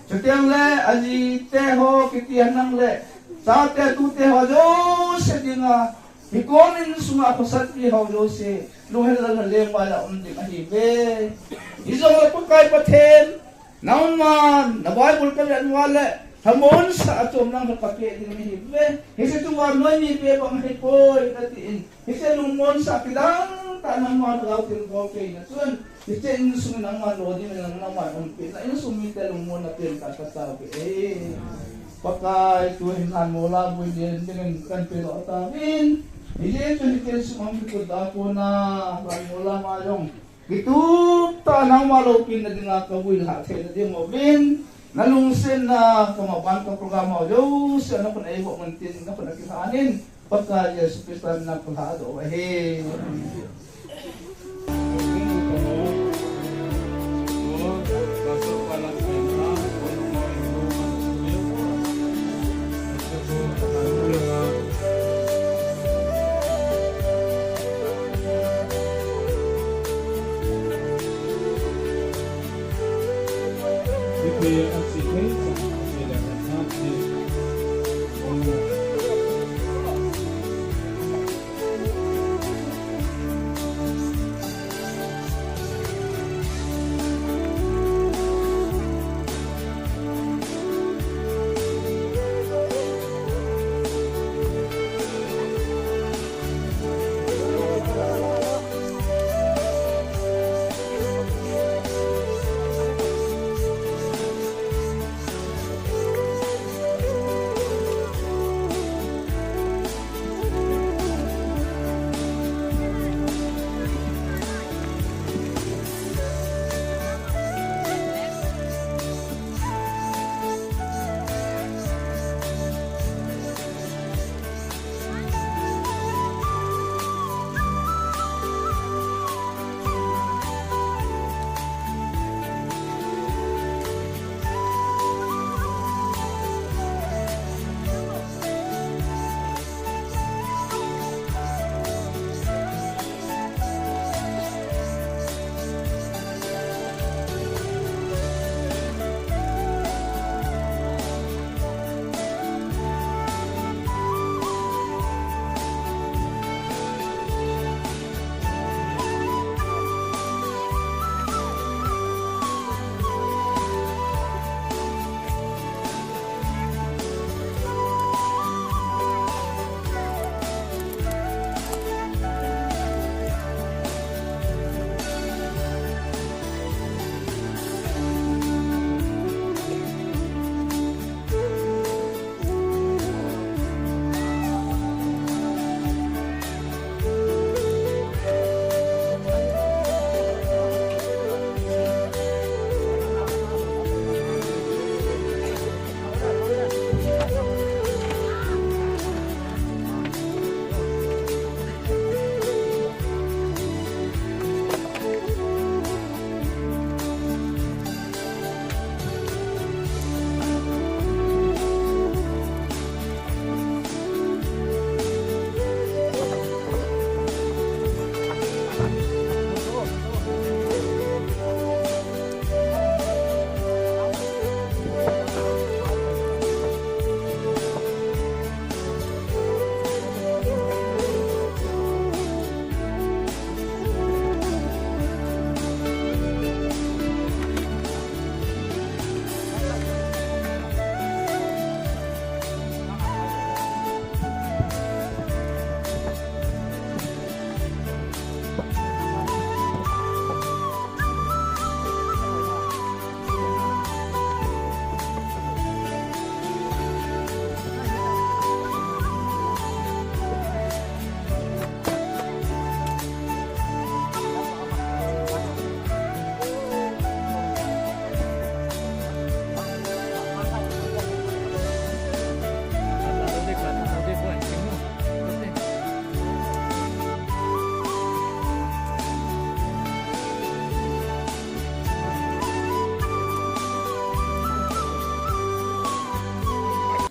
Chuteng le aji te ho kiti henlang le, chate tute ho jouse dinga, hikom insunga khosatpi ho jouse, lunghel lal lengvai a um ding ahiuve. Hijongle Pakai Pathen, nangman, na Bible kavet uva le, lhamonsah a chom lang kapeh ding ahiuve. Hiche chu vannoi mipi bang ahipoi, katin. Hiche lungmonsah kidang tah nangman lhagao thilbol keina chun, Hiche insung in nangman lo ding in nangman umpi, na insung mite lungmonna pen ta ka tao ke. Eh, Pakai, tu hin han mola bui ding ding in kan pe lo tauvin. Hiche chu hiche sum um ki kut a kona, han mola ma jong kitup tah nangma loupina dinga ka vui lha theina ding uvin, na lungsetna ka maban ka program ho jouse na khut a eiboh man tin, na khut a kilhan in, Pakai Jesu Christa mina ka lhadoh u ahi.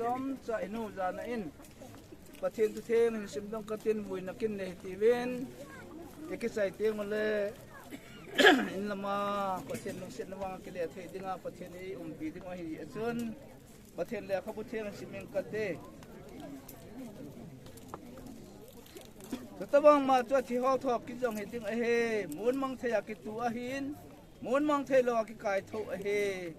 Chomcha inu jana in Pathen thu theng hin simdoh katin, vuina kin nei tiuvin. Ikichai teng ule in lama Pathen lungsetna vang kile thei dinga Pathen eiumpi ding ahi. Achun Pathen lekhabu theng simin kate. Chutabang ma chu athi ho thok kijong hi ding ahi. Mun mang thei a kitu ahin, mun mang thei lou a kikai tho ahi.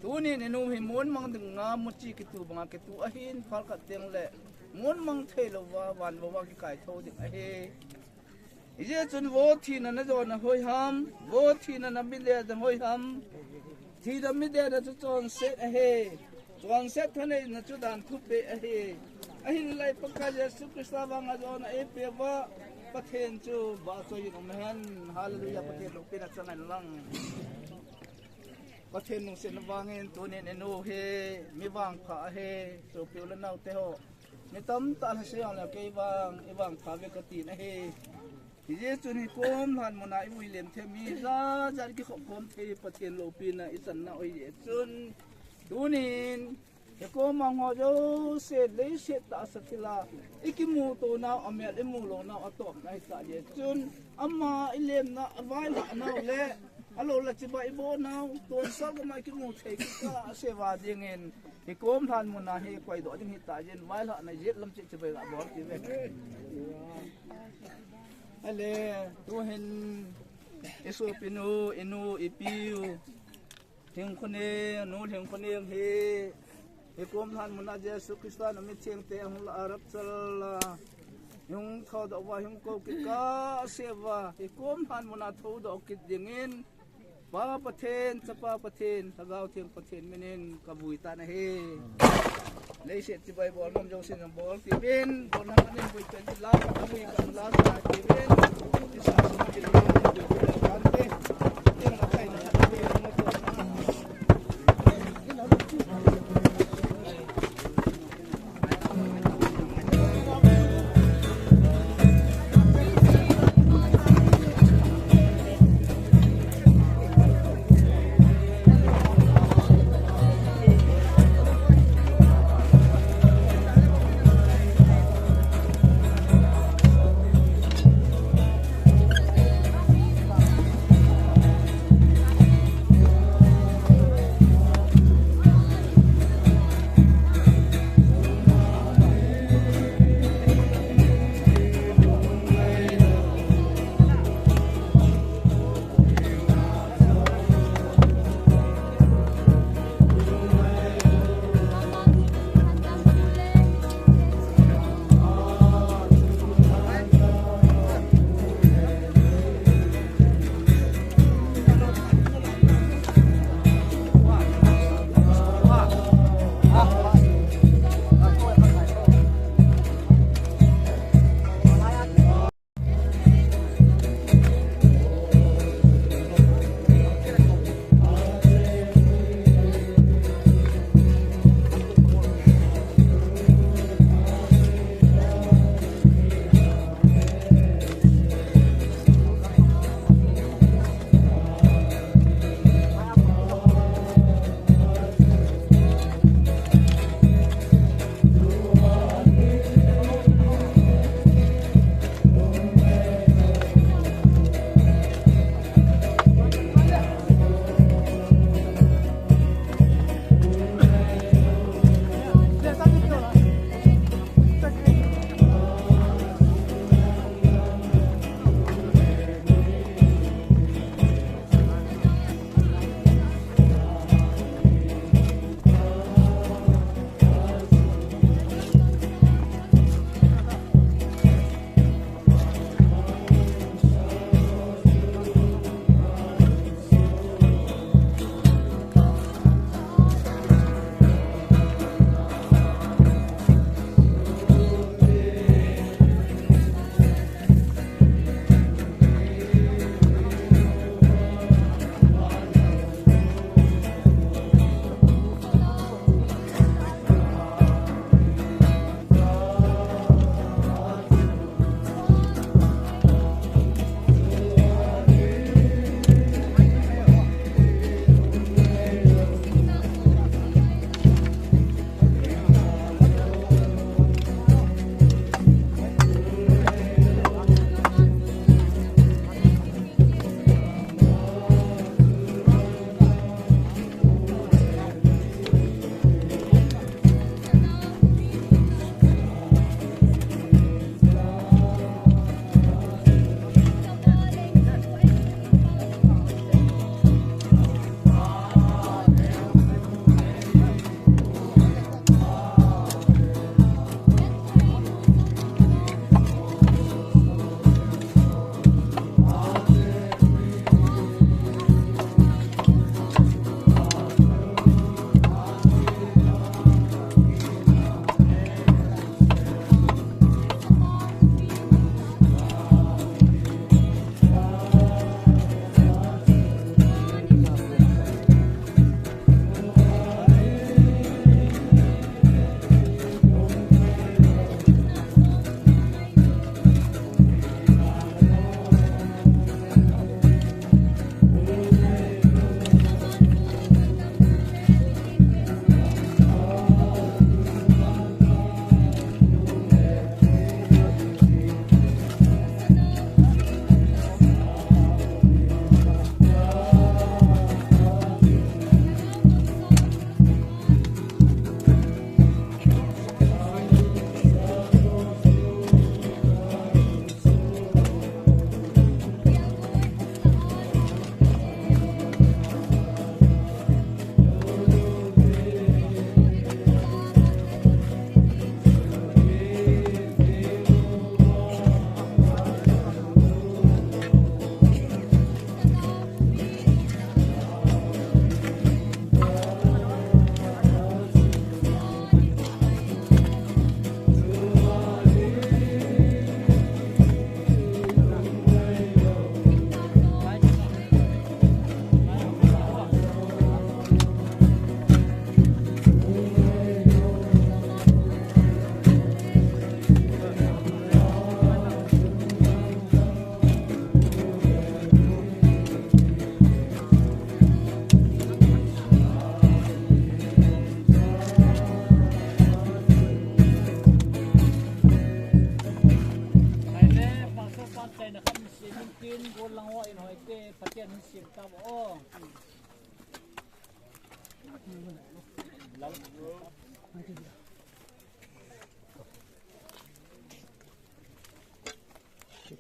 Tunin inu hi mun mang dinga muchi kitu banga kitu ahin, phalkhat teng le mun mang thei louva van vova kikai tho ding ahi. Hijeh chun vo thina na jona hoiham, vo thina na mit le na hoiham. Thina mit le na chu chonset ahi. Chonset thaneina chu dan thupi ahi. Ahinlah Pakai Jesu Christa vanga jona eipeuva Pathen chu vahchoiyin umhen. Hallelujah, Pathen loupina chang hen lang. Pathen lungsetna vangin tunin inu hi mi vangpha ahi, sopi u le naote ho. Mi tamtah in asei jongle kei vang, i vangpha ve kati ahi. Hijeh chun hikom lhan muna i vui lem thei mi jat jat kikhop khom thei Pathen loupina i channa u hijeh chun. Tunin, hikom a ho jouse leiset tahsa thila i kimuto nau, amel i mu lou nau, atopna hita jeh chun. Ama i lemna, availhah nau le, alou le chibai i bol nau, tonsot gam a i kimu thei kikah a seva dingin. Hikom lhan muna hi koidoh ding hita jeh in, vailhahna jet lam cheh chibai ga bol ti ve. Ale, tuhin, i sopinu, inu, ipiu. Lhingkhunem, nu Lhingkhunem hi, hikom lhan muna Jesu Christa na mithengte ahung lah a rapture a, hung thoudoh uva, hung kou kikah a seva, hikom lhan muna thoudoh kit dingin, Pa Pathen, Chapa Pathen, Lhagao Theng Pathen minin ka vui tan ahi. Leiset chibai bol nom jousen bol tivin, bol nom anin vui pen la, vui kan la sa tivin.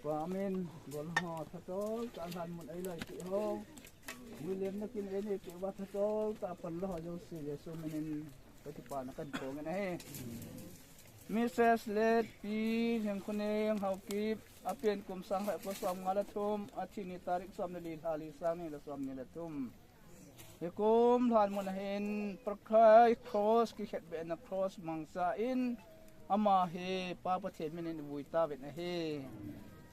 Amen. Gol ho, thatol tah lhan mun eiloi peh ho. William na kin eini peh uva thatol tah pan lou ho jouse Jesu minin kakipana kahin phong in ahi. Missus Letpi Lhingkhoneng Haokip, apen kum sang khat ko som nga le thum, athi ni tarik som le li, lha li, sang ni le som ni le thum. Hikom lhan mun ahin Pakai cross kikhetbehna cross mangcha in ama hi Pa Pathen minin ivui tauvin ahi.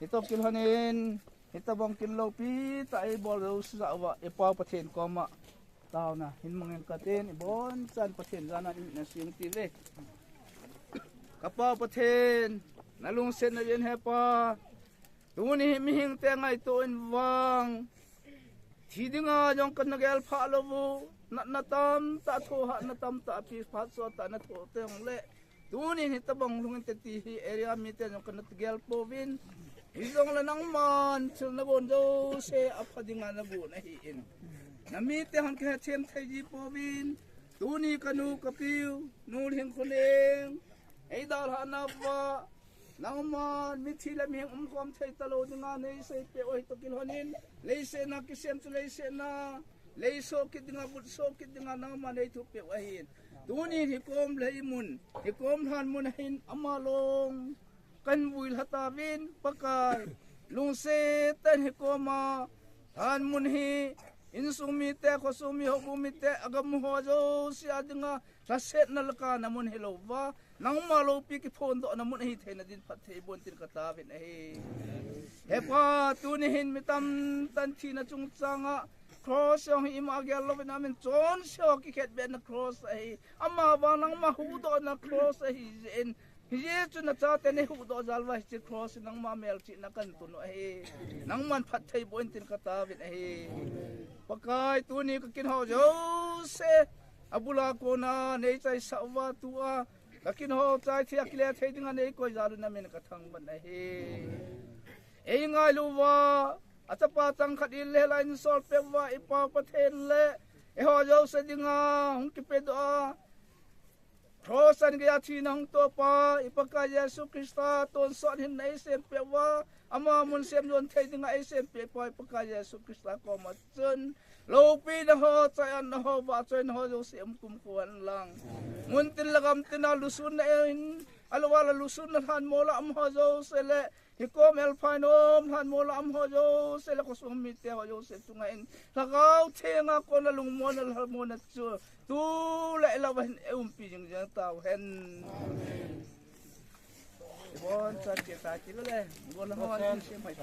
Hitoh kilhonin, hitobang kin loupi tah eibol jouse uva i Pa Pathen koma taona hin mangin katin, ibonchan Pathen jana in nasing tive. Ka Pa Pathen, nalungsetna ven he Pa. Tuni hi mihingte ngaito in vang, thi dinga jong kana gel pha lou u, natna tamtah, thohhatna tamtah, pi phat sot tah nathoh teng le. Tuni hitobang lhungin te ti hi area mite jong kana gel pouvin. Hijongle nangman thil nagon jouse apha dinga nagon ahin. Namite hon kahethem thei ji pouvin. Tuni kanu kapiu, Nu Lhingkhoneng eidalhah nauva, nangman mithi le mihing umkhom thei talou dinga neiseipeh u hitoh kilhonin, leiset a kisem chu leiset a, leiso kit dinga, vutso kit dinga nangman neithupeh u ahin. Tuni hikom lhei mun, hikom lhan mun ahin ama long kahin vui lha tauvin Pakai. Lungset tah in hikoma lhan mun hi insung mite, khosung mi, houbung mite, agam ho jouse a dinga lhasetna le kana mun hilouva, nangma loupi kiphondohna mun ahi theina din phatthei boh in tin kataovin ahi. He Pa, tuni hin mi tamtah in thina chungchanga cross jong hi ima gel louvin amen, chonse ho kikhetbehna cross ahi. Amavang nangma huhdohna cross ahi jeh in, hijeh chun nachate neihuhdoh jal uva hiche cross hi nangma melchihna kahin tun u ahi. Nangman phatthei boh in tin kataovin ahi. Pakai, tuni kakin ho jouse abula kona neichaisah uva, tua kakin ho chai thei a kile thei dinga neikoi jal un namin kathangvah in ahi. Eingailu uva, achapa changkhat in le lain solpeh uva, i Pa Pathen le eiho jouse dinga hung kipedoh a, cross a geiya thina hung topa i Pakai Jesu Christa tonsot hinna eisempeh uva, ama mun semjon thei dinga eisempeh pa i Pakai Jesu Christa koma chun loupina ho, chai-atna ho, vahchoina ho jouse umkum khom hen lang. Muntin le gamtin a lusunna in, alouva le lusunna lhanmol a um ho jouse le, hikom elphai nom lhanmol a um ho jouse le, khosung mite ho jouse chunga in Lhagao Thenga kona lungmonna lhamonna chu tule ilouva hin eiumpi jingjing tauhen. Ibonchan kei ta kile le, gol ho an sem mai.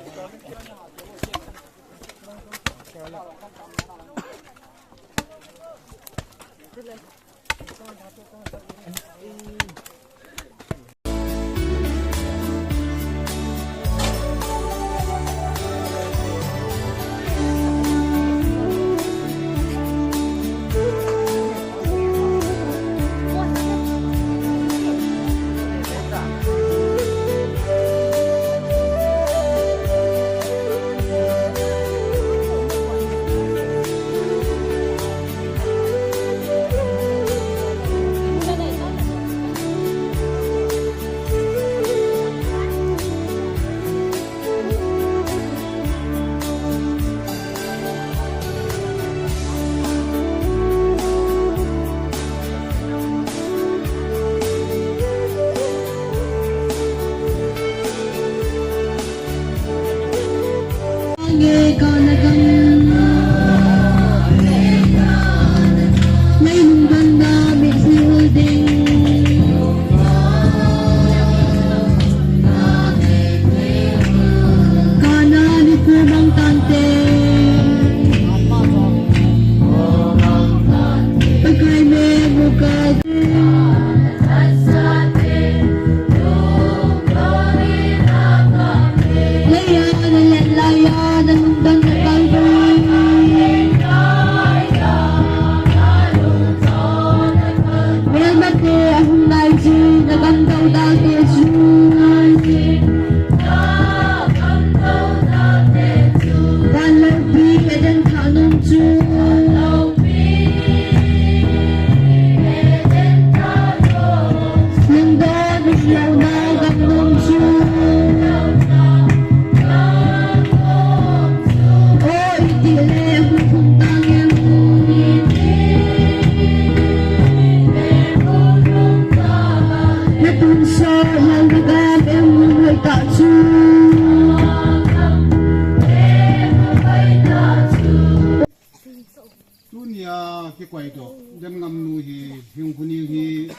Hing huni hi,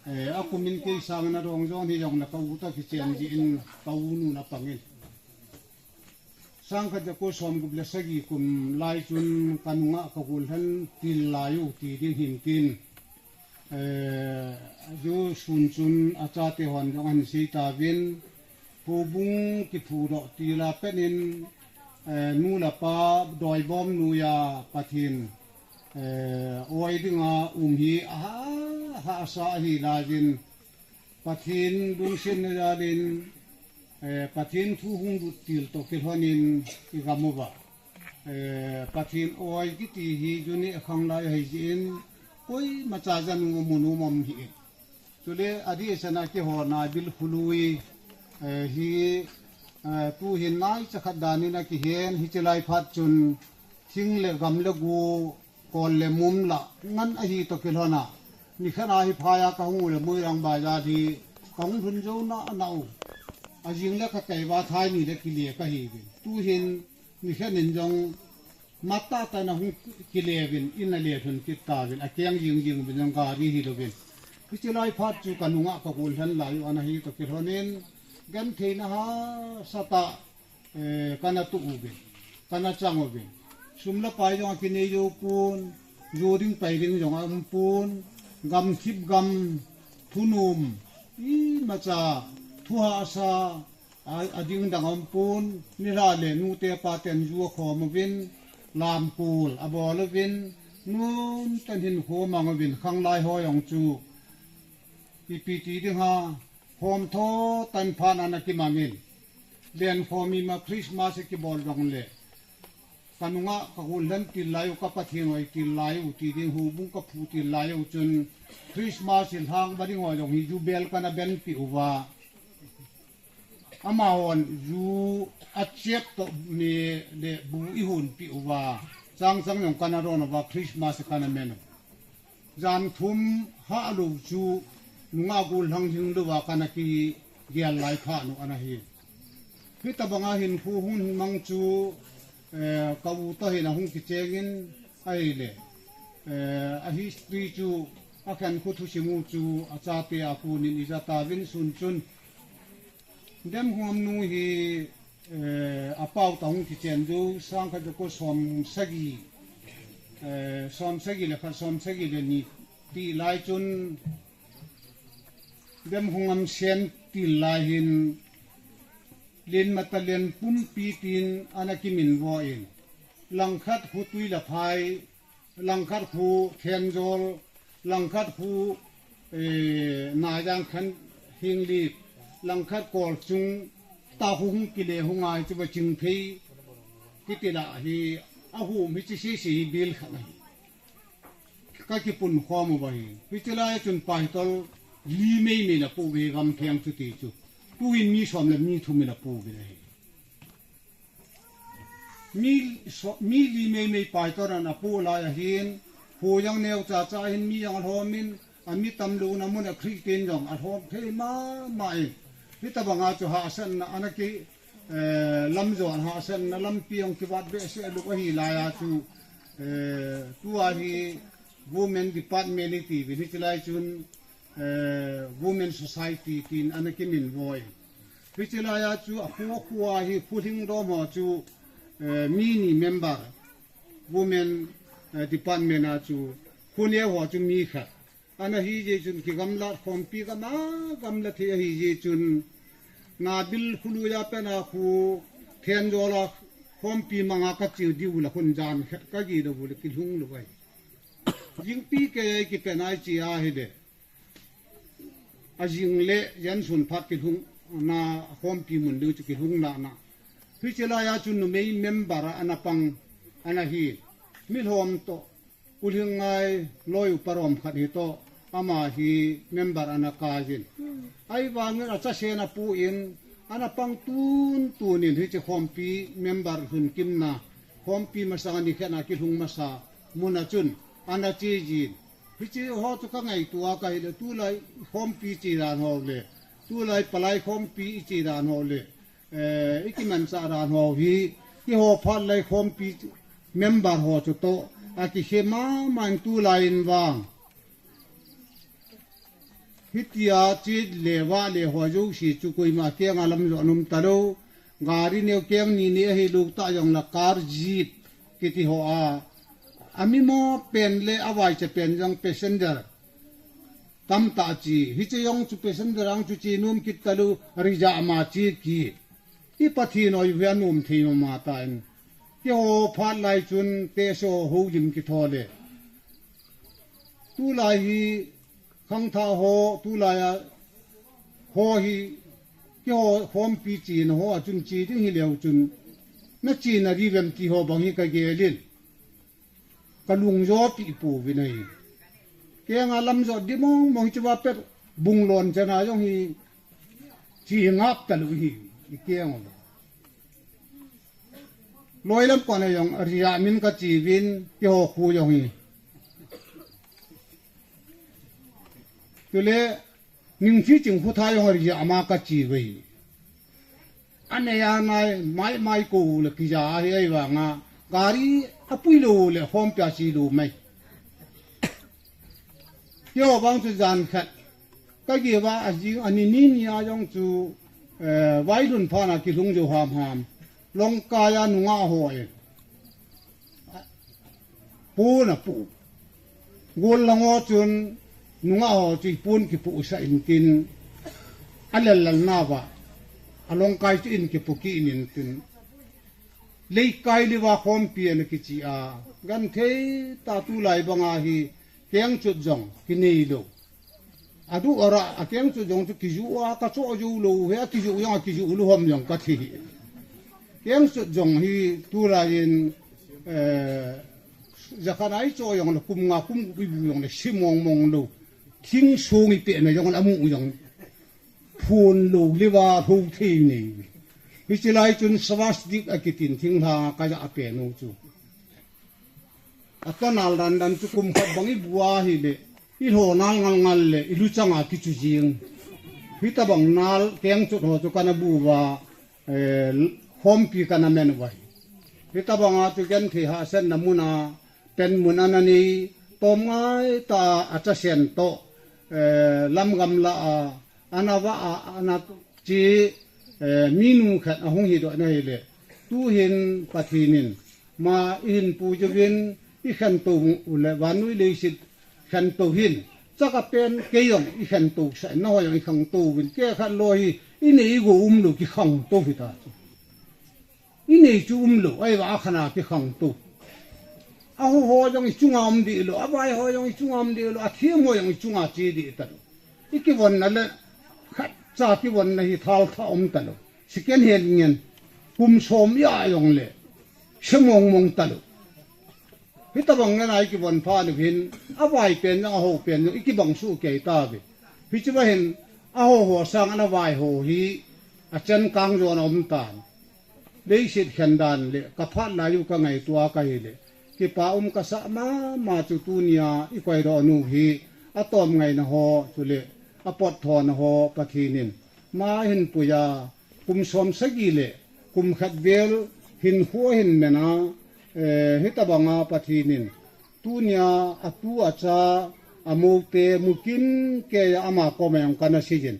eh, a kumin kei sang na dong jong hi jong na ka u ta kichen ji in ka u nu na pangin. Sangkhat jako somgup le sagi kum lai chun ka nunga ka gulhan til lai u ti ding hin tin. Eh, ju sun chun a chate hon jong an sei ta vin. Pu bung ki phu do ti la penin, eh, nu la pa doi bom nu ya Pathin. Eh, oi dinga um hi a ha, ha sa hi la jin. Pathin lungsetna jalin, eh, Pathin thu hung lut til to kilhonin i gam uva. Eh, Pathin oi kiti hi juni khang lai hei jin, koima cha janu mun um om hi. Chule adeh sana kihona bil khului, eh, hi, eh, tu hin nai cha khat danin a kihen, hichi lai phat chun thing le gam le gu, kol le mum la ngan ahi to kilhona. Nikhat a hi phai a ka hung u le Moirang bazar hi ka hung lhun jou na na u. A jing le ka kei va thai ni le kile ka hi vin. Tu hin nikhat nin jong mata ta na hung kile vin, in a le lhun kit ta vin, a keng jing jing vin jong gari hi lo vin. Hichi lai phat chu ka nunga ka gulhan lai u ana hi to kilhonin, gentheina hasa ta, eh, kana tu u vin, kana chang u vin. Sum le pai jong a kinei jou pon, ju ding pai ding jong a um pon, gam thip gam, thunom, imacha, thu hasa, a, a ding dang um pon, nilhah le nute paten ju a khom uvin, lamkul a bol uvin, nomtah in hinkho mang uvin, khanglai ho jong chu ipi ti ding ham, khom tho tan phat ana kimangin, len khom ima Christmas a kibol dong le, ka nunga ka gulhan til lai u, ka Pathin oi til lai u, ti ding, hu bung ka phu til lai u chun, Christmas in hang ba ding ho jong hi ju bel kana benpi uva. Amahon ju a chep to me le bu i hunpi uva. Chang chang jong kana don uva, Christmas kana men u. Jan thum hah lou chu nunga gulhan hing louva kana kigel lai phat nu ana hi. Hitabanga hinkho hung mang chu, eh, ka u ta hin ahung kichengin ahile, eh, a history chu a khankho thusim u chu a chate a konin i ja ta vin sun chun. Demhungam nu hi, eh, a pau ta hung kichen jou, sangkhat jako som sagi, eh, som sagi le khat, som sagi le ni ti lai chun, Demhungam sen til lai hin, Lenmata Lenpumpi tin ana kiminvo in, langkhat khu Tuilaphai, langkhat khu Thenjol, langkhat khu, eh, Naijang Khanhenglep, langkhat Kolchung, ta khu hung kile hung a hichu va Chingphei kiti la hi, a hum hichi sese hi bil khat ahi. Ka kipun khom uva hi. Hichi lai chun pastor li meimei na pu ve gam theng chu ti chu. Tu hin mi som le mi thum in a pu ve ahi. Mi so-, mi li meimei pastor ana pu lai ahin, pu jong neo cha cha hin mi jong alhom in, a mi tam lou na mun a Christian jong alhom thei mama in. Hitabanga chu hahsatna ana ki, eh, lam jo hahsatna lampi jong kivat behseh lou ahi lai a chu, eh, tua hi women department i ti vin hichi lai chun, eh, women society tin ana kiminvo in. Hichi lai a chu a khu a khu a hi khu lhing dom ho chu, eh, mi ni member, women, eh, department a chu khu neo ho chu mi khat. Ana hi jeh chun kigamlat khompi gam a gamla thei ahi jeh chun Nabil khului a pen a khu Thenjol a khompi manga ka chiu diu la khun jan khat ka gi lou le kilhung lou ai. Jingpi kei kipen ai chi ahile. A jing le jan sun phat kilhung na khompi mun ding chu kilhung na na. Hichi lai a chu numei member a ana pang ana hi. Mi lhom to. Kulhing ngai loi upa rom khat hi to, ama hi member ana kai jin. Ahivangin a chasen a pu in, ana pang tun tun in hichi khompi member lhun kimna, khompi masang a ni khat a kilhung masa mun a chun, ana che jin. Hichi ho chu ka ngaito a ka hile tulai khompi chi dan ho le, tulai palai khompi i chi dan ho le, eh, i kimanchah dan ho hi, keiho phat lai khompi member ho chu to, a kikhe mama in tulai in vang. Hitia chi le va le ho jouse chu koima kenga lamjot nom talou. Gari neo keng ni ni ahi lou ta jong la car jeep kiti ho a. Amimo pen le avaicha pen jong passenger tamtah chi. Hiche jong chu passenger ang chu chi nom kit talou, reserve ma chi ki. I Pathen oi hia nom thei mama tan. Keiho phat lai chun teso ho jim kithole. Tulai hi khangthah ho, tulai a ho hi keiho khompi china ho a chun chi ding hileu chun. Na china ri vem ti ho bang hi ka gelin. Ka lungjo pi pu vin ahi. Kenga lamjot di mong mong hiche va pet bung lon chana jong hi chi ngap talou hi. I keng o. Loi lam kona jong ria min ka chi vin keiho khu jong hi. Tule Ningthi Chingkhu tha jong ria ma ka chi vei. Anei anai mai mai ko le kija hi ai vanga. Gari apui lou le khompi a chi lou mai. Keiho bang chu jan khat. Ka gi va a jing ani ni ni a jong chu, eh, vailun phan a kilhung jo ham ham. Longkai a nungah ho e. Pon a pu. Gol lang ho chun nungah ho chu pon kipu sa in tin. A lel lel na va. A longkai chu in kipu ki in in tin. Leikai liva khompi ana kichi a. Gan thei ta tulai banga hi keng chut jong kinei lou. Adu ara a keng chut jong chu kiju a ka cho ju lou he a kiju jong a kiju lu hom jong ka thi hi. Keng chut jong hi tulai in, eh, jakhan ai cho jong le kum nga kum gup i bu jong le si mong mong lou. Thing sung i pe na jong le amu jong. Phun lou liva hou thei nei. Hiche lai chun swastik a kitin thinglhang a ka ja a pen u chu. A tonal dan dan chu kum khat bang i bu a hile. I lhonal ngal ngal le i luchang a kichu jing. Hitabang nal keng chut ho chu kana bu va, eh, khompi kana men vai. Hitabang a chu genthei hahsatna mun a pen mun ana nei. Tom ngai ta a chasen to, eh, lam gamla a, ana va a, ana chi, eh, minu khat ahung hi doh na hile. Tu hin Pathen in, ma i hin pu jovin, i khantou u le vannoi leiset khantou hin. Chaka pen kei jong i khantou sa, na ho jong i khangtou vin. Kei khat lo hi, i nei i gou um lou kikhangtou hi ta chu. I nei chu um lou, ai va a khana kikhangtou. A ho ho jong i chunga um di lou, a vai ho jong i chunga um di lou, a thiam ho jong i chunga chi di ta lou. I kivon na le, khat cha kivon na hi thal tha um ta lou. Second hand ngen, kum som ya jong le, se mong mong ta lou. Hitabang ngen a i kivon pha ni hin, a vai pen jong, a ho pen jong, i kibang su kei ta ve. Hiche va hin, a ho ho sang ana vai ho hi, a chen kang jo na um tan. Leiset khen dan le, ka phat lai u ka ngaitua ka hile. Kipa um ka sa mama chu tunia i koi doh nu hi, a tom ngaina ho, chule, a pot thona ho, Pathen in. Ma hin puja, kum som sagi le, kum khat vel, hin khu hin mena, eh, hitabanga Pathen in. Tunia a tu a cha, a moute, mukim kei a ama koma jong kana seijin.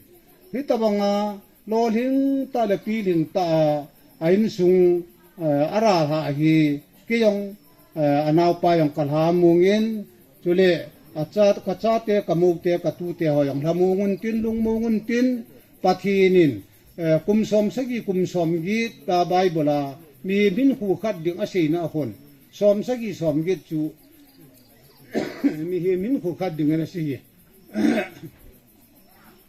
Hitabanga, lolhing ta le pilhing ta a, a insung, eh, a ra lha hi, kei jong, eh, a naopa jong ka lha mong in, chule, a cha, ka chate, ka moute, ka tute ho jong lha mong un tin, lung mong un tin, Pathen in, eh, kum som sagi, kum som get ta Bible a, mihem hin khu khat ding a seina a khun. Som sagi, som get chu, mihem hin khu khat ding ana sei hi.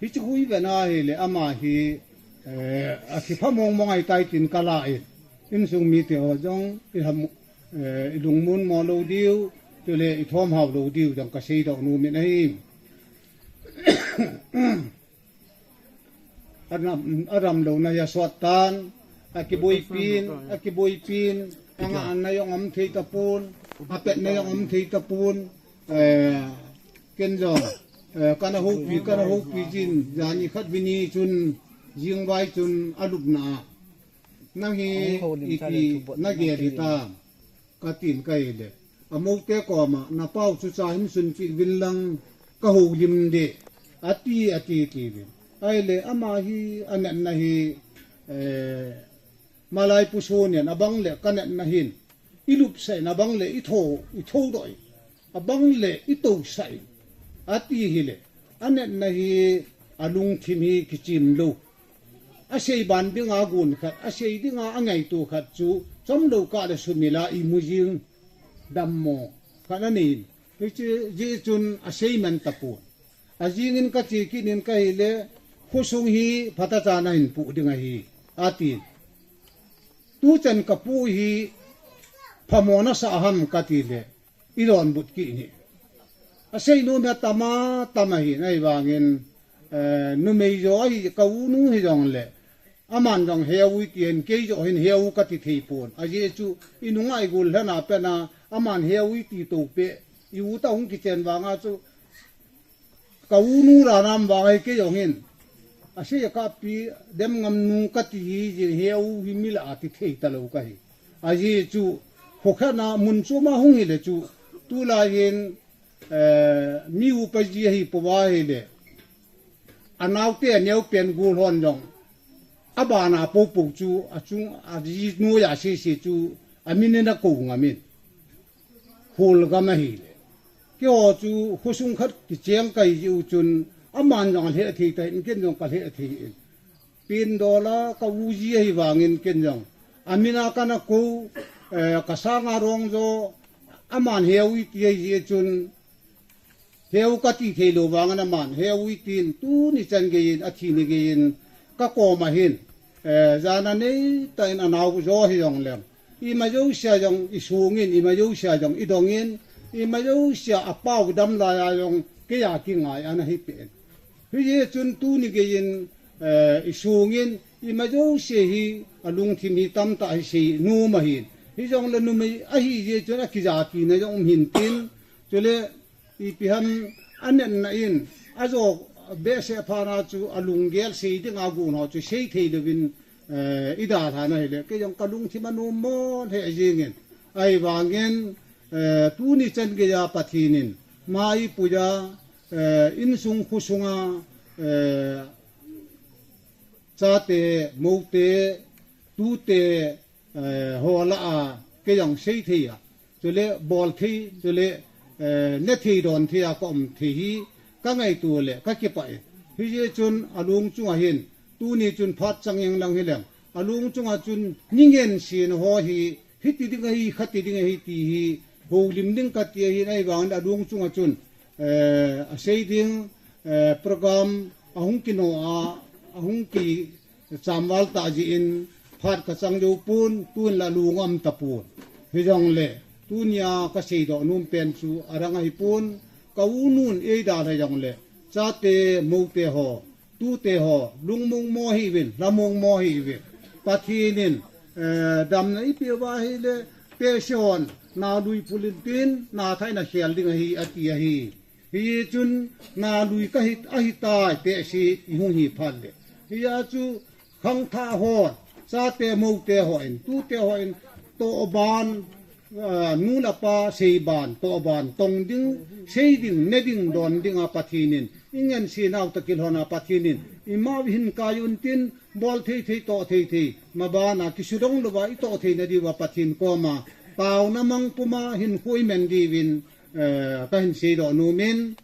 Hichu hui vena hile ama hi, eh, a kipha mong mong ai tai tin ka la in. Insung mite ho jong i ham, eh, i lungmon mo lou diu, chule i thom hao lou diu jong ka sei doh nom in ahi. A ram, a ram lou na ya sot tan, a kiboipin, a kiboipin, a nga an na jong om thei tapon, a pet na jong om thei tapon, eh, ken jong, eh, kana houpi, kana houpi jin, jani khat vini chun, jingvai chun, a lupna a. Nang hi, iti, na gel hi ta. Ka tin ka hile. A moute koma, na pau chu cha hin sun chi vin lang ka houlim de. ati, ati, ati ve. Ahile ama hi anatna hi, eh, malai pu sonin abang le kanatna hin, ilupsah in abang le itho, itho doh in, abang le itosah in, ati hile, anatna hi alungthim hi kichim lou. Asei ban dinga gun khat, asei dinga angaito khat chu, chomlou kah le sumil a imu jing dammo khat anei in. Hiche jeh chun asei man tapon. Ajing in kache kit in kahile, khosung hi phatechan ahin pu ding ahi, atin. Tuchan kapu hi phamo nasah ham kati le, idonbut kit in ahi. Asei nom hi atama, tama hi, ahivangin, eh, numei jo ahi, ka unu hijongle, aman jong heu iti hen, kei joh hin heu kati thei pon. Ajeh chu, inunga igol lhana pena, aman heu iti tou peh, i u ta hung kichen vanga chu, ka unu ra nam vang ahi kei jong hin. Asei a kapi dem ngam nu kati hi jin, heu hi mi lah a ti thei talou kahi. Ajeh chu, khokhat na mun choma hung hile chu, tulai hin, eh, mi upa ji ahi pouva hile, anaote aneo pen gol hon jong, abana poupou chu, achung, aji noiya sese chu, amin in akou ngam in. Kholgam ahile. Keiho chu khosung khat kicheng kahi jeh u chun, aman jong alheh thei tan, ken jong kalheh thei in. Pen dola ka u ji ahivangin ken jong, amin a kana kou, eh, ka sanga rong jo, aman heu iti ahi jeh chun, heu kati thei lou vangin aman heu itin, tuni chan geiyin, athi ni geiyin, ka koma hin, eh, jana neitah in anao jo hijongleng, ima jousea jong isungin, ima jousea jong idongin, ima jousea apao dam laiya jong keiya kingai ana hipen. Hijeh chun tuni geiyin, eh, isungin, ima jouse hi alungthim hi tamtah hi sei nom ahin. Hijongle numei ahi jeh chun akijati na jong um hintin. Chule, ipi ham, anatna in, ajo behseh phat na chu alunggel sei dinga gon ho chu sei thei louvin, eh, idalhan ahile, kei jong kalungthim anom mo lheh jengin. Ahivangin, eh, tuni chan geiya Pathen in, maipuiya, eh, insung khosunga, eh, chate, moute, tute, eh, ho lah a, kei jong sei thei a, chule bol thei, chule, eh, ne thei don thei a ka um thei hi, ka ngaito le, ka kipah e. Hijeh chun alung chunga hin, tuni chun phat chang jeng lang hileng, alung chunga chun, ni ngensen ho hi, hiti ding ahi, khati ding ahi ti hi, houlim ding kati ahin, ahivangin alung chunga chun, eh, asei ding, eh, program ahung kino a, ahung kichamval tah jeh in phat kachang jou pon, tun la lungam tapon. Hijongle, tunia kasei doh nom pen chu adang ahipon, ka u nun eidalha jongle, chate, moute ho, tute ho, lungmong mo hih uvin, lhamong mo hih uvin. Pathen in, eh, damna eipeh uva ahile, tehse hon, na lui phul intin, na thah in akhel ding ahi, ati ahi. Hichun, na lui kahi, ahitai, tehse ihung hi phat le. Hia chu, khangthah hon, chate moute hon, tute hon, tohban, ah, nu le pa seiban, tohban, tong ding, sei ding, ne ding, don ding a Pathen in, i ngensenau tah kilhon a Pathen in, ima hin kai untin, bol thei thei, toh thei thei, maban a kisudong louva, i toh theina diuva Pathen koma, taona mang puma hin khuimen diuvin, eh, kahin seidoh nomin,